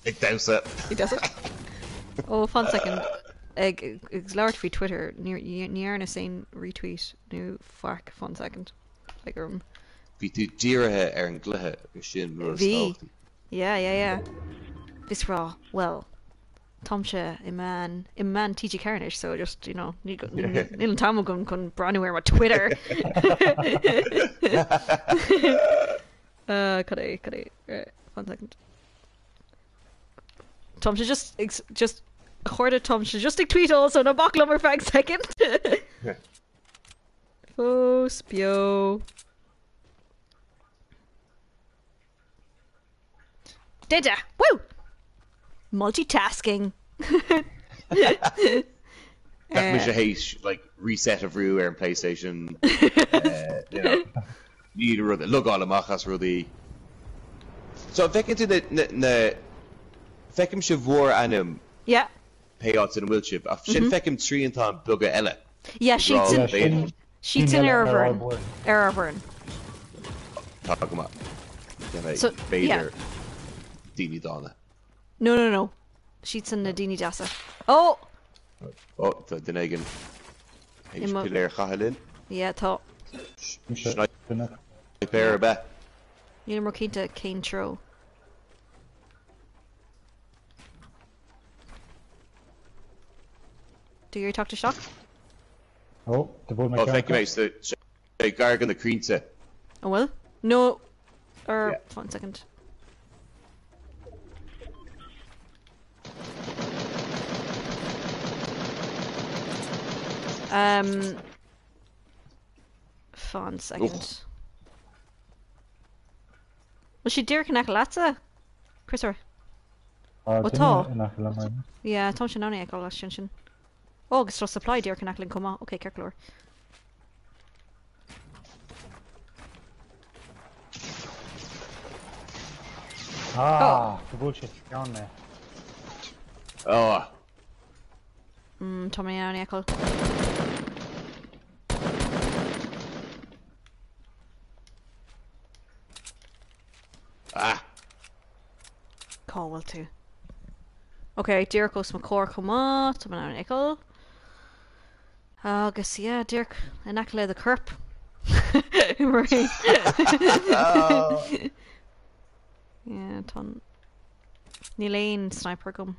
Ag damhsa. Ag damhsa. Oh, fan second. Ag labhairt faoi Twitter, ní dhearnas aon retweet nó faic, fan second. Ag orm. Bhí tú dírithe ar an gcluiche agus sin rud is Bhí. tábhachtaí. Yeah, yeah, yeah. Bhíos ag rá, bhuel, táimse i meán, i meán TG4 anois, so just, you know, níl an t-am agam chun breathnú ar mo Twitter. Uh, cad é, cad é, right, one second. Táimse just, just, a chairde, táimse just ag tweetáil, so ná bac liom ar feadh second. Fós beo. Déanta! Woo! Multitasking! Bheadh mise théis like reset a bhrú ar an PlayStation, you know, níl rud, logáil amach as rudaí. So an bhfeiceann tú na, na, na, feicimse bhur ainm Yeah. pé áit ina bhfuil sibh, ach sin feicim triantán beaga eile. Yeah, siadsan, siadsan ar ár bhfoireann, ar ár bhfoireann. Tá go maith. So, b'fhéidir daoine dána. No, no, no. Siadsan na daoine deasa. Oh! Oh, tá duine éigin théis piléar a chaitheamh linn. Yeah, tá. Sniper ab ea? Nílim ró-chinnte cén treo. Do you teacht isteach? Ó, do bhuail mé Ó, ceann feicim é, sé gar do na crainnte. An bhfuil? No, er, one second. Um, fan second. Bhfuil sé díreach in aice leatsa, Christopher? Tá Ó tá. duine in aice liom ar. Yeah, táimse in ann é a fheiceáil as sin. Ó, agus tá supply díreach in aice linn chomh maith. Ok, ceart go leor. Ah, do bhuail sé sa cheann mé. Oh. Tá mé in ann é a fheiceáil. Ah! Cá bhfuil tú? Ok, díreach os mo chomhair chomh maith, tá mé in ann é a fheiceáil. Agus yeah, díreach in aice le do chorp. Yeah, tá an... Níl aon sniper agam.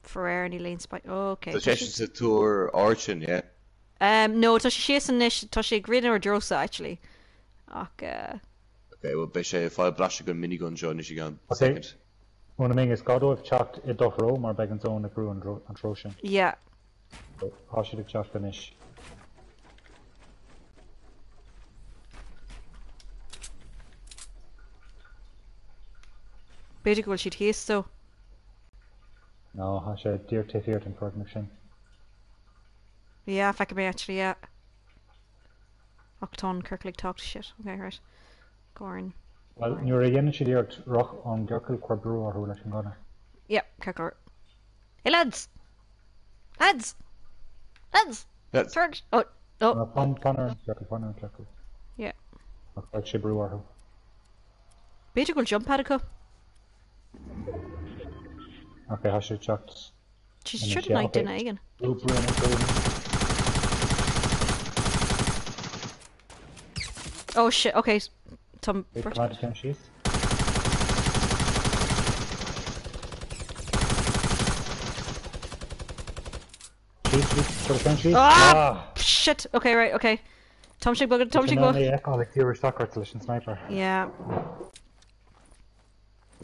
Faraor, níl aon spi... Ok. Tá seisean sa túr ard sin, yeah? Um, no, tá sé síos anois, tá sé ag rith inár dtreosa, actually. Ach, uh... Ok. Bhuel, beidh sé ag fáil blaiseadh den minigun seo anois i gceann Ok. soicind. Úna Ming, is gá dóibh teacht i do threo mar beidh an zone ag brú an treo sin. Yeah. So, tá siad ag teacht anois. B'fhéidir go bhfuil siad thíos though. No, tá sé díreach taobh thiar den foirgneamh sin. Yeah, feicim é actually, yeah. Ach tá an ciorcal ag teacht, shit, ok, right. Gorn. Bhuel, nuair a dhéanann siad iarracht rith ón gciorcal, cuir brú orthu leis an ngunna. Yeah, ceart go leor. Hey lads! Lads! Lads! Lads! Turn! Oh, oh. No, fan, fan ar an ciorcal, fan ar an ciorcal. Yeah. Ach cuirfidh sé brú orthu. B'fhéidir go bhfuil jump pad acu? Ok, tá sé ag teacht. She's sure in aghaidh duine éigin. Brú, brú, brú. Oh shit, ok. Tá beirt. síos. Síos, síos, cuir ceann síos. Ah! Shit, ok, right, ok. Táim ag bogadh, táim ag bogadh. É a fheiceáil ag tiarú isteach ort leis an sniper. Yeah.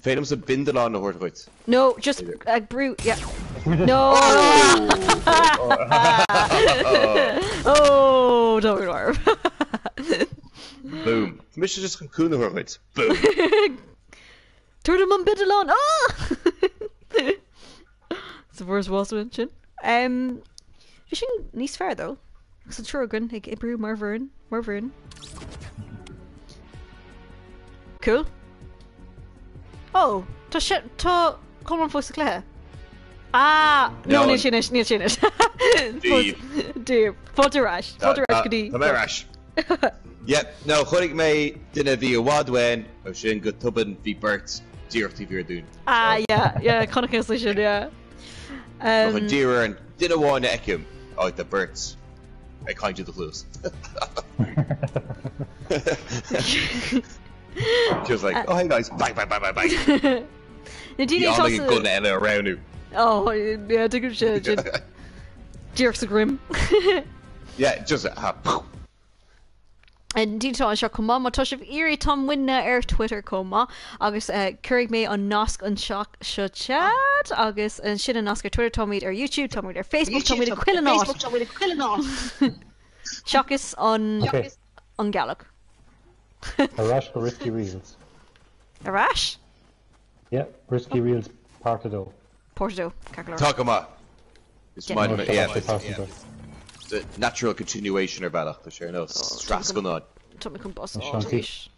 Féidir liomsa bindealán a thabhairt dhuit. No, just ag brú, yeah. No! Oh, don't worry. Boom. Tá mise just chun cúnamh a thabhairt dhuit. Boom. Tabhair dom an bindealán! Ah! Sa bhfuair bhás sin. Um, bhí sin níos fearr though. Agus an triúr againn ag oibriú mar bhfoireann, mar bhfoireann. Cool. Oh, tá sé, tá Colmán fós sa chluiche. Ah, no, níl sé anois, níl sé anois. Díobh. Díobh. Fáilte ar ais. Fáilte ar ais go dtí. Tá mé ar ais. Yep, no, chonaic mé duine a bhí i bhfad uainn, ó sin go tobann bhí beirt díreach taobh thiar dúinn. Ah, yeah, yeah, chonaic mé sin, yeah. Um, Chun díriú ar an duine amháin a fheicim, á tá beirt ag caint i do chluas. Just like, oh hey guys, bang, bang, bang, bang, bang. Na daoine Bhí atá an gunna eile a roghnú. Oh, yeah, tuigim sin, sin. Díreach sa droim. Yeah, just, ah, poof. Na daoine atá anseo chomh maith, má tá sibh ag iarraidh tá muidne ar Twitter chomh maith agus cuirfidh mé an nasc anseo sa chat agus sin an nasc ar Twitter, táimid ar YouTube, táimid ar Facebook, táimid i chuile áit seachas an an gealach. Ar ais go Risky Reels. Ar ais? Yeah, Risky Reels Part 2. Part 2, ceart go leor. Tá go maith. Is Yeah. maith liom é, yeah. Tá It's a natural continuation ar bhealach, tá sé ar nós sraith scannáin. Tá mé chun bás Tá a fháil Sean arís.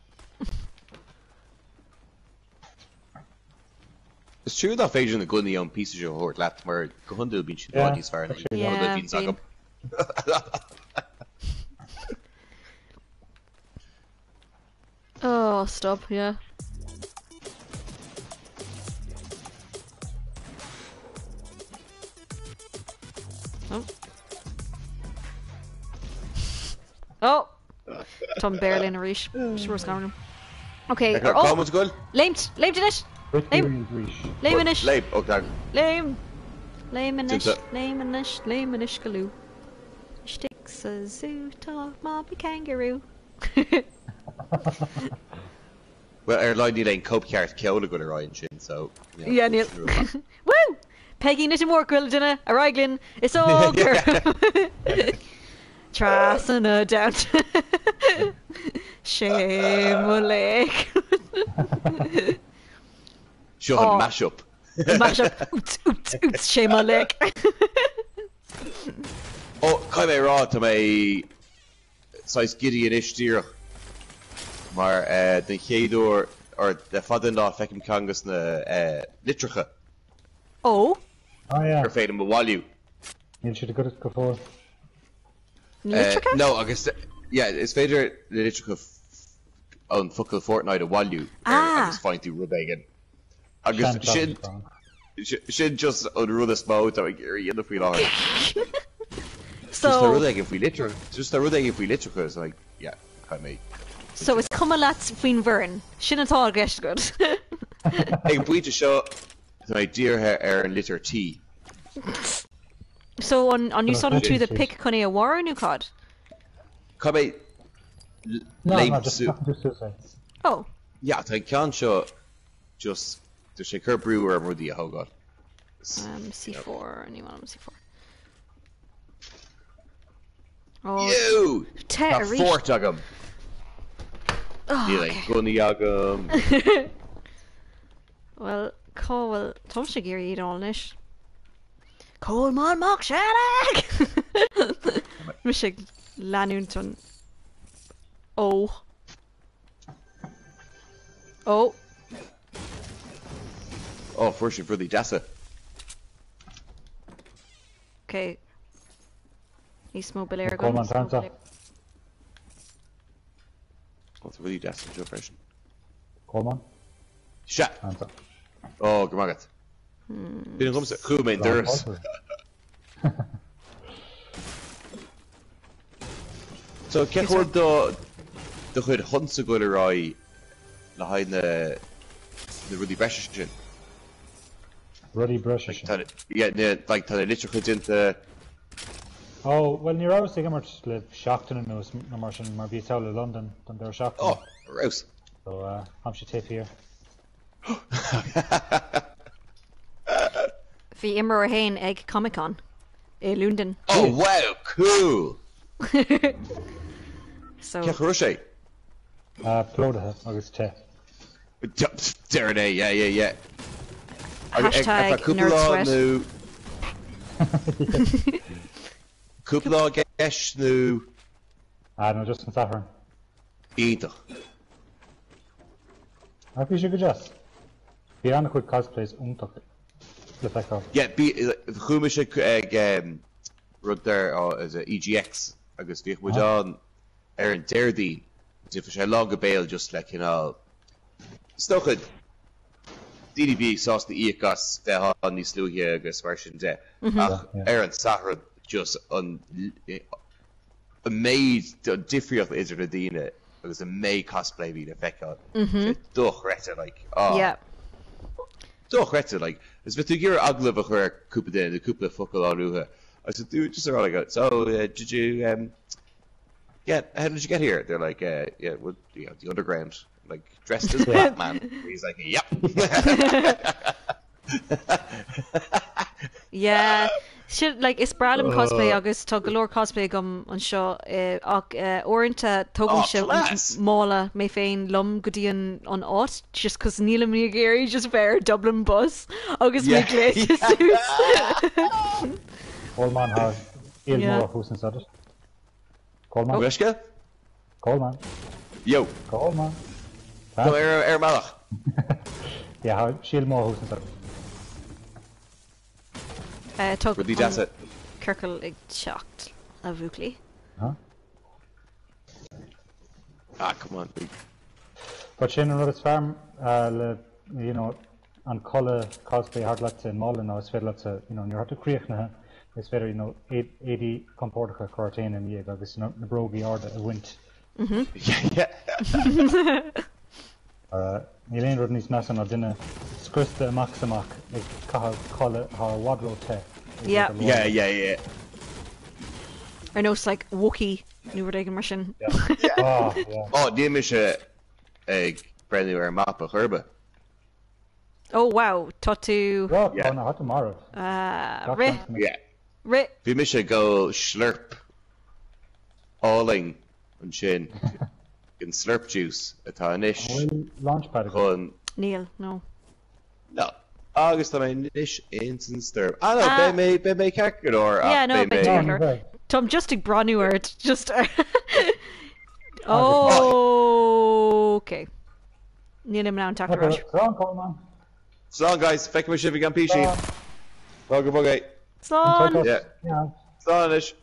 Is trua nach féidir na gunnaí ón píosa seo a thabhairt leat mar go hiondúil bíonn siad i bhfad níos fearr ná Yeah, an rud a bhíonns bíonn. agam. Oh, stop, yeah. Oh. Oh! Tá an Béarla linn arís. Sure scanrúil. Ok, Cá oh! bhfuil goil? Léimt! Léimt anois! Léim! Léim anois! Léim! Oh, tá. Léim! Léim anois! Cinnte. Léim anois! Léim anois go luath. Istigh sa zú tá Mamaí Kangaroo. Bhuel, ar a laghad níl aon cóipcheart ceoil ag dul ar aghaidh ansin, so, you know, Yeah, níl. Woo! Peggy Knitting Mór Quill duine, ar aghaidh linn, is óg Trasna down. Sé mo laoch. Seo an mash-up. Mash-up. Út, út, út, sé mo laoch. Ó, caithfidh mé a rá, tá mé saghas giddy anois díreach mar den chéad uair or le fada an lá feicim ceann de na litreacha Ó! Ah yeah. gur féidir liom a bhailiú. Níl siad agat go fóill. Na litreacha? No agus yeah is féidir na litreacha an focal Fortnite a bhailiú Ah. agus faigheann tú rud éigin. Agus sin sin just an rud is mó atá ag iarraidh a dhéanamh faoi láthair. So. Just tá rud éigin faoi litreacha, just tá rud éigin faoi litreacha, it's like, yeah, caithfidh mé. So is cuma leat faoin bhfoireann, sin atá i gceist agat. Ag an bpointe seo, tá mé dírithe ar an litir T. So an an úsáideann tú do pick chun é a mharú nó cad? Caithfidh mé No, no, léim just su. do suicides. Oh. Yeah, tá an ceann seo just tá sé ag cur brú orm rudaí a thógáil. Um, C4, ní maith liom C4. Oh, Ew! Te Tá arís. fort agam. Oh, Níl aon okay. gunnaí agam. Well, cá bhfuil táimse ag iarraidh iad a fháil anois. Colmán Mac Séalaigh! Mise ag leanúint an Ó. Ó. Ó, fuair sibh rudaí deasa. Ok. Níos mó piléar agam. Colmán Níos mó Tansa. piléar. Ó, tá rudaí deasa anseo freisin. Colmán Sea. Tansa. Ó, go raibh maith agat. Bíonn agamsa. Chuaigh mé an doras. So, cén chaoi do do chuid hunts ag dul ar aghaidh le haghaidh na na rudaí breise sin? Rudaí breise Like, sin. tá yeah, na, like, tá na litreacha déanta. Ó, bhuel ní rabhas ag imirt le seachtain anuas nó mar sin mar bhíos thall i Londain don deireadh Ó, seachtaine. ar fheabhas. So, táimse taobh thiar. Bhí imreoir 1 ag Comic Con i Londain. Oh wow, cool! So. Cén chaoi a raibh sé? Plódaithe agus te. Deireadh é, yeah, yeah, yeah. Ar Hashtag feadh cúpla lá nerdsweat. nó cúpla lá i gceist nó? Ah no, just an Satharn. Iontach. Ach bhí sé go deas. Bhí an-chuid cosplays iontach le feiceáil. Yeah, bhí, chuaigh mise ag rud dar, is it EGX agus bhíodh muid ann ar an Déardaoin, bhí sé lán go béal just le cineál, is dócha, daoine a bhí sásta íoc as bheith ann níos luaithe agus mar sin de, ach ar an Satharn just an, an méid, an difríocht idir na daoine agus an méid cosplay a bhí le feiceáil, sé dochreidte, like, ah. Yeah. Dochreidte, like, is bheadh tú ag iarraidh agallamh a chur ar cúpla duine nó cúpla focal a fháil uathu agus tú just ag rá like, so, did you, get, how did you get here? They're like, yeah, well, you know, the underground, like, dressed as Batman. He's like, yep. Yeah. Sin, like, is breá liom cosplay agus tá go leor cosplay agam anseo ach uaireanta tógaimse Oh, class! mála mé féin liom go dtí an an áit just 'cause nílim ag iarraidh just bheith ar Dublin Bus agus mé Yeah. gléasta suas. Colmán tá síol Yeah. mór thuas anso duit. Colmán. Oh. Gaisce? Colmán. Yo. Colmán. Tá mé ar ar an mbealach. Yeah, tá síol mór thuas anso. Tá Rudaí an deasa. ciorcal ag teacht, a bhuachaillí. Huh? Ah, come on. But sin an rud is fearr le, you know, an culaith cosplay a thabhairt leat i mála ná is féidir leat, you know, nuair atá tú críochnaithe, is féidir, you know, éadaí compordacha a chur ort féin ina dhiaidh agus, you know, na brógaí arda a bhaint. Mar níl aon rud níos measa ná duine scriosta amach is amach ag caitheamh culaith atá i bhfad ró-the ag Yeah. rud a Yeah, lorg. yeah, yeah. Ar nós like Wookiee nó rud éigin mar sin. Yeah. Ah, yeah. Oh, níl mise ag breathnú ar an mapa chor ar bith. Oh wow, tá tú Well, Yeah. tá tú marbh. uh, rith, Yeah. rith. Bhí mise ag ól slurp álainn ansin, an slurp juice atá anois An bhfuil launchpad agat? chun Níl, no. No. Agus tá mé anois ins an stoirm. Ah no, Ah. beidh mé, beidh mé ceart go leor ach Yeah, no, beidh beidh mé tú ceart No, go leor. ní bheidh. Táim just ag breathnú ort, just Oh, okay. Nílim in ann teacht ar ais. Slán, Colmán. Slán guys, feicfidh mé sibh i gceann písín. Fág go bog é. Slán! Yeah. Yeah. Slán anois.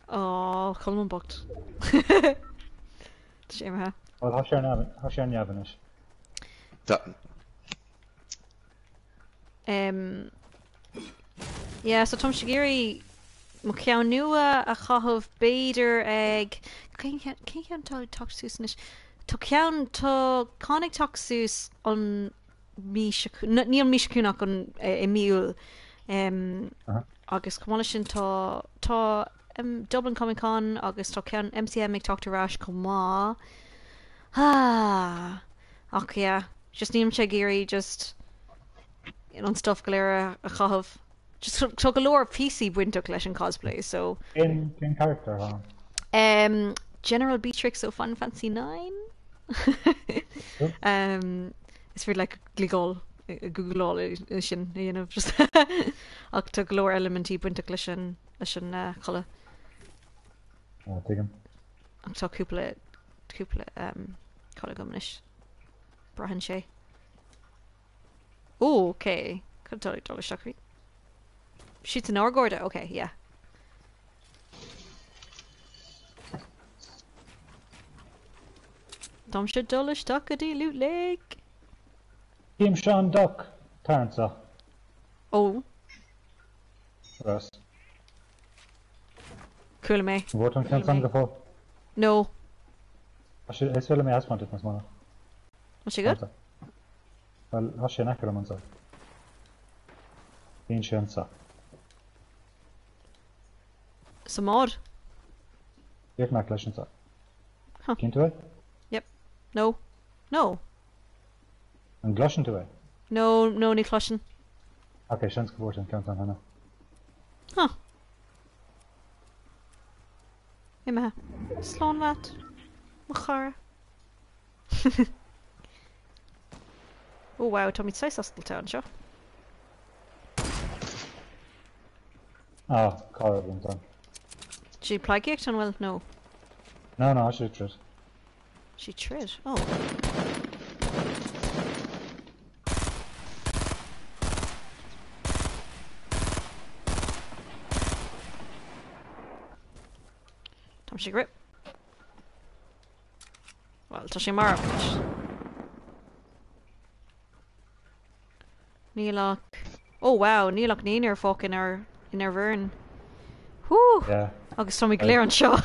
Ó, Colmán bocht. Tá sé imithe. Bhuel, tá sé ar neamh, tá sé ar neamh anois. Tá. Um, yeah, so táimse ag iarraidh mo cheann nua a chaitheamh b'fhéidir ag cén ceann cén ceann atá ag teacht suas anois? Tá ceann tá con ag teacht suas an mí seo ní an mí seo chugainn ach an i mí Iúil. Um, Uh-huh. agus chomh maith leis sin tá tá um, Dublin Comic Con agus tá ceann MCM ag teacht ar ais chomh maith. Ah, Ach yeah, just nílimse ag iarraidh just an stuff go léir a chaitheamh. Just tá go leor píosaí bainteach leis an cosplay, so. Cén cén character atá ann? Um, General Beatrix ó Final Fantasy 9. um, is féidir leat gliogáil googláil sin a dhéanamh just ach tá go leor eilimintí bainteach leis an leis an uh, culaith. Ah, tuigim. Ach tá cúpla cúpla um, culaith agam anois. Braitheann sé. Ó, ok. Cad atá ag dul isteach? Siad san ár gcairde, ok, yeah. Táimse ag dul isteach go dtí Loot Lake. Bímse an duck, tar anseo. Ó. Russ. Chuala mé. An bhfuair tú an ceann san go fóill? No. Tá sé, is féidir liom é a thaispeáint duit más maith leat. Tá sé good? Bhuel, tá sé in aice liom anseo. Bíonn sé anseo. Sa mbád. Díreach in aice leis anseo. Huh. Cíonn tú é? Yep. No. No. An gcloiseann tú é? No, no, ní chloiseann. Ok, seans go bhfuair tú an ceann san cheana. Huh. Imithe. Slán leat, mo chara. Oh wow, táimid saghas oscailte anseo. Ah, cá raibh an tan? Sí pleidhcíocht an bhfuil? No. No, no, sé troid. Sí troid? Oh. Tá sé grip. Well, tá sé marbh anois. Níl ach... Oh wow, níl ach naonúr fágtha inár inár bhfoireann. Whú! Yeah. Agus táimid go léir anseo.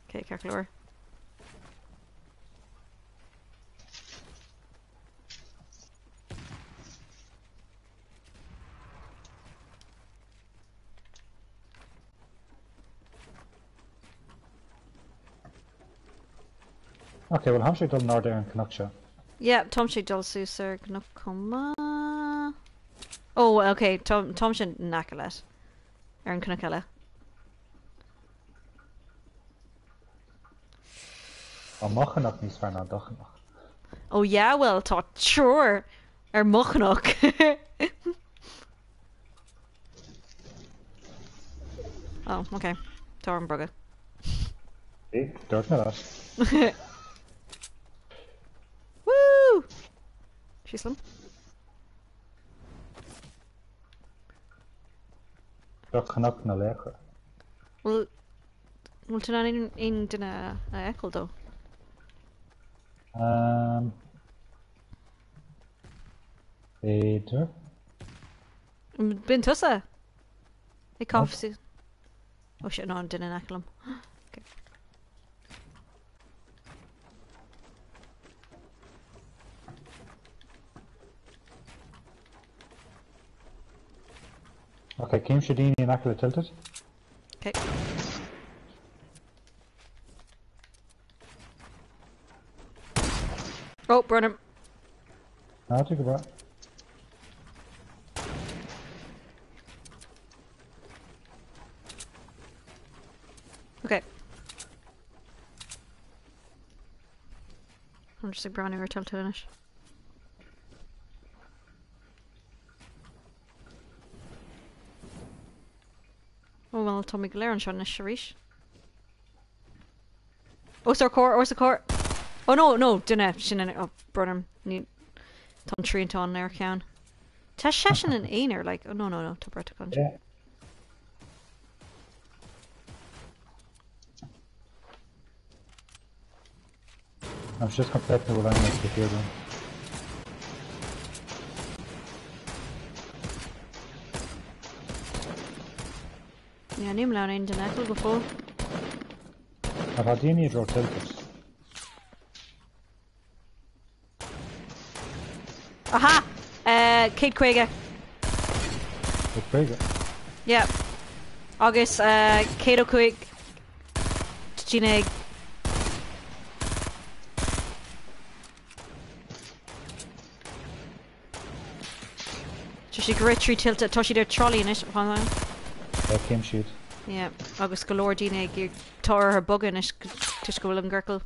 Ok, ceart go leor. Ok, bhuel táimse ag dul in airde ar an cnoc seo. Yeah, táimse ag dul suas ar an gcnoc chomh maith. Oh, ok, táimse in aice leat. Ar an cnoc eile. Tá mo chnoc níos fearr ná do chnoc. Oh yeah, well tá triúr ar mo chnoc. Oh, ok. Tá orm bogadh. Dúirt mé leat. Woo! Síos liom. Seo Cnoc na Laochra. Bhfuil bhfuil tú in ann aon duine a fheiceáil dó? Um, B'fhéidir. B'in tusa? Ag caitheamh suas. Oh shit, no, an duine in aice liom. Okay. Ok, címse daoine in aice le Tilted. Okay. Oh, brón orm. Ná tú go breá. Okay. I'm just ag breathnú ar Tilted anois. Ó bhuel tá muid go léir anseo anois arís. Os ár comhair, os ár comhair! Oh no, no, duine, sin an, oh, brón orm, ní, tá an triantán ar a cheann. Tá seisean ina aonar, like, oh no, no, no, tá beirt acu anseo. Yeah. I'm just gonna play the line like the here. Yeah, níl mé in ann aon duine a fheiceáil go fóill. Tá daoine i dtreo Tilted. Aha! 150. 150? Yeah. Agus 105 daoine ag Tá siad ag rith trí tuilte, tá siad ar trolley anois, fan lá. Yeah, cím siad. Yeah, agus go leor daoine ag iarraidh, tá orthu bogadh anois toisc go bhfuil an ciorcal.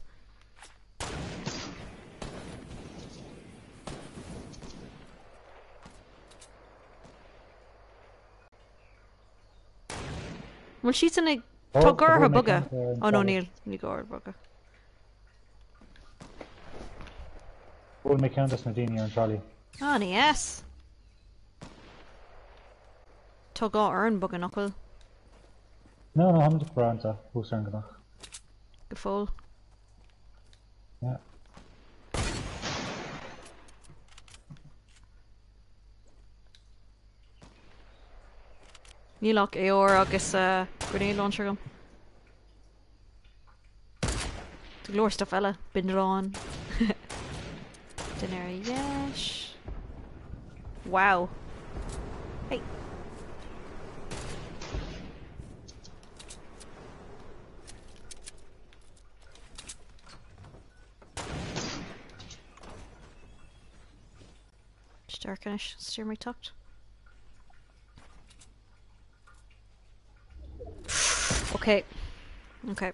Bhfuil siadsan ag, tá Oh, gá orthu bhuail mé bogadh. ceann ar an Oh no trolley. níl, níl gá orthu bogadh. Bhuail mé ceann des na daoine ar an trolley. Ah, yes. Tá gá orainn bogadh nach bhfuil? No, no, táimid breá anseo, thuas ar an gcnoc. Go fóill. Yeah. Níl ach AR agus grenade launcher agam. Tá go leor stuff eile, bindealán. Duine ar dheis. Wow. Hey. Stark anois, steer mé tocht. Okay. Okay.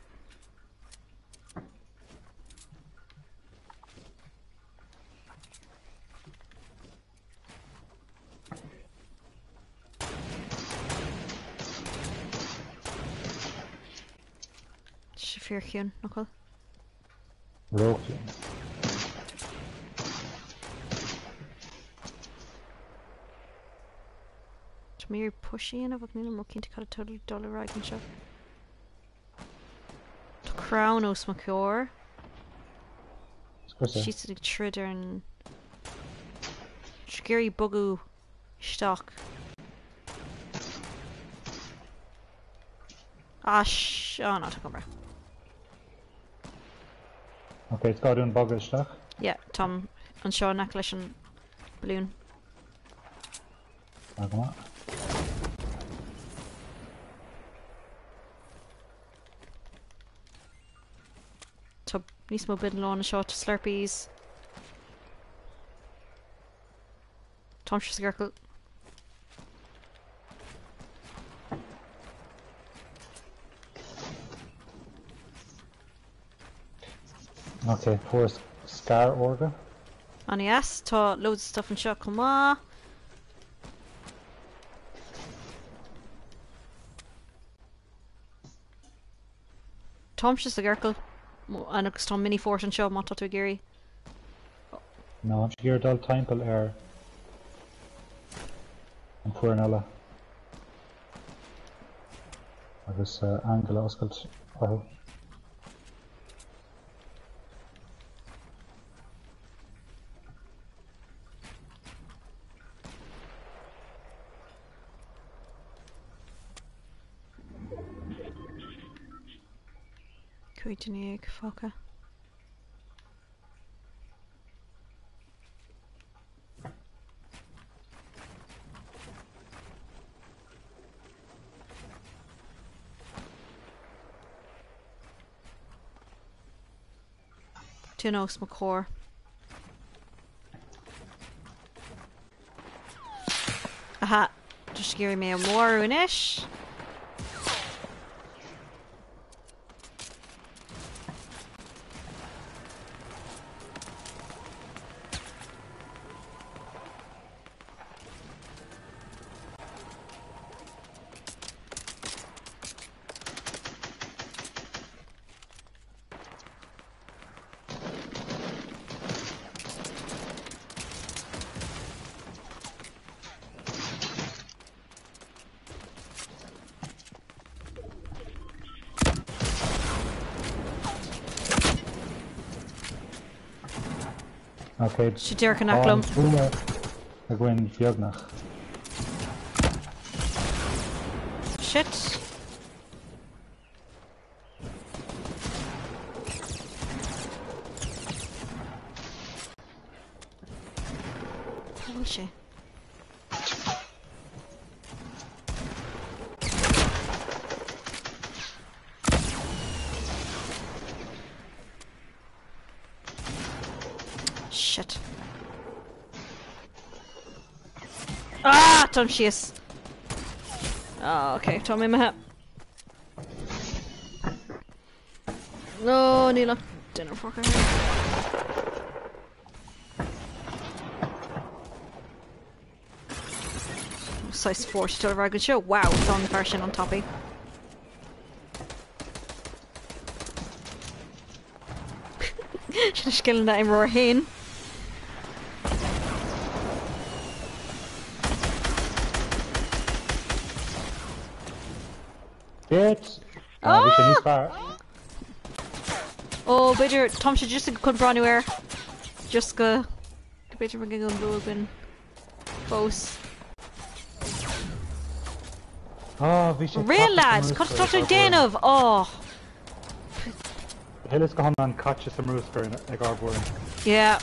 Sé fíorchiúin, nach bhfuil? Róchiúin. Tá mé ag push a dhéanamh ach nílim róchinnte cad atá ag dul ar aghaidh anseo. Tá crann os mo chomhair. Scriosadh. Siadsan ag troid ar an ag iarraidh bogadh isteach. Ah sh oh no, tá go breá. Ok, is gá dúinn bogadh isteach. Yeah, táim anseo in aice leis an balloon. Tá go maith. Tá níos mó bindealán anseo, tá slurpees. Táimse sa gciorcal. Ok, fuair scar órga. An-deas, tá loads of stuff anseo chomh maith. Táimse sa gciorcal agus tá mini fort anseo má tá tú ag iarraidh. No, táimse ag iarraidh dul timpeall ar an foireann eile agus angle a oscailt orthu. 15 duine fágtha. Duine os mo chomhair. Aha, just ag iarraidh mé a mharú anois. Ok, Sé dearcadh nach liom. Tá againn beagnach. Shit. Cá bhfuil sé? Shit. Ah! Táim síos. Ah, ok, tá mé imithe. No, níl ach duine fágtha. Saghas force dul ar aghaidh anseo. Wow, tá an fear sin an-tapaidh. Sin scileanna imreoir haon. Bitch! Ah! Bhí sé níos fearr. Ó, b'fhéidir, táimse just chun breathnú air. Just go, go b'fhéidir go mbeidh an bua againn fós. Ah, bhí sé Real lads, cad tá tú ag déanamh? Oh. Thuilleas go hiomlán caite sa mbruscar ag ár bhfoireann. Yeah.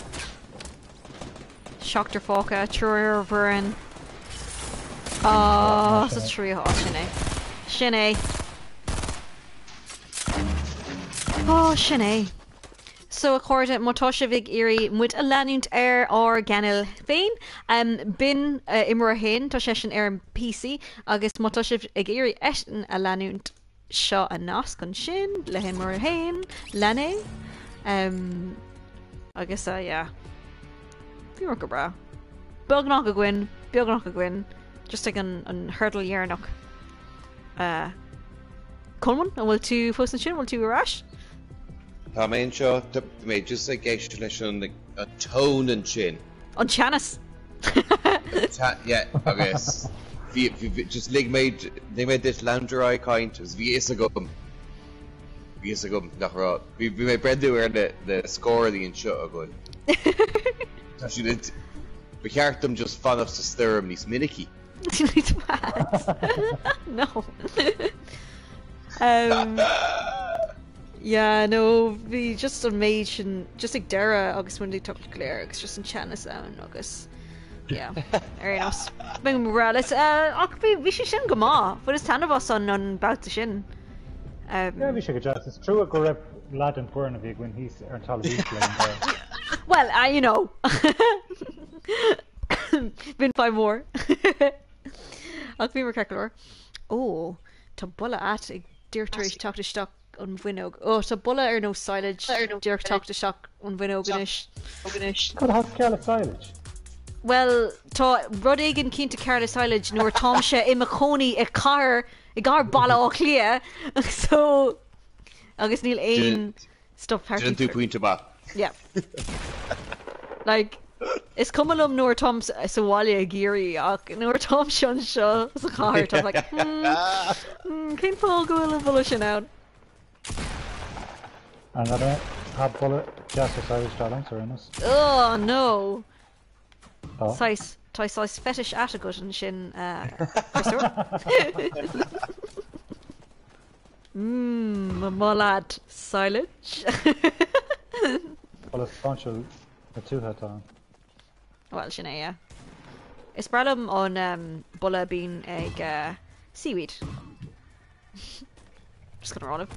Seachtar fágtha, triúr ar ár bhfoireann. Oh, sa tríú háit, sin é. Sin é. Oh, sin é. So a chairde, má tá sibh ag iarraidh muid a leanúint ar ár gcainéal féin, b'in Imreoir 1, tá seisean ar an PC, agus má tá sibh ag iarraidh eisean a leanúint, seo an nasc ansin le hImreoir 1, lean é. Agus yeah, bhíomar go breá. Beagnach againn, beagnach againn, just ag an hurdle dheireanach. Colman, an bhfuil tú fós ansin? An bhfuil tú ar ais? Tá mé anseo, tá mé just ag éisteacht leis an tone ansin. An teannas! Yeah, agus bhí, bhí, just lig mé, lig mé duit leanúint ar aghaidh ag caint agus bhí fhios agam, bhí fhios agam nach raibh, bhí, bhí mé ag breathnú ar na, na scóranna anseo againn. Tá siad, ba cheart dom just fanacht sa stoirm níos minicí. No. Um, yeah, no, bhí just an méid sin just ag deireadh agus muid ag tochailt go léir agus just an teannas ann agus yeah, ar aon nós. Bheadh mo rá leis, uh, ach bhí bhí sé sin go maith, bhaineas taitneamh as an an babhta sin. Um, Yeah, bhí sé go deas. Is trua go raibh leaid den foireann a bhí againn thíos ar an talamh íseal ag an deireadh. Well, uh, you know. B'in fadhb mhór. Ach bhíomar ceart go leor. Ó, tá boladh ait ag díreach tar éis teacht isteach an bhfuinneog. Ó, tá boladh ar nós silage díreach teacht isteach an bhfuinneog anois. Cad atá cearr le silage? Bhuel, tá rud éigin cinnte cearr le silage nuair atáimse i mo chónaí i cathair, i gcathair Baile Átha Cliath, so, agus níl aon stuff thart. Déanann tú pointe maith. Yeah. Like, is cuma liom nuair atáim sa bhaile i gCiarraí ach nuair atáimse anseo sa chathair táim like hmm, hmm, cén fáth go bhfuil an boladh sin ann? An tá boladh deas ar silage dar liomsa ar aon nós. Oh no! Tá. Saghas, tá saghas fetish ait agat ansin, Christopher. Mmm, mo leaid silage. Boladh sláintiúil na tuaithe atá ann. Bhuel, sin é, yeah. Is breá liom an boladh a bíonn ag seaweed. Just gonna rá libh.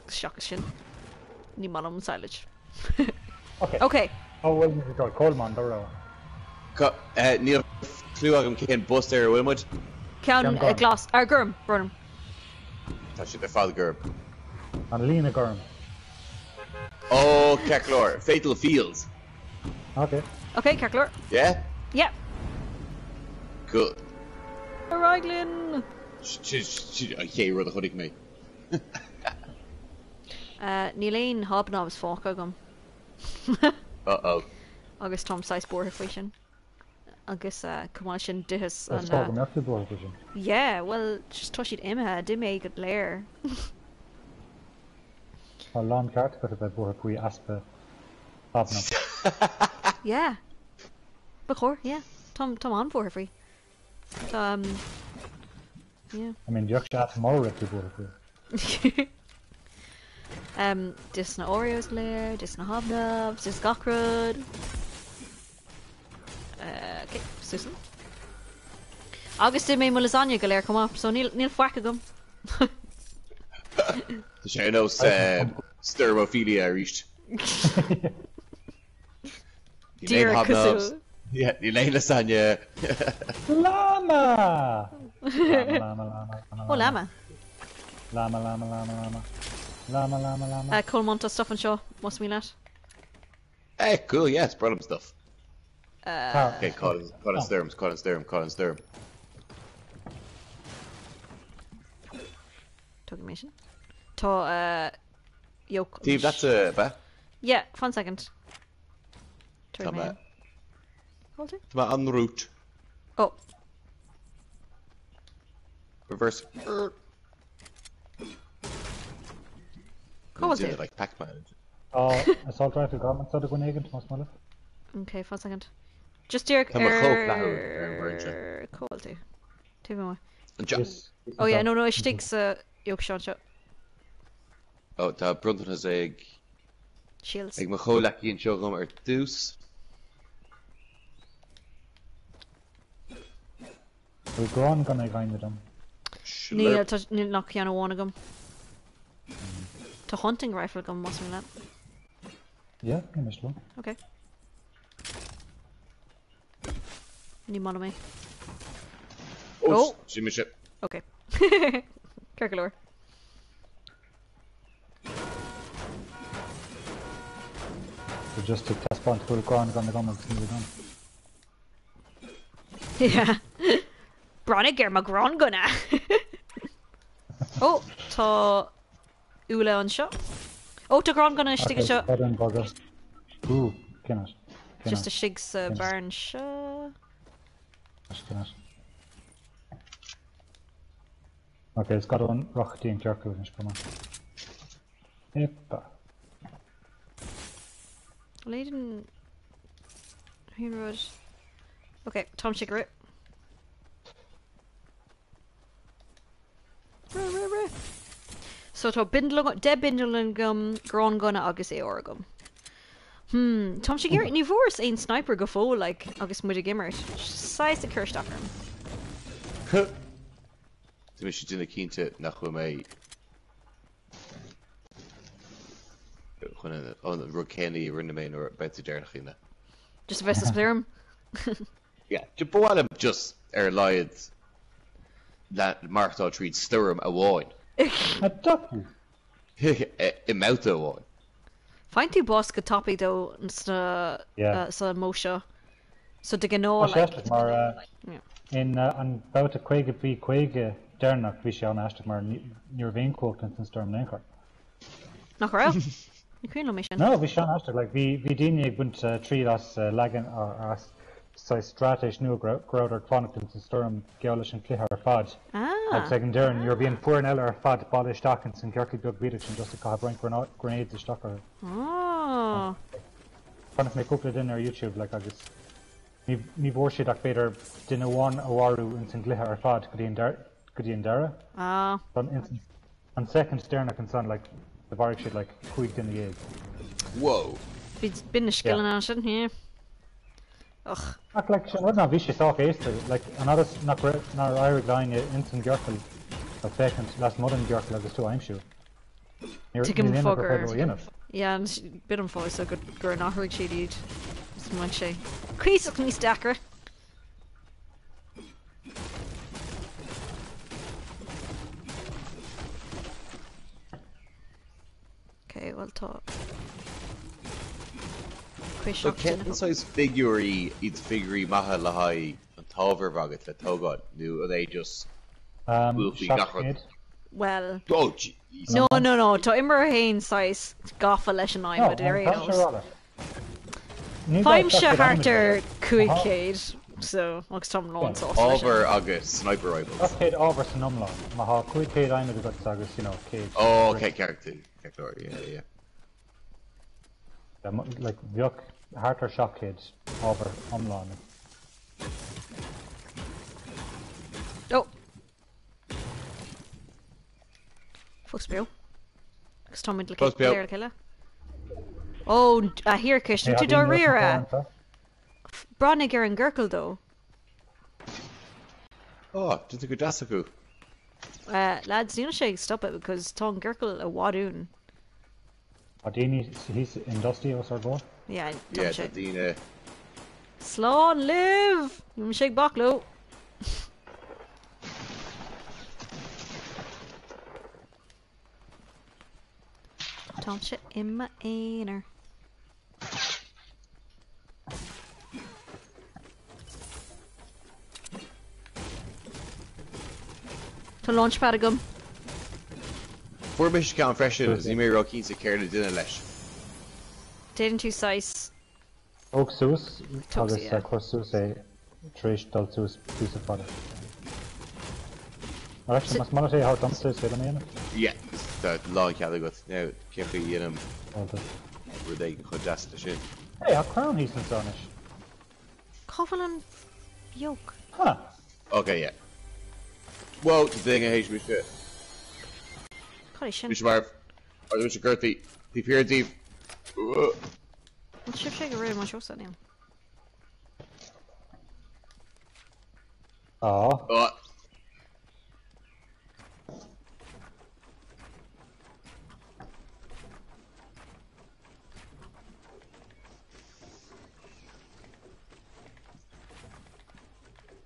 Seachas sin, ní maith liom an silage. Ok. Ok. Cá bhfuil muid ag dul? Colmán, do rogha. Níl clue agam cén bus ar a bhfuil muid. Ceann Ceann gorm. glas. Ar gorm, gorm. Tá siad ar fad gorm. An líne gorm. Ó, ceart go leor. Fatal Fields. Ok. Ok, ceart go leor. Yeah? Yeah. Cool. Ar aghaidh linn! Sin an chéad rud a chonaic mé. Níl aon hobnobs fágtha agam. Uh oh. Agus táim saghas buartha faoi sin. Agus chomh maith leis sin d'itheas an. Is fáth go mbeadh tú buartha faoi sin. Yeah, bhuel, just tá siad imithe, d'ith mé go léir. Tá lán ceart agat a bheith buartha faoi easpa hobnobs. Yeah. Ba chóir, yeah. Táim, táim an-bhuartha faoi. Tá, yeah. I mean, bheadh sé ait mura raibh tú buartha faoi. D'itheas na Oreos go léir, d'itheas na Hobnobs, d'itheas gach rud. Ok, Susan. Agus d'ith mé mo lasagna go léir chomh maith, so níl, níl faic agam. Tá sé ar nós stoirm Ophelia arís. Níl aon Díreach hobnobs. cosúil. Yeah, níl aon lasagne. Llama! Llama, llama, llama, llama, Ó llama. llama. Llama, llama, llama, llama. Llama, llama, llama. Colmán tá stuff anseo, más mian leat. Hey, cool, yeah, it's brought up stuff. Tá. Okay, caught in, caught in storms, caught in storm, caught in storm. Tógfaidh mé sin. Tá yoke Steve, that's a ba. Yeah, fan second. Tá mé Hold it. Tá mé en route. Oh. Reverse. Cá bhfuil tú? Like Pac-Man. Tá assault rifle garment sa go éigin más maith libh. Okay, fan second. Just díreach Tá mo chomh flaithiúil ar an bhfoireann seo. ar cá bhfuil tú? Taobh amuigh. Anseo. Yes. Oh yeah, no no istigh sa yoke seo anseo. Oh, tá bronntanas ag Shields. ag mo chomhleacaí anseo dhom ar dtús. Bhfuil grán gunna ag éinne dom. Níl Slurp. tá níl ach ceann amháin agam. Tá hunting rifle agam más mian leat. Yeah, ní miste liom. Okay. Ní maith liom é. Oh, Oh. sin mise. Okay. Ceart go leor. So just ag taispeáint go bhfuil grán gunna agam agus níl agam. Yeah. Breathnaigh ar mo ghrianghunna! Ó, tá úlla anseo. Ó, tá grianghunna istigh Okay, anseo. cad an bogadh? Ooh, cén áit? Cén Just áit? istigh sa Cén áit? barn seo. Cén áit? Okay, is gá dom rith go dtí an ciorcal anois go maith. Epa. Leiden Aon rud. Ok, táimse ag rith. Rith, rith, rith. So tá bindle agam, 10 bindle agam, grianghunna agus AR agam. Hmm, táimse ag iarraidh, ní bhfuaireas aon sniper go fóill, like, agus muid ag imirt. Saghas ag cur isteach orm. Tá mise duine cinnte nach bhfuil mé chun an rud céanna a rinne mé nuair babhta deireanach inné. Just a bheith sa stoirm. Yeah, ba mhaith liom just ar a laghad maireachtáil tríd stoirm amháin. A ducky! I mbabhta amháin. Faigheann tú bás go tapaidh though sna Yeah. sa modh seo. So de Tá ghnáth sé like. aisteach mar Yeah. in an babhta 50 v 50 deireanach bhí sé an-aisteach mar ní raibh aon chumhacht ins an stoirm in aon chor. Nach raibh? Ní cuimhin liom é sin. No, bhí sé an-aisteach like bhí bhí daoine ag baint triail as leagan as saghas straitéis nua go rabhadar ag fanacht ins an stoirm geall leis an cluiche ar fad agus Ah. ag an deireadh nuair a bhí an foireann eile ar fad bailithe isteach ins an gciorcal beag bídeach sin just ag caitheamh roinnt grenades isteach orthu. Oh. Chonaic mé cúpla duine ar YouTube like agus ní ní bhfuair siad ach b'fhéidir duine amháin a mharú ins an gcluiche ar fad go dtí an go dtí an deireadh. Ah. An ins an soicind deireanach ansan like do mharaigh siad like 15 duine. Whoa. Bhí b'in na Yeah. scileanna ansin, yeah. Ugh. Ach like sin rud ná bhí sé sách éasca like an fhad is nach raibh nár éirigh le éinne ins an gciorcal like féachaint lasmuigh den gciorcal agus tú a aimsiú. Níor Tuigim níl an aon fáth obair gur féidir a dhéanamh. Yeah, b'in an fáth so gur athraigh siad iad. Is go mbeadh sé cuíosach níos deacra. Ok, bhuel tá So cuiseach cén duine agam. saghas figiúirí iad figiúirí maithe le haghaidh an t-ábhar a bheith agat le tógáil nó an é just Um, buafaidh gach rud? 700. Bhuel, Oh jeez. no no no, tá imreoir a haon saghas gafa leis an No, adhmad ar an aon tá sé nós. rá leat. Ní gá Faighimse 700 thart adhmaid ar a bheith. Aha. 500 so agus táim Yeah. lán-sásta leis sin. Ábhar agus sniper rifles. 700 ábhar san iomlán. Má thá 500 adhmaid agat agus, you know, 100 Oh, bric. okay, ceart, ceart go leor, yeah, yeah. Yeah, like bheadh thart ar 700 ábhar iomlán. Oh! Fós beo. Agus táimid le Fós beo. le chéile. Ó, a thiarcais, níl tú dáiríre. Breathnaigh ar an gciorcal dó. Ó, déanta go deas acu. Lads, níl sé ag stopadh because tá an gciorcal i bhfad uainn. Tá daoine thíos in Dusty os ár gcomhair? Yeah, tá Yeah, sé. tá daoine Slán libh! Níl mise ag bac leo. Táimse i m'aonar. Tá launchpad agam. Fuair mise ceann freisin agus níl mé ró-chinnte céard le déanamh leis. Déanann tú saghas. Tóg suas agus cuir suas é tar éis dul suas píosa fada. Or actually, más maith leat é a thabhairt domsa is féidir liom é a dhéanamh. Yeah, tá lánchead agat. Now, cén chaoi a dhéanaim rud éigin chomh deas leis sin? Hey, tá crann thíos anseo anois. Cá bhfuil an yoke? Huh. Ok, yeah. Whoa, tá duine théis mise. Cad é sin? Mise marbh. Tá mise gortaithe. Taobh thiar díobh. Bhfuil sibhse ag rith mar seo sa níl? Tá. Oh.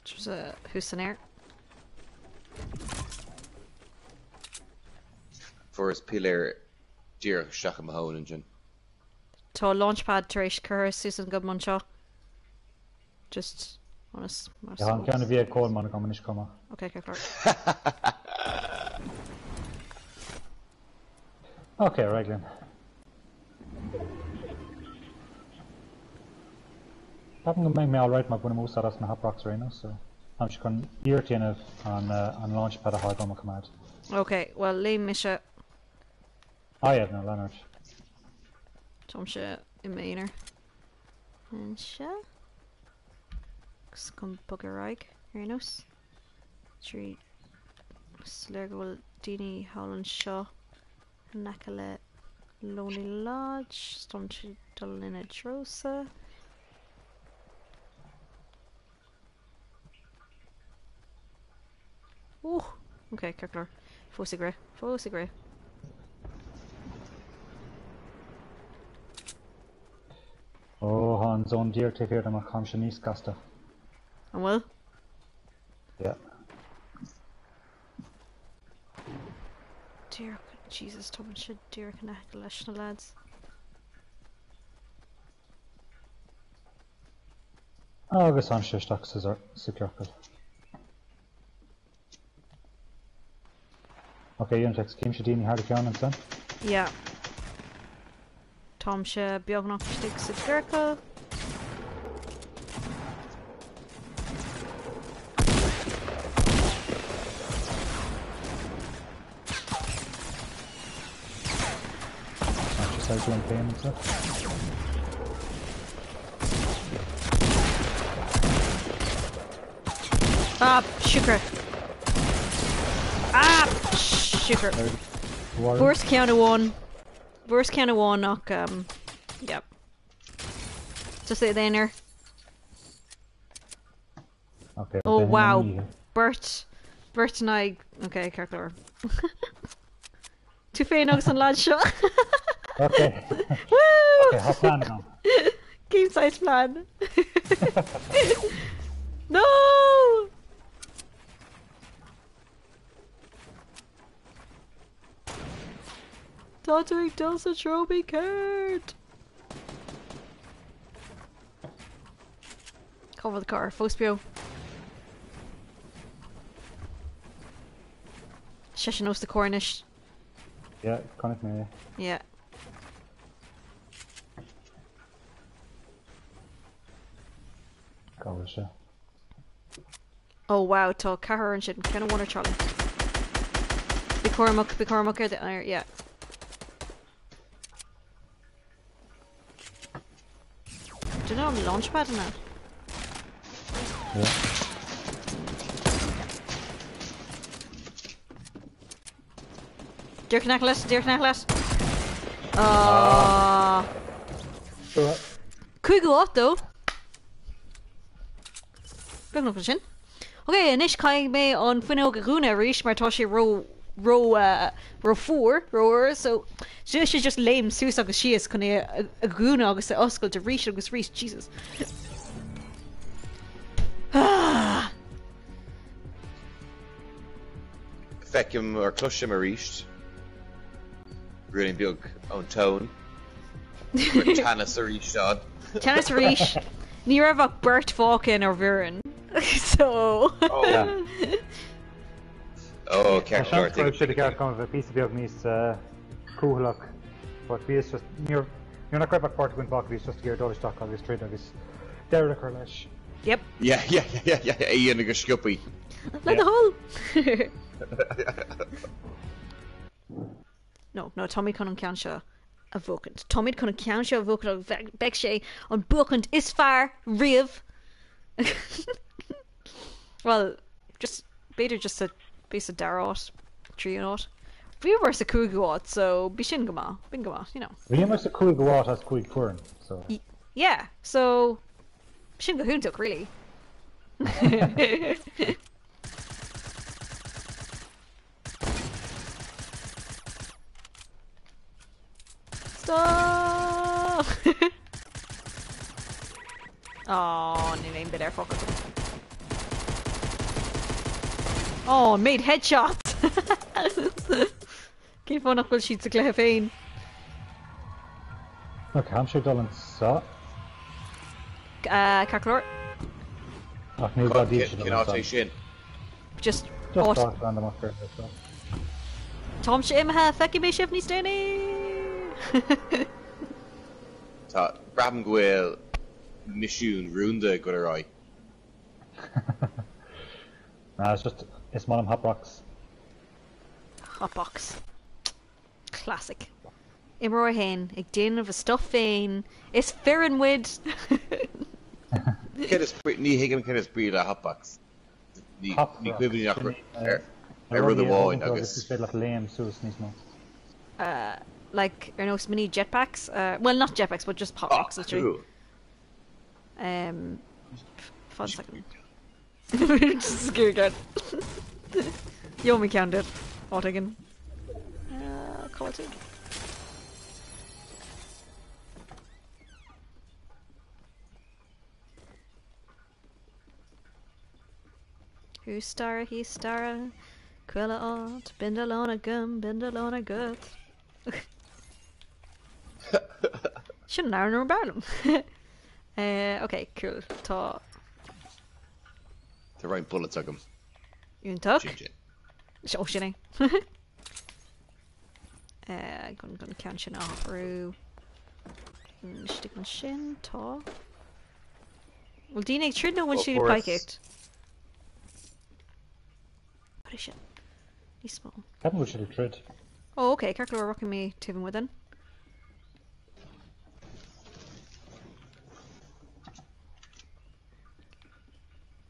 There's a thuas san aer. Fuaireas piléar díreach isteach i mo thóin ansin. Tá launchpad tar éis curtha suas agam anseo. Just ionas mar Tá an ceann a bhí ag Coleman agam anois chomh maith. Ok, ceart go leor. Ok, ar aghaidh linn. Ceapaim go mbeidh mé alright má bhainim úsáid as na hop rocks ar aon nós, so táimse chun iarracht a dhéanamh an an launchpad atá agam a choimeád. Ok, well léim mise. Ah yeah, no, lean ort. Táimse i m'aonar anseo. Agus chun bogadh ar aghaidh ar aon nós. 3 Is léir go bhfuil daoine thall anseo in aice le Lonely Lodge. Táimse ag dul ina dtreosa. Ooh, ok, ceart go leor. Fós ag rith, fós ag rith. Ó, tá an zone díreach taobh thiar dom ach táimse níos gasta. An bhfuil? Yeah. Díreach, Jesus, tá mise díreach in aice leis na lads. Agus táimse isteach sa ciorcal. Ok, Unitex, címse daoine thar do cheann ansan. Yeah. Táimse beagnach istigh sa ciorcal. Táimse saghas liom féin anseo. Ah, siúcra. Ah, siúcra. Fuaireas ceann amháin. Fuaireas ceann amháin ach, um, yep. Just é aonar. Okay, Oh wow, beirt, beirt in aghaidh, ok, ceart go leor. Tú féin agus an lad seo. Ok. Woo! Ok, tá plean agam. Cén saghas plean? No! Tá tú ag dul sa treo mícheart! Cá bhfuil carr? Fós beo. Seisean os do chomhair anois. Yeah, chonaic mé é. Yeah. Cá bhfuil sé? Oh wow, tá ceathrar ansin, ceann amháin ar Charlie. Bí cúramach, bí cúramach ar the, yeah. Do you know I'm launchpad in that? Yeah. Díreach in aice leat, díreach in aice leat. Ah. Cúigiú háit though. Beagnach ansin. Ok, anois caithfidh mé an fuinneog a dhúnadh arís mar tá sé ró ró ró fuar, ró fhuar, so sé sé just léim suas agus síos chun é a dhúnadh agus a oscailt arís agus arís, Jesus. Ah! Feicim or cloisim arís ruainnín beag ón tóin. Go raibh teannas arís ann. Teannas arís. Ní raibh ach beirt fágtha inár bhfoireann. So. Oh. Oh, ceart go leor. Tá seans go raibh sé de cheart agam a bheith píosa beag níos cúthaileach but bhíos just níor nuair nach raibh ach beirt againn fágtha bhíos just ag iarraidh dul isteach agus troid agus deireadh a chur leis. Yep. Yeah, yeah, yeah, yeah, yeah, é a dhéanamh go sciobtha. Le do thoil! No, no, táimid chun an ceann seo a bhuachaint. Táimid chun an ceann seo a bhuachaint agus beidh sé an buachaint is fearr riamh. Bhuel, just, b'fhéidir just sa, b'fhéidir sa dara háit, tríú háit. Bhíomar sa cúigiú háit, so bhí sin go maith, b'in go maith, you know. Bhíomar sa cúigiú háit as 5 foireann, so. Yeah, so sin go hiontach, really. Stop! Oh, níl aon bit ar focal. Oh, made headshot! Cén fáth nach bhfuil siad sa gcluiche féin? Ok, táimse ag dul anseo. Ceart go leor. Ach níl gá daoibhse dul Cén áit é anseo. sin? Just Just áit. áit random ach ar seo. Táimse imithe, feicfidh mé sibh níos déanaí! Tá, braithim go bhfuil misiún rúnda ag dul ar aghaidh. Nah, it's just, is maith liom Hot Box. Hot Box. Classic. Imreoir 1 ag déanamh a stuff féin, is foireann muid! Céard is brí, ní thuigim céard is brí le Hot Box. Ní Hop ní Rocks, cuimhin ach sin ar na ar rud rudaí a amháin thógann tú agus agus is féidir leat léim suas níos mó. Like ar nós mini jetpacks, well not jetpacks but just pop Oh, rocks literally. cool. Fan second. Just scare again. Gheobhaidh mé ceann duit. Áit éigin. Cá bhfuil tú? Thuas staighre, thíos staighre, chuile áit, bindealán agam, bindealán agat. Sin an amhrán ab fhearr liom. Ok, cool. Tá. Tá roinnt bullets agam. Iontach. Sin sin. Ó, sin é. Chun an ceann sin a athrú. Istigh ansin, tá. Bhfuil daoine ag troid nó bhfuil siad ag pleidhcíocht? Cad é sin? Níos mó. Ceapaim go bhfuil siad ag troid. Ó, ok, ceart go leor, rachaidh mé taobh amuigh then.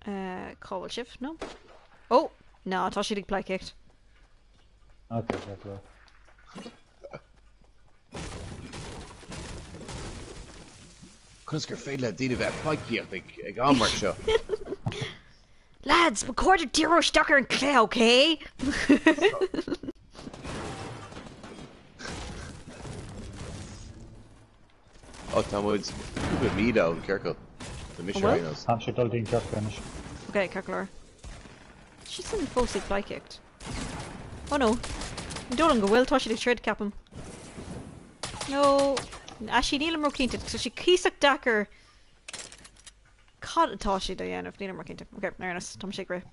Cá bhfuil sibh? No? Ó! Ná, tá siad ag pleidhcíocht. Ok, ceart go leor. Conas gur féidir le daoine bheith ag pleidhcíocht ag am mar seo? Lads, ba chóir daoibh díriú isteach ar an cluiche, ok? Ó, tá muid cúpla míle ón ciorcal. Tá mise ar aon nós. Táimse ag dul dtí'n ciorcal anois. Ok, ceart go leor. Siadsan fós ag pleidhcíocht. Oh no. Ní dóigh liom go bhfuil, tá siad ag troid, ceapaim. No, actually nílim ró-chinnte, tá sé cuíosach deacair Cad atá siad a dhéanamh? Nílim ró-chinnte. Ok, ar aon nós, tá mise ag rith.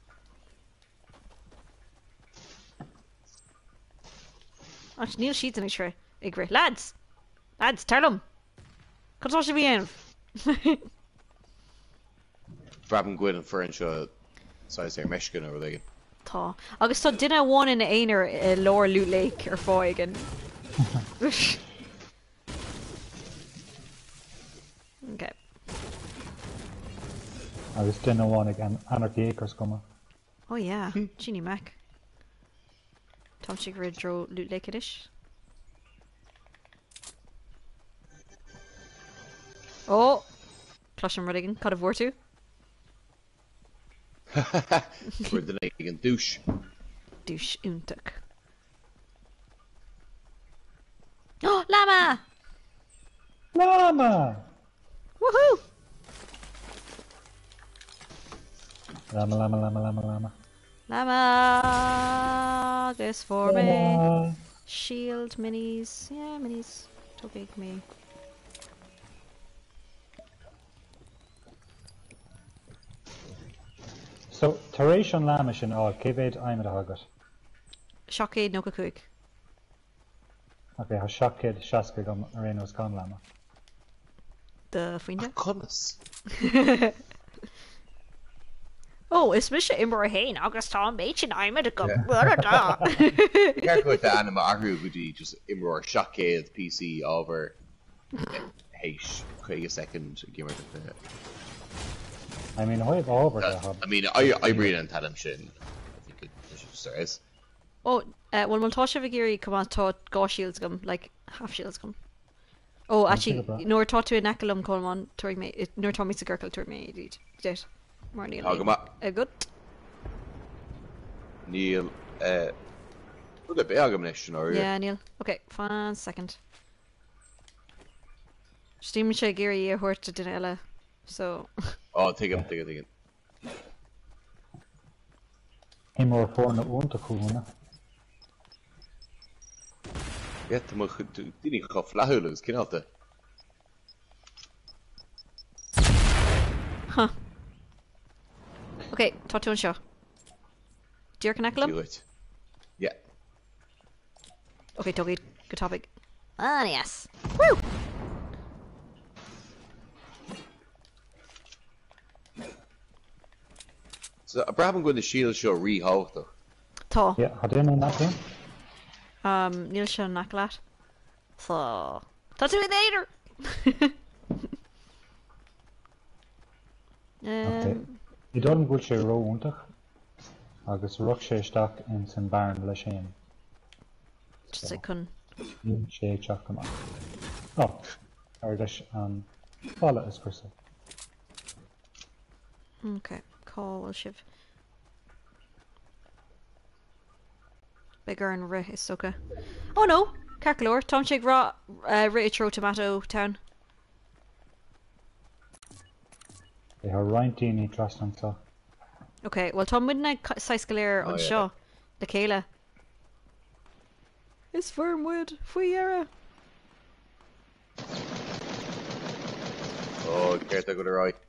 Ach níl siadsan ag rith. Ag rith. Lads! Lads, tar liom! Cad atá sibh a dhéanamh? Braithim go bhfuil an foireann seo saghas ar meisce nó rud éigin. Tá. Agus tá duine amháin ina aonar i lár Loot Lake ar fáth éigin. Ok. Agus duine amháin ag Anarchy Acres cuma. Oh yeah, Jeannie Mac. Táimse ag rith i dtreo Loot Lake anois. Ó! Cloisim rud éigin, cad a bhfuair tú? Fuair duine éigin duais. Duais iontach. Oh, llama! Llama! Woohoo! Llama, llama, llama, llama, llama. Llama! Agus fuair mé shield, minis, yeah, minis, tógfaidh mé. So, tar éis an llama sin a fháil, cé mhéad adhmad atá agat? 795. Ok, tá 760 agam ar aon nós gan llama. Do phointe? Ach conas? Ó, is mise imreoir a haon agus tá an méid sin adhmaid agam. Ceart duit d'ainm a athrú go dtí just imreoir 700 píosaí ábhair théis 50 soicind ag imirt an cluiche. I mean, ó thaobh ábhair de, tá. I mean, oibríonn an t-ainm sin. I think it just is. Ó, bhuel má tá sibh ag iarraidh chomh maith tá dhá shields agam, like half shields agam. Ó, actually, nuair atá tú in aice liom, Colmán, tabharfaidh mé, nuair atá mé sa gciorcal, tabharfaidh mé iad duit, mar níl Tá go maith. agat. Níl rud ar bith agam anois, i ndáiríre. Yeah, níl. Ok, fan second. Just níl mise ag iarraidh í a thabhairt do duine eile, so. Ó, tuigim, tuigim, tuigim. Imreoir foirne iontach thú, Úna. Yeah, tá mo chuid daoine chomh flaithiúil agus cineálta. Huh. Ok, tá tú anseo. Díreach in aice liom? Dia dhuit. Yeah. Ok, tóg iad go tapaidh. Ah, yes! Woo! So, braithim go bhfuil na shields seo ríthábhachtach. Tá. Yeah, tá duine in aice liom. Um, níl sé in aice leat. So, tá tú in aonar! um, Ní dóigh liom go bhfuil sé ró-iontach agus rith sé isteach ins an bearna leis féin. Just ag chun. Níl sé ag teacht amach. Ó, d'éirigh leis an balla a scriosadh. Ok, cá bhfuil sibh? Beidh orainn rith is dócha. Oh no! Ceart go leor, táimse ag rith i dtreo Tomato Town. Tá roinnt daoine trasna anseo. Ok, bhuel tá muidne saghas go léir anseo le chéile. Is fuair muid faoi dheireadh! Ó, céard tá ag dul ar aghaidh?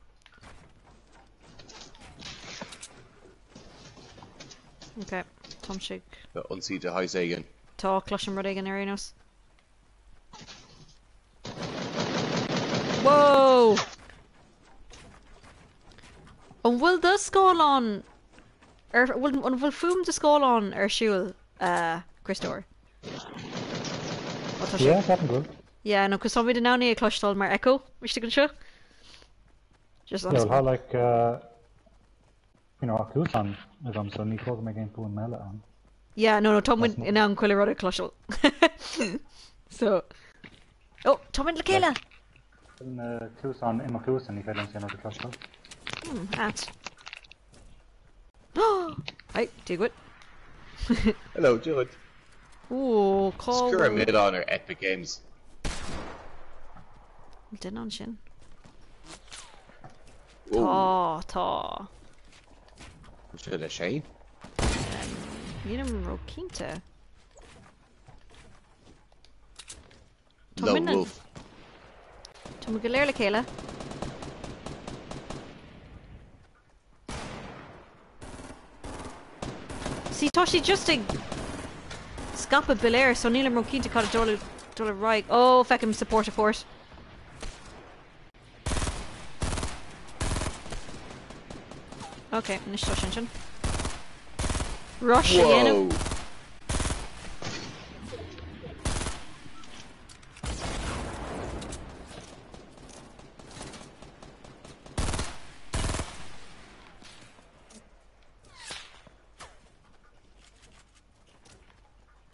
Ok, táimse ag. Tá ionsaí de shaghas éigin. Tá, cloisim rud éigin ar aon nós. Whoa! An bhfuil do scáileán ar bhfuil an bhfuil fuaim do scáileáin ar siúl a Chriostóir? Ó tá sé. Yeah, ceapaim go bhfuil. Yeah, no, cos táimid in ann é a chloisteáil mar echo istigh anseo. Just Yeah, well, tá like uh, you know, cluasáin agam so ní chóir go mbeidh aon fuaim eile ann. Yeah, no, no, tá muid in ann chuile rud a chloisteáil. So, oh, tá muid le chéile! Na cluasáin i mo chluasa ní féidir liom aon rud a chloisteáil. Hmm, ait. Hey, Dia dhuit. Hello, Dia dhuit. Ooh, cá Is cur bhfuil... milleán ar Epic Games. Duine ansin. Tá, tá. An seo le Shane? Nílim ró-chinnte. Tá Lone muidne- Wolf. Tá muid go léir le chéile. See, tá sí just ag scaipeadh piléar, so nílim ró-chinnte cad a dul dul ar aghaidh. Oh, feicim support a fort. Ok, anois tá sin sin. Rush a dhéanamh. Whoa!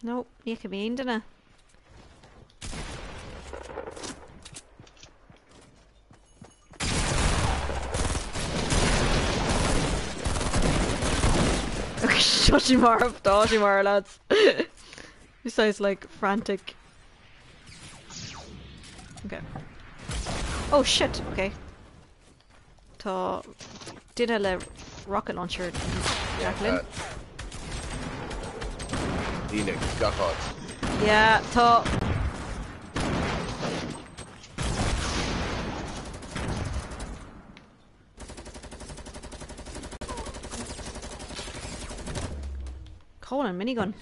No, ní fheicim aon duine. Tá sí marbh, tá sí marbh, lads. This sounds like frantic. Okay. Oh shit, okay. Tá duine le rocket launcher Jacqueline. Daoine gach áit. Yeah, tá. Cá bhfuil an minigun?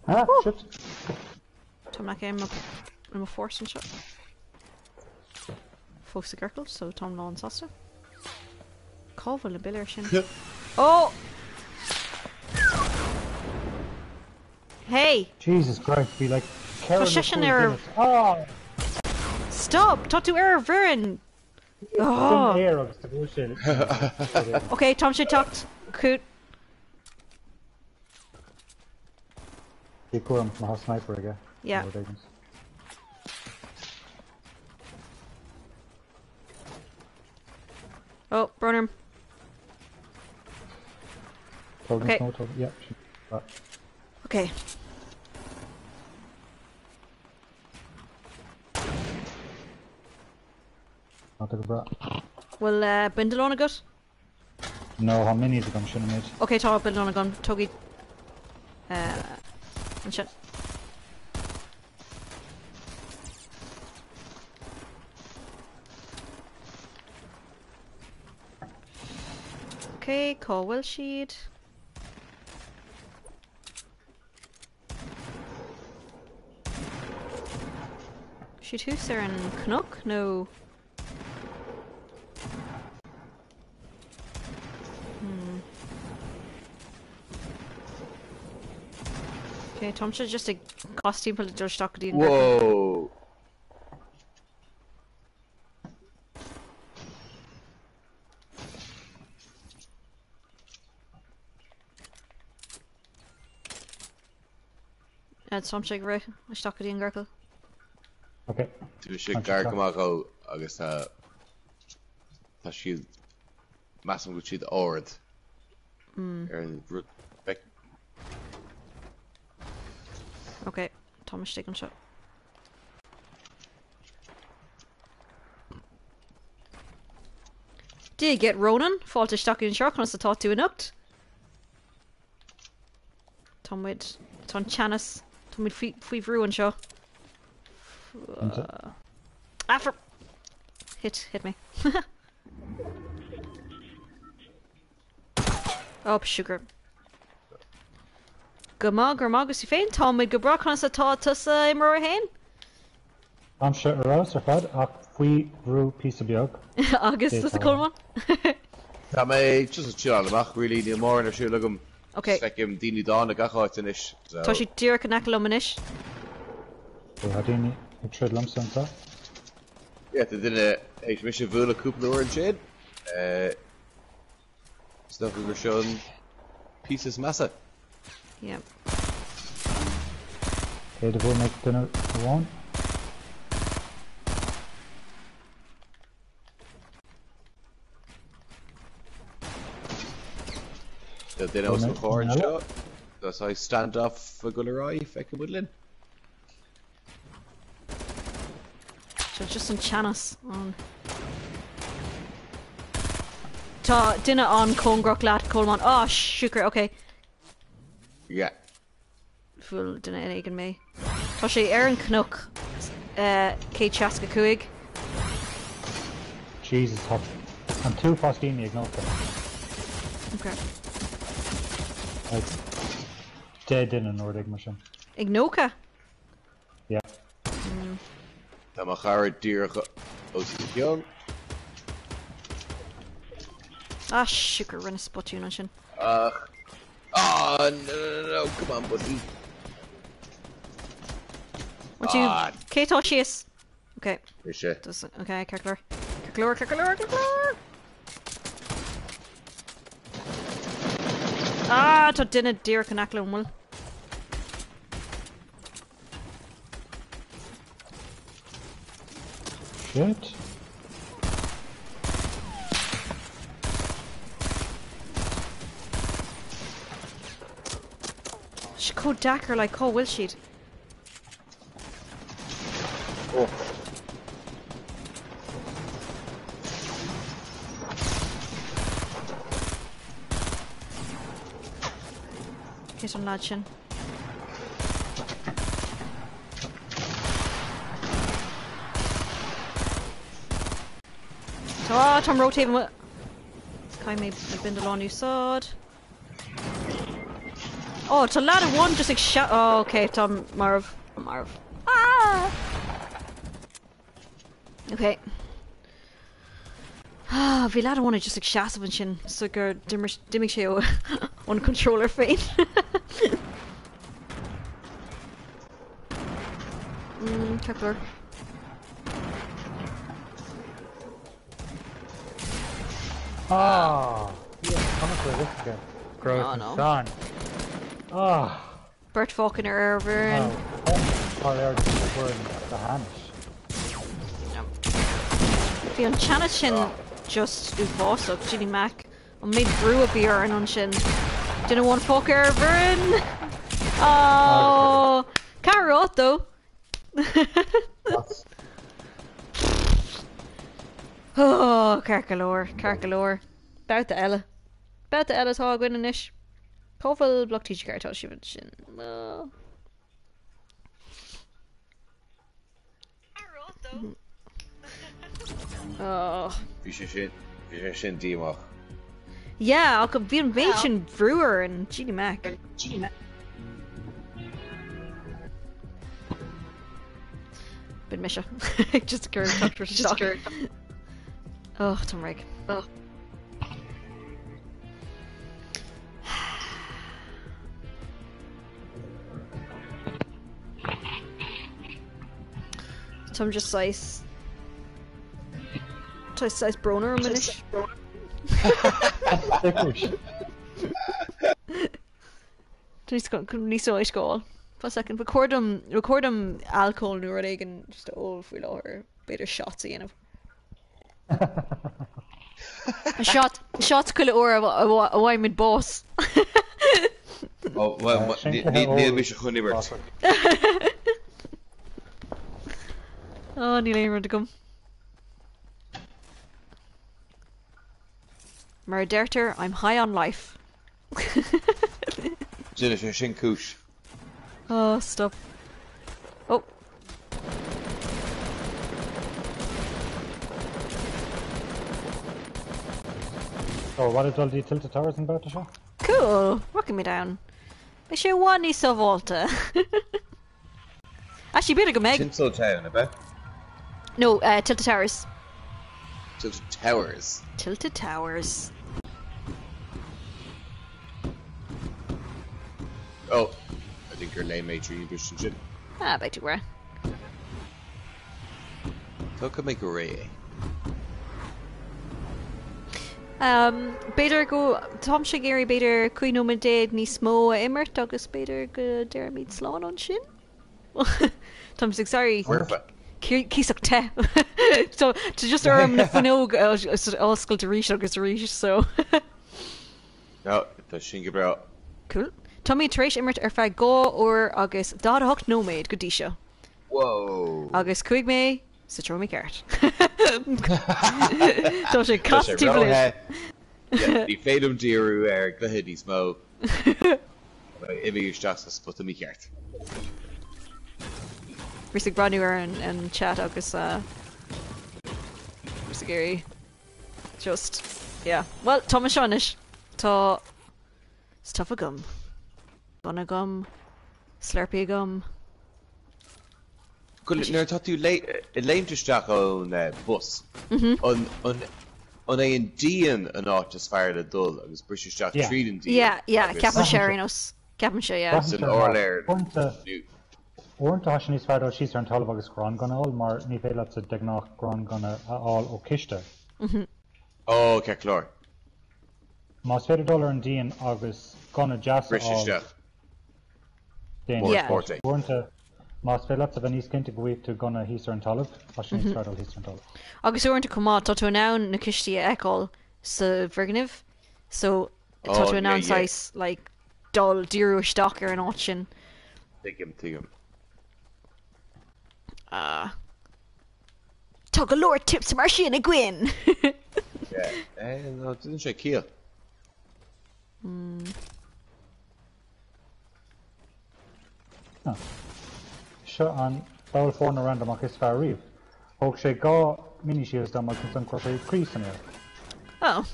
Ah, shit. Tá mé i mo force anseo. Fós sa gciorcal, so táim lán sásta. Cá bhfuil na buillí sin? Oh! Hey! Jesus Christ, bhí like Tá seisean ar- Oh! Stop! Tá tú ar an bhfoireann! Oh. Sin air agus tá sé. Ok, tá sé teacht. Cút. Bhí cuam má sniper aige. Yeah. Oh, burn him. Okay. Okay. Yeah. Okay. Not go breá. Bhfuil bindealán agat? No, tá minis agam sin méid. Ok, tá bindealán agam. Tógaí. Ansin. Ok, cá bhfuil siad? Siad thuas ar an cnoc nó? Hmm. Ok, táimse just ag cos timpeall dul isteach go dtí an gciorcal. Whoa! Táimse ag rith isteach go dtí an gciorcal. Ok. Tá sé gar go maith dhó agus tá tá siad measaim go bhfuil siad ard ar an rud beag. Ok, táim istigh anseo. Dia dhuit Ronan, fáilte isteach anseo conas atá tú anocht? Tá muid tá an teannas tá muid faoi faoi bhrú anseo. Ah, for hit hit me. Oh, sugar. Go maith go maith agus tú féin tá muid go breá conas atá tusa imreoir féin? Táimse ar fheabhas ar fad ach faoi bhrú píosa beag. Agus tusa Colmán? Tá mé just ag chilláil amach really níl mórán ar siúl agam. Ok. Feicim daoine dána gach áit anois. So. Tá siad díreach in aice liom anois. Tá daoine ag troid liomsa anseo. Yeah, tá duine théis mise a bhualadh cúpla uair ansin. Is dócha gur seo an píosa is measa. Yeah. Cé do bhuail mé duine amháin? Tá duine os mo chomhair anseo. Tá saghas stand-off ag dul ar aghaidh, feicfidh muid linn. So just an teannas ann. Tá duine an-chóngarach leat Colmán. Oh, siúcra, ok. Yeah. Bhuail duine éigin mé. Tá sé ar an cnoc 165. Jesus, tá an t-uafás daoine ag 90. Ok. Like, 10 duine nó rud mar sin. Ag 90? Yeah. Tá mo chara díreach os do chionn. Ah, siúcra, rinne botún ansin. Ach. Oh, no, no, no, no, come on, buddy. Want tú Ah. cé tá síos? Ok. Mise. Ok, ceart go leor. Ceart go leor, ceart go leor, ceart go leor! Ah, tá duine díreach in aice liom, bhfuil? Shit. Sé chomh deacair le cá bhfuil siad. Oh. Cé an lad sin? Tá Táim róthaobh. Caithfidh mé na bindealáin a úsáid. Oh, tá lad amháin just ag se- oh, ok, táim marbh. Marbh. Ah! Ok. Ah, bhí lad amháin just ag seasamh ansin so gur d'imigh sé ón controller féin. Mm, ceart. Ah, Gross Oh, no. san. Ah, Beirt fágtha ar bhfoireann. Tá ar the hand. Bhí an teannas sin just uafásach, Ginny Mac. An méid brú a bhí orainn ansin. Duine amháin fágtha ar bhfoireann. Oh, Carrot though. That's Oh, ceart go leor, ceart go leor. Babhta eile. Babhta eile atá againn anois. Cá bhfuil Block TG tá siad sin. Oh. Oh. Bhí sé sin bhí sé sin díomách. Yeah, ach bhí an méid sin brú orainn Ginny Mac. B'in mise. Just gur Just Oh, Tom Rig. Oh. Táim just saghas Tá saghas brón orm anois. Stickers. Níos ó scáil. Fa second record record alcohol nó rud éigin just ól faoi láthair b'fhéidir shots a dhéanamh. Shot shot chuile uair a bhfaighimid bás. Oh, well, sin níl cluiche mise chun imirt. Ó níl aon rud agam. Mar a deirtear, I'm high on life. Duine sé sin cúis. Oh, stop. Oh. Oh, what is all the Tilted Towers in babhta seo? Cool. Rocking me down. Beidh sé i bhfad níos sábháilte. Actually, b'fhéidir go mbeidh. Tinseltown, ab ea? No, Tilted Towers. Tilted Towers. Tilted Towers. Oh, I think gur léim mé trí bris sin. Ah, beidh tú breá. Tógfaidh mé go réidh é. Um, b'fhéidir go táimse ag iarraidh b'fhéidir 15 nóiméad níos mó a imirt agus b'fhéidir go ndéarfaimid slán ansin. Táim ag sorry. Foirfe. Cíosach te. So tá just orm na fuinneog oscailt arís agus arís so. No, tá sin go breá. Cool. Tá mé tar éis imirt ar feadh 2 uair agus 48 nóiméad go dtí seo. Whoa. Agus chuaigh mé sa treo mícheart. Tá sé Tá cas sé timpeall. rothe. Ní féidir díriú ar chluiche níos mó. Imigh isteach sa spota mícheart. Bhí ag breathnú ar an chat agus bhí ag iarraidh just yeah. Well, tá mé seo anois. Tá stuff agam. Gun agam. Slurpee agam. Nuair atá tú léimt isteach ón bus an an é an díon an áit is fearr le dul agus bris isteach tríd an díon. Yeah, ceapaim sé ar nós. Ceapaim sé, yeah. San áirléir. Uaireanta tá sé níos fearr dul síos ar an talamh agus gránghunna a fháil mar ní féidir leat sa de ghnáth gránghunna a fháil ó chiste. Ó, ceart go leor. Más féidir dul ar an díon agus gunna deas a Bris fháil isteach. déan. Yeah. Sport é. Uaireanta más féidir leat a bheith níos cinnte go bhfaighidh tú gunna thíos ar an talamh, tá sé níos fearr dul thíos ar an talamh. Agus uaireanta chomh maith tá tú in ann na cistí a fheiceáil sa bhfoirgneamh. So tá Oh, tú in ann saghas like dul díriú isteach ar an áit sin. Tuigim, tuigim. Ah. Tá go leor tips mar sin againn! Yeah. No, déanann sé ciall. Ah. Seo an ball foirne randamach is fearr riamh. Thóg sé 2 mini shields dom agus ansan chuir sé croí san aer. Oh.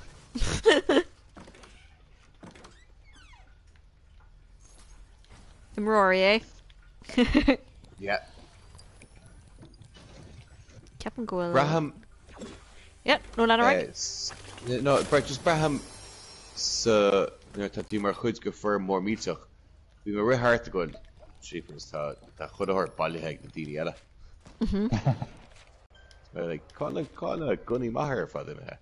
Imreoirí, eh? Yeah. Ceapaim go bhfuil. Braithim. Yeah, no lean ar aghaidh. No, just braithim sa nuair atá tú mar chuid de foireann mór millteach, bíonn ag rith thart ag goil, jeepers, tá tá chuile shórt bailithe ag na daoine eile. Mé like, cá na cá na gunnaí maithe ar fad imithe?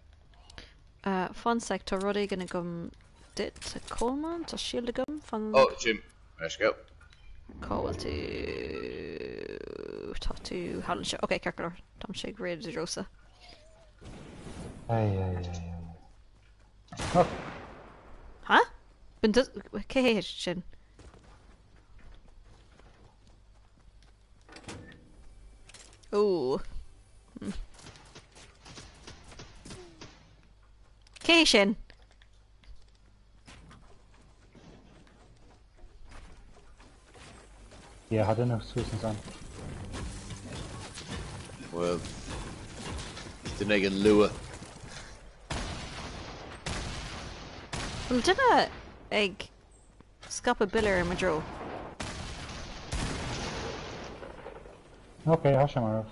Fan sec, tá rud éigin agam duit, a Colmán, tá shield agam, fan. Oh, Jim, let's go. Cá bhfuil tú? Tá tú thall anseo. Ok, ceart go leor. Táimse ag rith i do threosa. Ai, ai, ai, ai. Oh. Ha? B'in do... Cé hé sin? Ooh. Cé hé sin? Yeah, tá duine suas ansan. Bhuel, duine ag an luath. Bhfuil duine ag scaipeadh buile ar mo dtreo? Ok, tá sé marbh.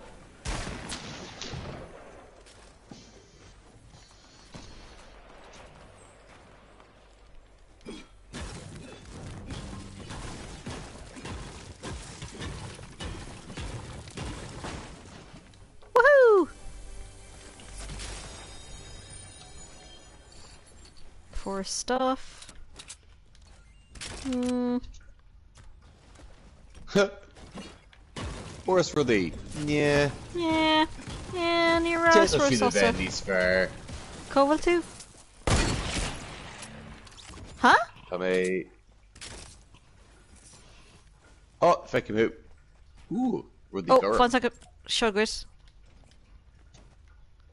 Woohoo! For stuff. Hmm. Fuaireas rudaí. Yeah. Yeah. Yeah, ní raibh D'fhéadfadh siad a bheith níos fearr. Cá bhfuil tú? Ha? Tá mé... Ó, feicim thú. Ooh, rudaí Ó, gorm. fan second. Seo dhuit.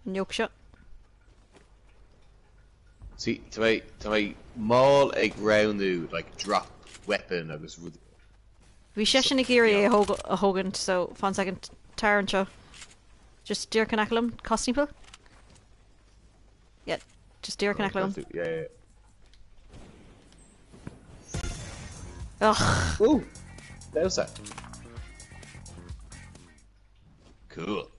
An yoke seo. See, tá mé, tá mé mall ag roghnú, like, drop weapon agus rudaí. Bhí seisean ag iarraidh é a thógaint so fan second, tar anseo. Just díreach in aice liom, cas timpeall. Yeah, just díreach in aice liom. Yeah, yeah. Ugh. Ooh, damhsa. Cool.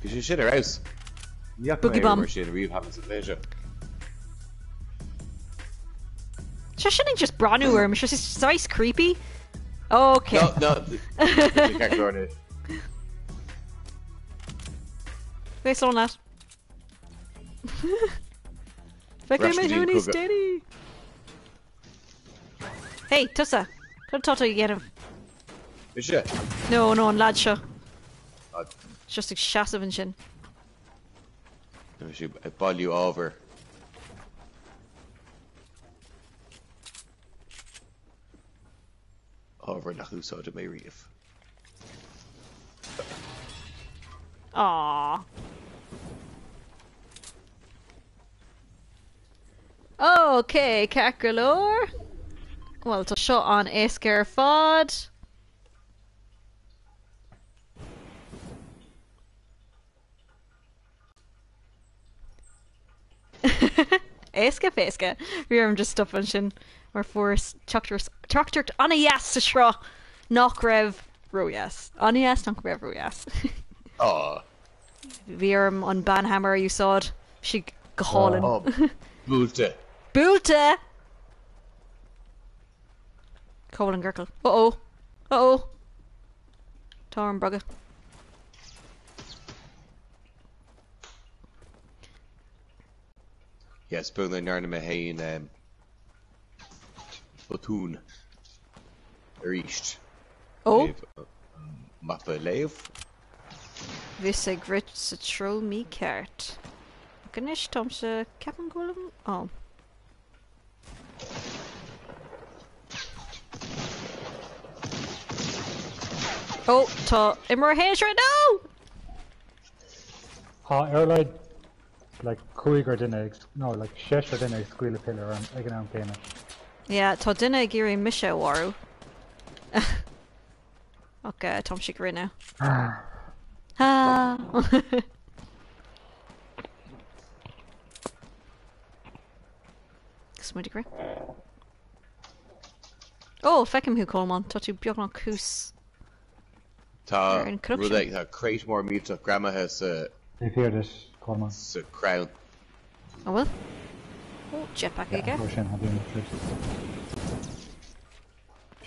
Bhí sé sin ar fheabhas. Ní fhaca Boogie mé bomb. mar sin riamh cheana sa bhliain seo. Sé sin ag just breathnú orm, sé saghas creepy. Okay. No, no. Ceart go leor anois. Bhí slán leat. Feicfidh mé thú níos déanaí. Hey, tusa! Cad atá tú a dhéanamh? Mise? No, no, an lad seo. Just ag seasamh ansin. Tá sé ag bailiú ábhair. Ábhar nach úsáidfidh mé riamh. Aww. Ok, ceart go leor. Bhuel, tá seo an-éasca ar fad. Éasca féasca. Bhí orm just stop ansin mar fuaireas teachtaireacht an-dheas sa sruth nach raibh ródheas. An-dheas nach raibh ródheas. Aww. Bhí orm an banhammer a úsáid. Bhí sé go hálainn. Oh, buailte. Buailte! Cá bhfuil an ciorcal? Uh oh! Uh oh! Tá orm bogadh. Yes, beag nach ndearna mé féin botún arís. Ó? Mapa a léamh. Bhíos ag rith sa treo mícheart. Ach anois táimse, ceapaim go bhfuilim, ó. Ó, tá imreoir a haon seo, no! Tá ar a laghad like cúigear duine ag, no like seisear duine ag scaoileadh pill orm ag an am céanna. Yeah, tá duine ag iarraidh mise a mharú. Ach táimse ag rith now. Ah! Agus muid ag rith. Ó, feicim thú, Colmán. Tá tú beagnach thuas Tá ar an cnoc rud sin. ag, tá crate mór millteach greamaithe sa, Taobh thiar duit, Colmán. sa crann. An bhfuil? Ó, jetpack Yeah, aige. an sin, tá daoine tríd.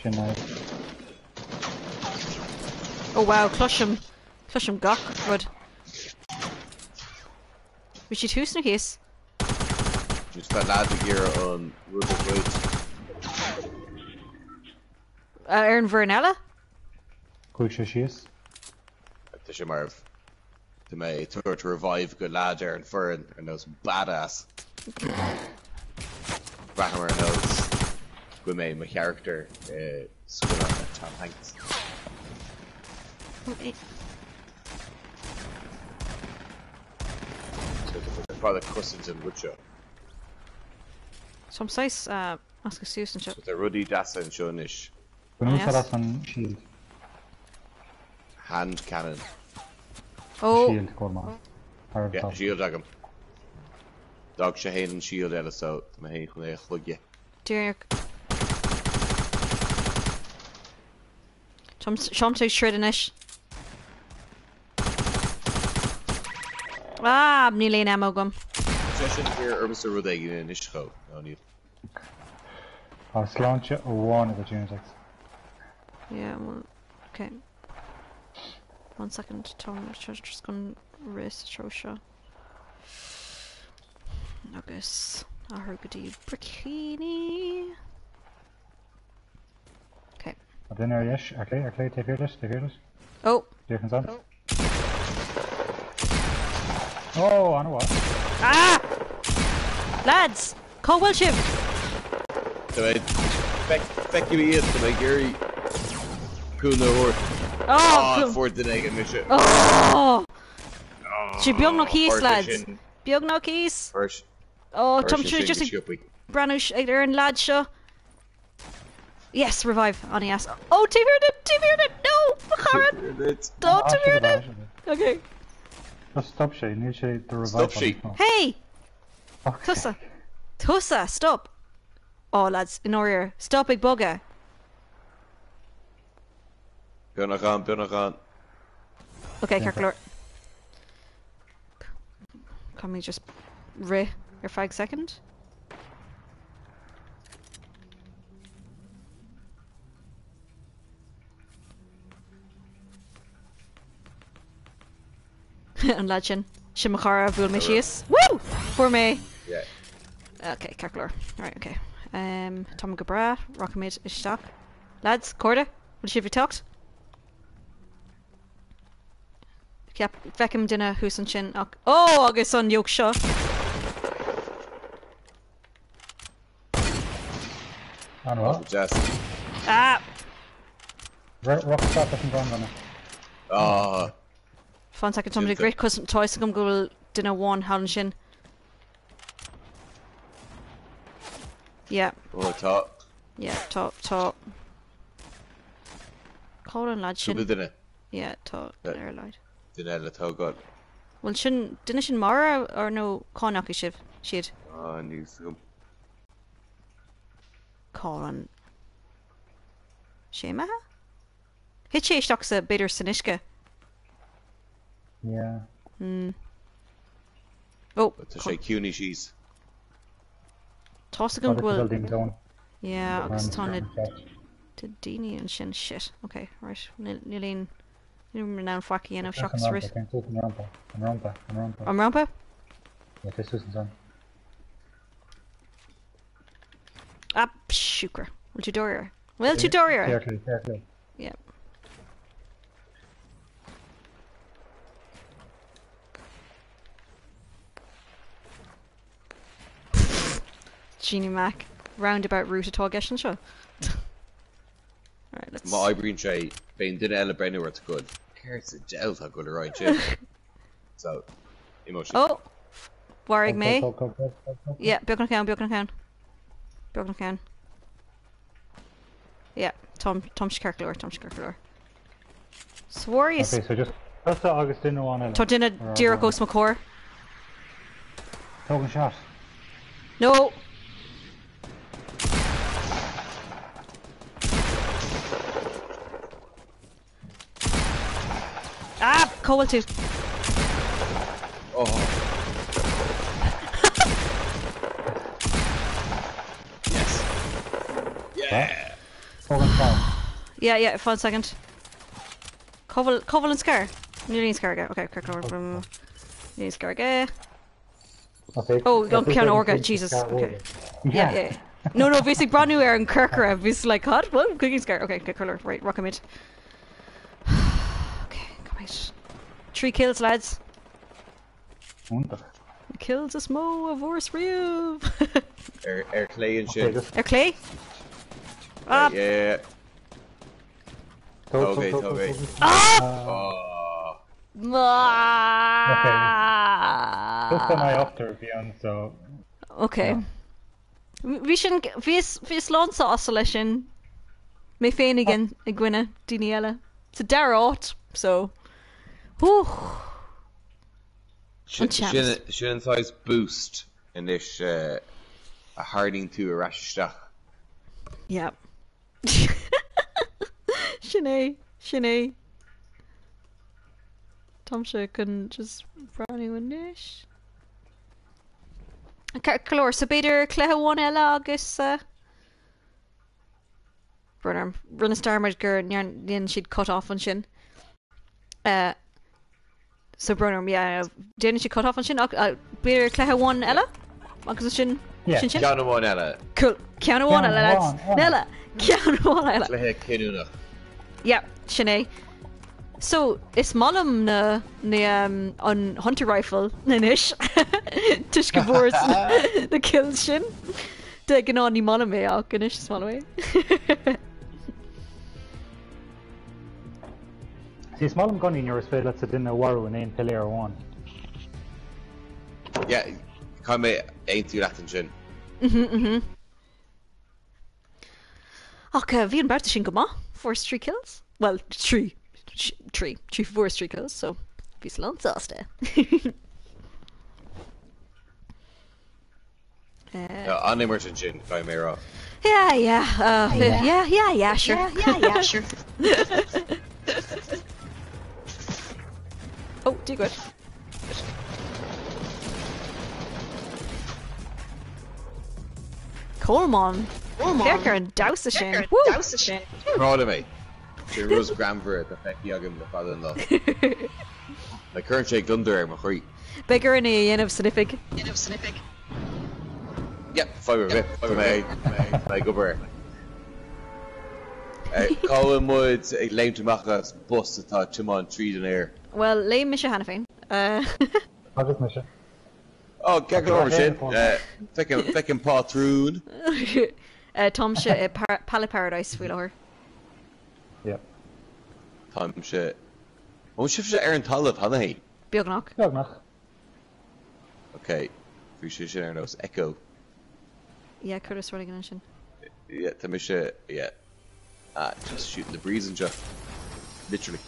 Sin é. Ó wow, cloisim, cloisim gach rud. Bhí siad thuas nó thíos? Just tá leaid ag iarraidh an rud a ghoid. Ar an bhfoireann eile? Chuaigh sé síos. Tá sé marbh. Tá mé ag tabhairt revive go leaid ar an foireann ar nós badass. Braithim ar nós go bhfuil mé i mo charachtar i scannán le Tom Hanks. Fad ag cosaint an rud seo. Táim saghas measctha suas anseo. Tá rudaí deasa anseo anois. Bain úsáid as an shield. Hand cannon. Ó! Shield, Colmán. Thar a Yeah, bheith. shield agam. D'fhág sé fhéin an shield eile so tá mé fhéin chun é a shlogadh. Díreach. Táim ag troid anois. Ah, níl aon ammo agam. Sé sin ar ormsa rud éigin anois chomh, nó níl. Tá sláinte amháin agat Unitex. Yeah, well, okay. One second, táim just chun rith sa treo seo. Agus athrú go dtí bricíní. Okay. Tá duine ar dheis, ar chlé, ar chlé, taobh thiar duit, taobh thiar duit. Oh! Díreach ansan. Oh, an-mhaith. Ah! Lads! Cá bhfuil sibh? Tá mé feicim iad, tá mé ag iarraidh cúnamh a thabhairt. Oh! Ah, fuair duine éigin mise. Oh! Sé beagnach thíos, Fuair sé lads. sin. Beagnach thíos. Fuair sé Oh, táim sin just go ag sciobtha. breathnú ar an lad seo. Yes, revive, an-dheas. Oh, taobh thiar duit, taobh thiar duit, no, mo chara, no, taobh thiar duit. Okay. Just stop sé, níl sé do revive. Stop sé. Hey! Tusa. Tusa, stop. Oh, lads, i ndáiríre, stop ag bogadh. Beagnach ann, beagnach ann. Okay, ceart go leor. Can we just rith ar feadh second? An lad sin. Sin mo chara a bhuail mé síos. Woo! Fuair mé! Yeah. Ok, ceart go leor. Right, ok. Um, táim go breá, rachaimid isteach. Lads, cairde, bhfuil sibh ag teacht? Ceap, feicim duine thuas ansin ach, ó, agus an jóc seo! An-mhaith. Deas. Ah! Rachaidh isteach leis an bhronnghunna. Ah! Fan soicind, táimid ag rith cos tá fhios agam go bhfuil duine amháin thall ansin. Yeah. Ó, tá. Yeah, tá, tá. Cá bhfuil an lad sin? Cúpla duine. Yeah, tá ar a laghad. Duine eile tógáil. Bhfuil sin, duine sin marbh or nó cá ndeachaigh sibh, siad? Ah, níl fhios agam. Cá bhfuil an sé imithe? Thit sé isteach sa, b'fhéidir san uisce. Yeah. Hmm. Oh, Tá sé ciúnaithe síos. Tá's agam go bhfuil. Yeah, agus tá na daoine ansin, shit, ok, right, níl aon, níl mé in ann faic a dhéanamh seachas rith. An rampa, an rampa, an rampa. An rampa? Yeah, tá suas ansan. Ah, siúcra. Bhfuil tú dáiríre? Bhfuil tú dáiríre? Carefully, carefully. Yeah. Genie Mac, roundabout route atá i gceist anseo. Right, let's... Má oibríonn sé, beidh an duine eile ag breathnú ort ag goil, céard sa diabhal atá ag goil ar aghaidh ansin? So, imeoidh siad. Oh! Mharaigh mé. Go, go, go, go, go. Yeah, beagnach ann, beagnach ann. Beagnach ann. Yeah, táim, táimse ceart go leor, táimse ceart go leor. Swarius. Okay, so just tusa agus duine amháin eile. Tá duine díreach os mo chomhair. Tóg an shot. No! Ah! Cá bhfuil tú? Oh. Yes. Yeah. Tóg an scar. Yeah, yeah, fan second. Cá bhfuil, cá bhfuil an scar? Níl aon scar aige. Okay, ceart go leor. Níl aon scar aige. Okay. Oh, an ceann órga, Jesus. Okay. Yeah, yeah. No, no, bhíos ag breathnú ar an corcra, bhíos like, cad? Well, cooking scar. Okay, okay, colour. Right, rachaimid. Okay, come out. Trí kills, lads. Iontach. Kills is mó a bhfuaireas riamh. Ar, ar clé ansin. Ar clé? Ah! Yeah, yeah, yeah. Tóg, Tóg é, tóg, tóg é. tóg, tóg. Ah! Oh. Ah! Tusa in aghaidh ochtar a bhí ann, so. Okay. Bhí sin, bhíos, bhíos lánsásta leis sin. Mé féin i i gcoinne daoine eile. Sa dara háit, so. Whew. Sin, An seans. sin, sin an saghas boost anois eh, a tharraingíonn tú ar ais isteach. Yeah. Sin é, sin é. Táimse chun just breathnú anois. Ceart go leor, so b'fhéidir cluiche amháin eile agus eh, brón orm, rinneas dearmad gur dhein siad cut off ansin. Eh, So brón orm, yeah, déanann siad cut off ansin ach b'fhéidir cluiche amháin eile? Agus ansin, Yeah. sin sin? Ceann amháin eile. Cool. Ceann amháin Ceann eile, lads. amháin eile. Eile. Ceann amháin eile. Cluiche cinniúnach. Yeah, sin é. So, is maith liom na, na, um, an hunter rifle anois. Toisc go bhfuaireas na, na kills sin. De ghnáth ní maith liom é ach anois is maith liom é. See, is maith liom i gcónaí nuair is féidir leatsa duine a mharú in aon piléar amháin. Yeah, caithfidh mé aontú leat ansin. Mhm, mhm. Ach bhí an babhta sin go maith. Fuaireas trí kills. Well, trí, trí, trí fuaireas trí kills, so bhíos lánsásta. An-imirt ansin, caithfidh mé a rá. Yeah, yeah, uh, yeah, yeah, yeah, sure. Yeah, yeah, yeah, sure. Oh, Dia dhuit. Colmán. Colmán. Féach ar an damhsa sin. Féach ar an Woo! damhsa sin. Grá liom é. Sé rud is greannmhaire atá feicthe agam le fada an lá. Like, cuireann sé gliondar ar mo chroí. Beidh orainn é a dhéanamh san oifig. Dhéanamh san oifig. Yep, fadhb ar bith. Tá mé ag obair air. Cá bhfuil muid ag léimt amach as bus atá ag tiomáint tríd an aer? Bhuel, léim mise cheana féin. Agus mise. Ó, ceart go leor mar sin. Feicim pátrún. Táimse i Pallet Paradise faoi láthair. Yep. Táimse. An bhfuil sibhse ar an talamh cheana féin? Beagnach. Beagnach. Ok, bhí sé sin ar nós echo. Yeah, chuireas rud éigin ansin. Yeah, tá mise, yeah. Ah, just shooting the breeze anseo. Literally.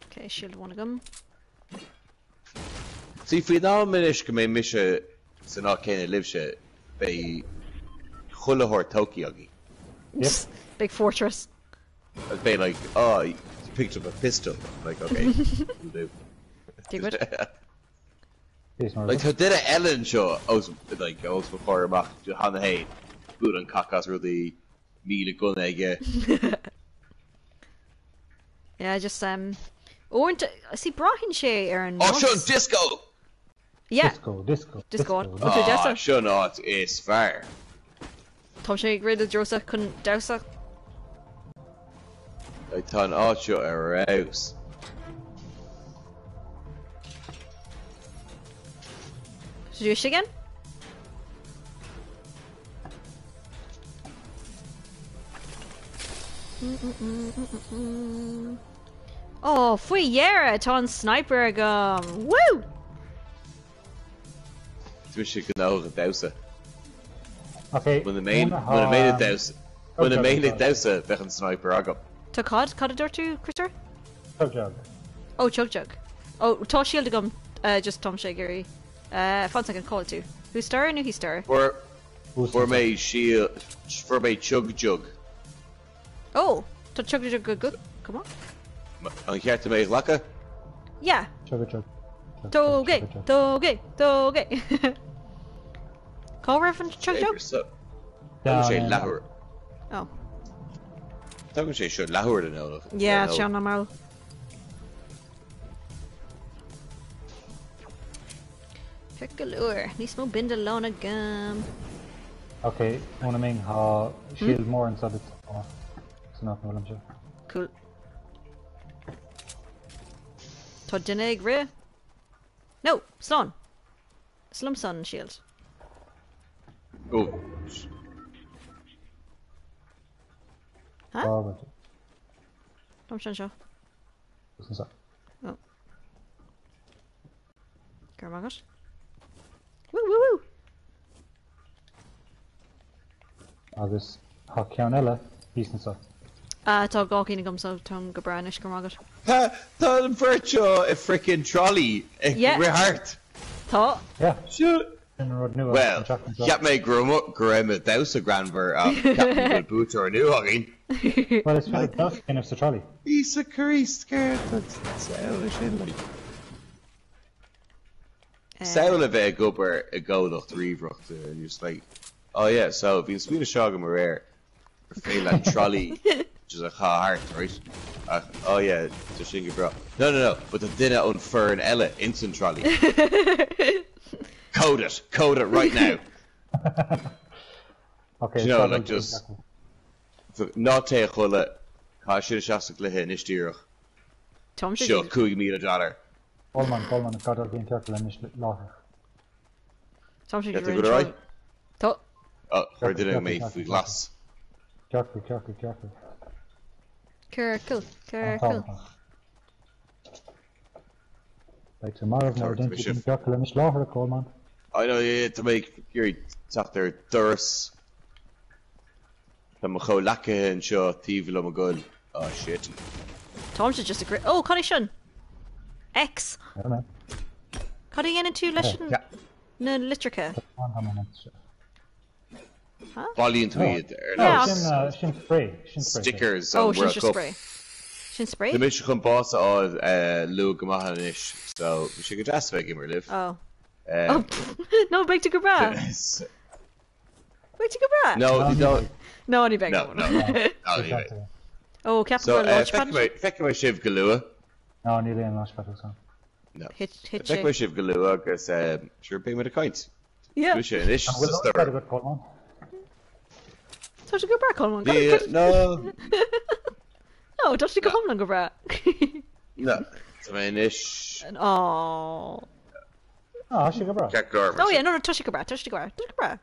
Ok, shield amháin agam. See, faoin am anois go mbeidh mise san áit céanna libhse, beidh chuile shórt tógtha agaibh. Yep. Big fortress. I'd be like, oh, you picked up a pistol. I'm like, okay, will do. Dia dhuit. Like, tá duine eile anseo os, like, os mo chomhair amach cheana féin, bualadh an cac as rudaí, 1,000 gunna aige. Yeah, just, um, uaireanta, see, braitheann sé ar an Oh, seo an bus. disco! Yeah. Disco, disco, Disco. disco. Bhfuil tú Ah, damhsa? seo an áit is fearr. Táimse ag rith i do threosa chun damhsa. Like, tá an áit seo ar fheabhas. Should we do it again? Oh, faoi dheireadh tá an sniper agam! Woo! Tá mise gnóthach ag damhsa. Ok, Muna mbeinn muna muna mbeinn ag thá damhsa Chug muna jug mbeinn ag anseo. damhsa bheadh an sniper agam. Tá cad? Cad a dúirt tú, Christopher? Chug jug. Oh, chug jug. Oh, tá shield agam, just táimse ag iarraidh. Fan soicind, cá bhfuil tú? Thuas staighre nó thíos staighre? Fuair Thuas fuair anseo. mé síl fuair mé chug jug. Oh, tá chug jug go come on. An cheart dom é a ghlacadh? Yeah. Chug jug. Chug jug, Tóg é, chug jug. tóg é, tóg é. Cá raibh an chug jug? Tógann sé Down in leathuair. Oh. Tógann sé seo leathuair den eolach. Yeah, sin normal. Ceart go leor, níos mó bindealán agam. Ok, óna ming thá shield mór anseo duit san áit a bhfuilimse. Cool. Tá duine ag rith? No, slán! Is liomsa an shield. Oh. Huh? Cá bhfuil tú? Táimse anseo. Thuas anseo. Oh. Go raibh maith agat. Woo woo woo! Agus tá ceann eile thíos anseo. Ah, tá dhá cinn agam so táim go breá anois, go raibh maith agat. Tá tá an bheirt seo i frickin' trolley ag Yeah. rith thart. Tá. Yeah. Seo Sin an rud nua Bhuel, an tseachtain seo. cheap mé go raibh go raibh mo dhamhsa greannmhar ach ceapaim go bhfuil buaiteoir nua againn. Bhuel, is féidir damhsa a dhéanamh sa trolley. Íosa Críost, céard an tsamhail é sin like? Samhail a bheith ag obair i gcomhlacht ríomhaireachta and you're just like, oh yeah, so bhí an smaoineamh seo agam aréir gur féidir leat trolley just a chaitheamh thart, right? Ach, oh yeah, tá sin go breá. No, no, no, but tá duine ón foireann eile ins an trolley. Code it, code it right now. Okay, Do you know, seo like just, ná téigh a chodladh, caith sin isteach sa gcluiche anois díreach. Táimse Seo $5,000. Colmán, Colmán, is gá dul go dtí an ciorcal anois láithreach. Táimse Tá ag tú go raibh? Tá. Ó, chuir duine mé faoi ghlas. Ciorcal, ciorcal, ciorcal. Ciorcal, ciorcal. Beidh tú marbh nuair a dtéann tú go dtí an ciorcal anois láithreach, Colmán. I know, yeah, tá mé ag iarraidh teacht ar doras. Tá mo chomhleacaithe anseo taobh liom ag goil. Oh shit. Táimse just ag rith. Oh, cad é sin? X. Cad a dhéanann tú leis an na litreacha? Huh? Bailíonn tú iad ar Yeah, nós Sin, sin spray, sin spray. stickers Oh, ón sin World just Cup. spray. Sin spray? Tá mise chun bás a fháil luath go maith anois, so bhí sé go deas a bheith ag imirt libh. Oh. Oh, no, beidh tú go breá. Beidh tú go breá. No, no, No, ní bheidh. no, no, no, ní bheidh. Ó, ceapaim So, go bhfuil launchpad. feicfidh mé sibh go luath. No, níl aon launchpad ansan. No. Thit, thit sé. Feicfidh mé sibh go luath agus sure beidh muid ag caint. Yeah. Mise anois An sa bhfuil launchpad stór. agat, Colmán? Tá sé go breá, Colmán. Ní, no, No, tá sé go hiomlán go breá. no. Tá mé anois. Aww. Ah, tá sé go breá. Ceart go leor. Oh yeah, no, no, tá sé go breá, tá sé go breá, tá sé go breá.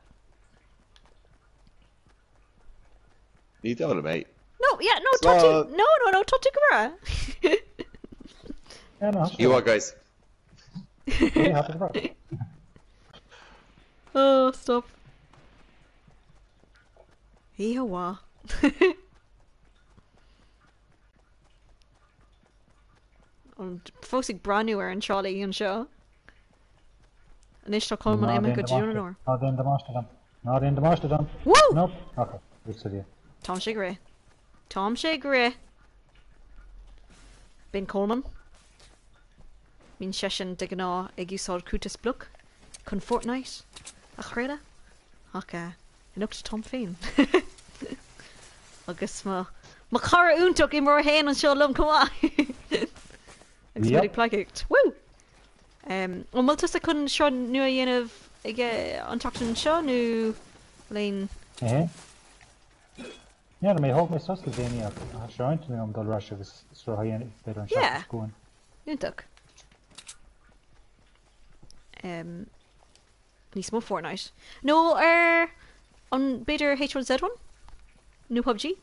Ní dóigh liom é. No, yeah, no, tá tú, Slán. no, no, no, tá tú go breá. Yeah, no, tá sé You go what, guys? breá. Yeah, tá sé go breá. Oh, stop. Oíche mhaith. An fós ag breathnú ar an trolley anseo. Anois tá Colmán Ná imithe déan go dún an damáiste. óir. Ná déan damáiste dom. Ná déan damáiste dom. Woo! Nope. Ok. Buíochas le Dia. Táimse ag rith. Táimse ag rith. B'in Colmán. Bíonn seisean de ghnáth ag úsáid cuntas bloic chun Fortnite a chraoladh ach anocht táim féin agus mo mo chara iontach imreoir féin anseo liom chomh maith agus muid ag Yep. pleidhcíocht. Woo! An bhfuil tusa chun sruth nua a dhéanamh ag an tseachtain seo nó bhfuil aon. Ehe. N'fheadar mé, thóg mé sos le déanaí ach tá sé ar intinn agam dul ar ais agus sruth a dhéanamh b'fhéidir an tseachtain Yeah. seo chugainn. Iontach. Níos mó Fortnite. Nó ar an b'fhéidir H1Z1? Nó PUBG?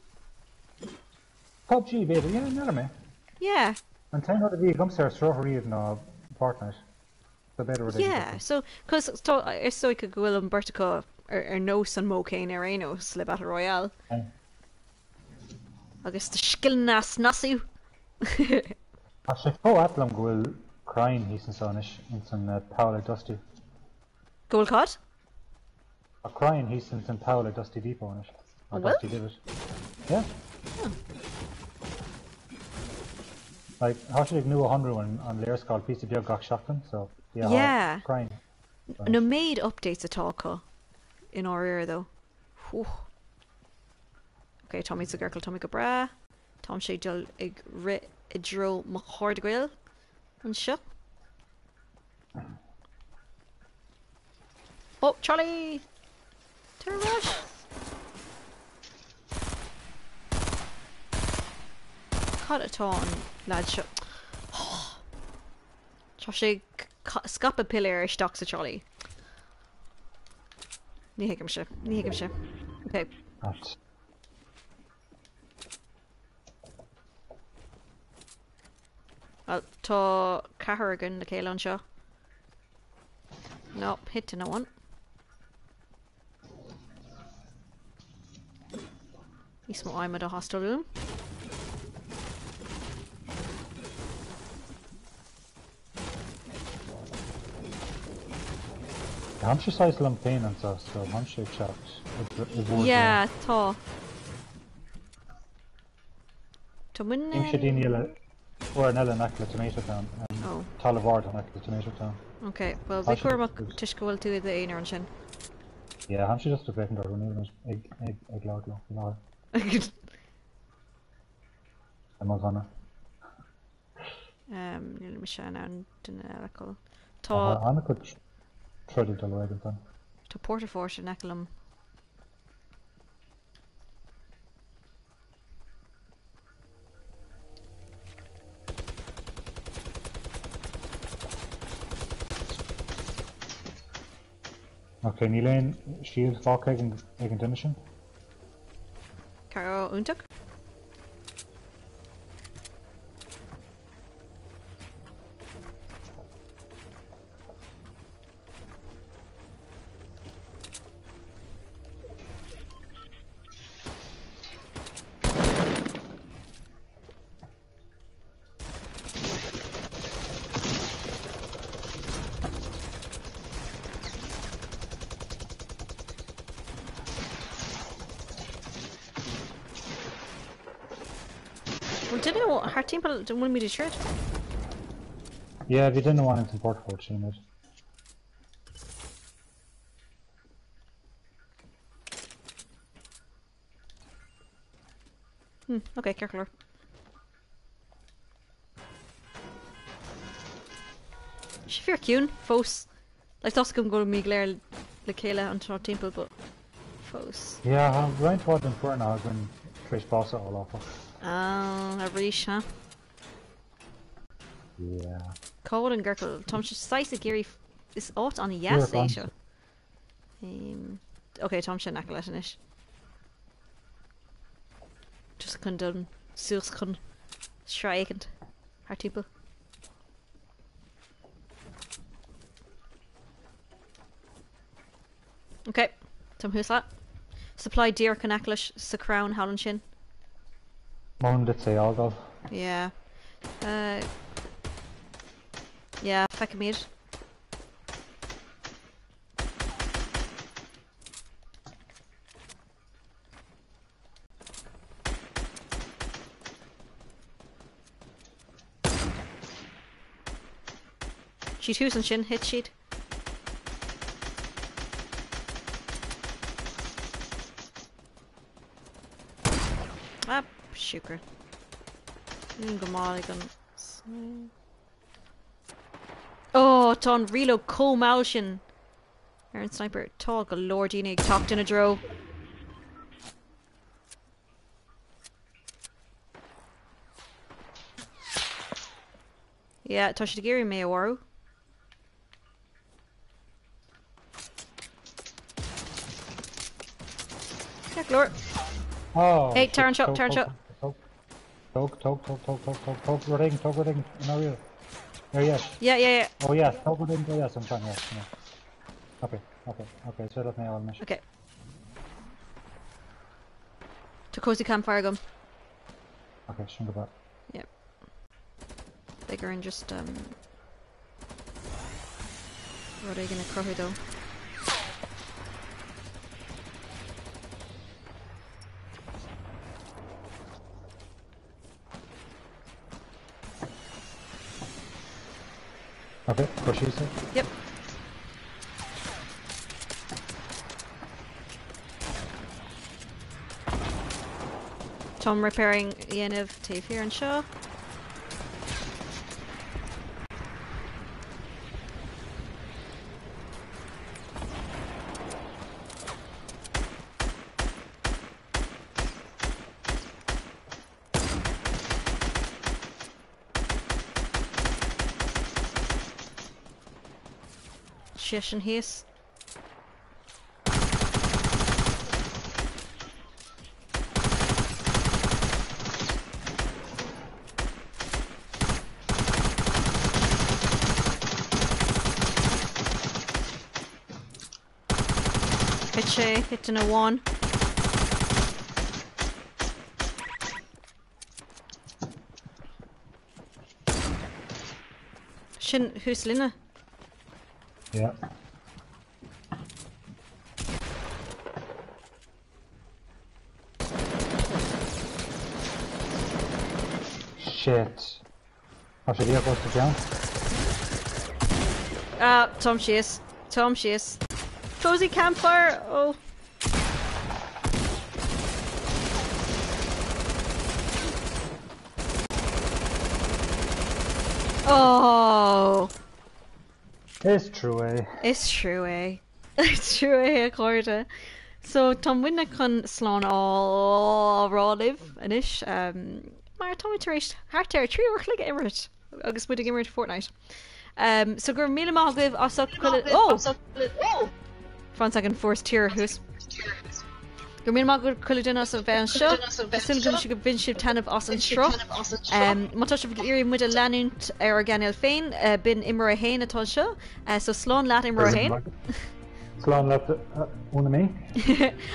PUBG b'fhéidir, yeah, n'fheadar mé. Yeah. An t-aon rud a bhí agamsa ar sruth riamh ná Fortnite. So b'fhéidir rud éigin Yeah, so, cos tá, is dóiche go bhfuil an beirt acu ar, ar nós an modh céanna ar aon nós le Battle Royale. Yeah. Agus do scileanna a snasú! Tá sé chomh ait liom go bhfuil crainn thíos anso anois ins an poll ag Dusty. Go bhfuil cad? Tá crainn thíos ins an poll ag Dusty Depot anois. An bhfuil? Dusty Divot. Yeah. Oh. Like, tá siad ag nuashonrú an, an léarscáil píosa beag gach seachtain, so yeah, tá Yeah. crainn Na méid updates atá acu i ndáiríre though. Whew. Ok, táimid sa gciorcal, táimid go breá. Táimse ag dul ag rith i dtreo mo chairde gaoil anseo. Oh, Charlie! Tar ar ais! Cad atá an leaid seo? Tá sé ag scaipeadh piléar isteach sa trolley. Ní thuigimse. Ní thuigimse. Ok. Right. Well, tá ceathrar againn le chéile anseo. No, hit to no one. Níos mó adhmaid ag teastáil uaim. Táimse saghas liom féin anseo, so táimse ag teacht i bhur dtreo. Yeah, tá. Tá muidne. Aimsigh daoine eile, foireann eile in aice le Tomato Town, Oh. talamh ard in aice le Tomato Town. Ok, well Tá bí sé cúramach toisc go bhfuil tú i d'aonar ansin. Yeah, táimse just ag féachaint orthu, níl mé ag ag ag labhairt leo faoi láthair. I mo ghunna. Níl mise in ann duine eile a fheiceáil. Tá. Tá an-chuid troid ag dul ar aghaidh ansan. Tá Port-a-Fort in aice liom. Ok, níl aon shield fágtha ag an duine sin. Cara iontach. Bhfuil duine thart timpeall, an bhfuil muid ag troid? Yeah, bhí duine amháin ins an Port-a-Fort, sin muid. Ok, ceart go leor. Sé fíor ciúin fós. Like tá a fhios agam go bhfuil muid go léir le chéile anseo timpeall but fós. Yeah, tá roinnt mhaith den foireann againn tar éis bás a fháil áfach. Ah, arís, huh? Yeah. Cá bhfuil an gciorcal? Táimse saghas ag iarraidh is áit an-dheas é seo. Ok, táimse in aice leis anois. Just chun dul suas chun sraith éicint thart timpeall. Ok, táim thuas leat. Supply díreach in aice leis sa chrann thall ansin. Molaim duit é a fhágáil. Yeah. Uh, yeah, feicimid. Siad thuas ansin, thit siad. Ah, siúcra. Níl go maith ag an... Oh, tá an reload chomh mall sin ar an sniper. Tá go leor daoine ag teacht ina dtreo. Yeah, tá siad ag iarraidh mé a mharú. Ceart go leor. Oh, Hey, tar anseo, tar anseo. Tóg, tóg, tóg, tóg, tóg, tóg, tóg, rud éigin, tóg rud éigin, i ndáiríre. Ar dheis. Yeah, yeah, yeah. Oh yes, tóg rud éigin, oh yes, I'm trying, yes, yeah. Okay, okay, okay, is féidir leat mé a fháil anois. Okay. Tá cozy campfire agam. Okay, sin go breá. Yep. Beidh orainn just um, rud éigin a chruthú dó. Ok, cuir síos é. Yep. Táim repairing a dhéanamh taobh thiar anseo. Seisean thíos. Thit sé, thit duine amháin. Sin thuas linne. Yeah. Shit. Tá sé díreach os do chionn. Ah, táim síos. Táim síos. Cozy campfire! Oh. Oh! Is trua é. Is trua é. Is trua é a chairde. So tá muidne chun slán a rá libh anois mar táimid tar éis thart ar 3 uair a chloig a imirt agus muid ag imirt Fortnite. So go raibh míle maith agaibh as ucht chuile Oh! Fan second fuaireas tear thuas. Go raibh míle maith ag chuile duine as a bheith anseo. Tá súil agam go bhain sibh taitneamh as an sruth. Má tá sibh ag iarraidh muid a leanúint ar ár gcainéal féin, b'in Imreoir 1 atá anseo. So slán leat Imreoir 1. Slán leat Úna May.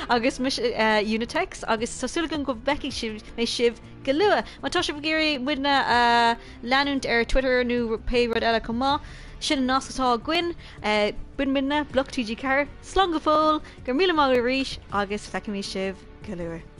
Agus mise Unitex agus tá súil agam go bhfeicfidh sibh mé sibh go luath. Má tá sibh ag iarraidh muidne a leanúint ar Twitter nó pé rud eile chomh maith, sin an nasc atá againn. B'in muidne, Bloc TG4. Slán go fóill, go raibh míle maith agat arís agus feicfimid sibh go luath.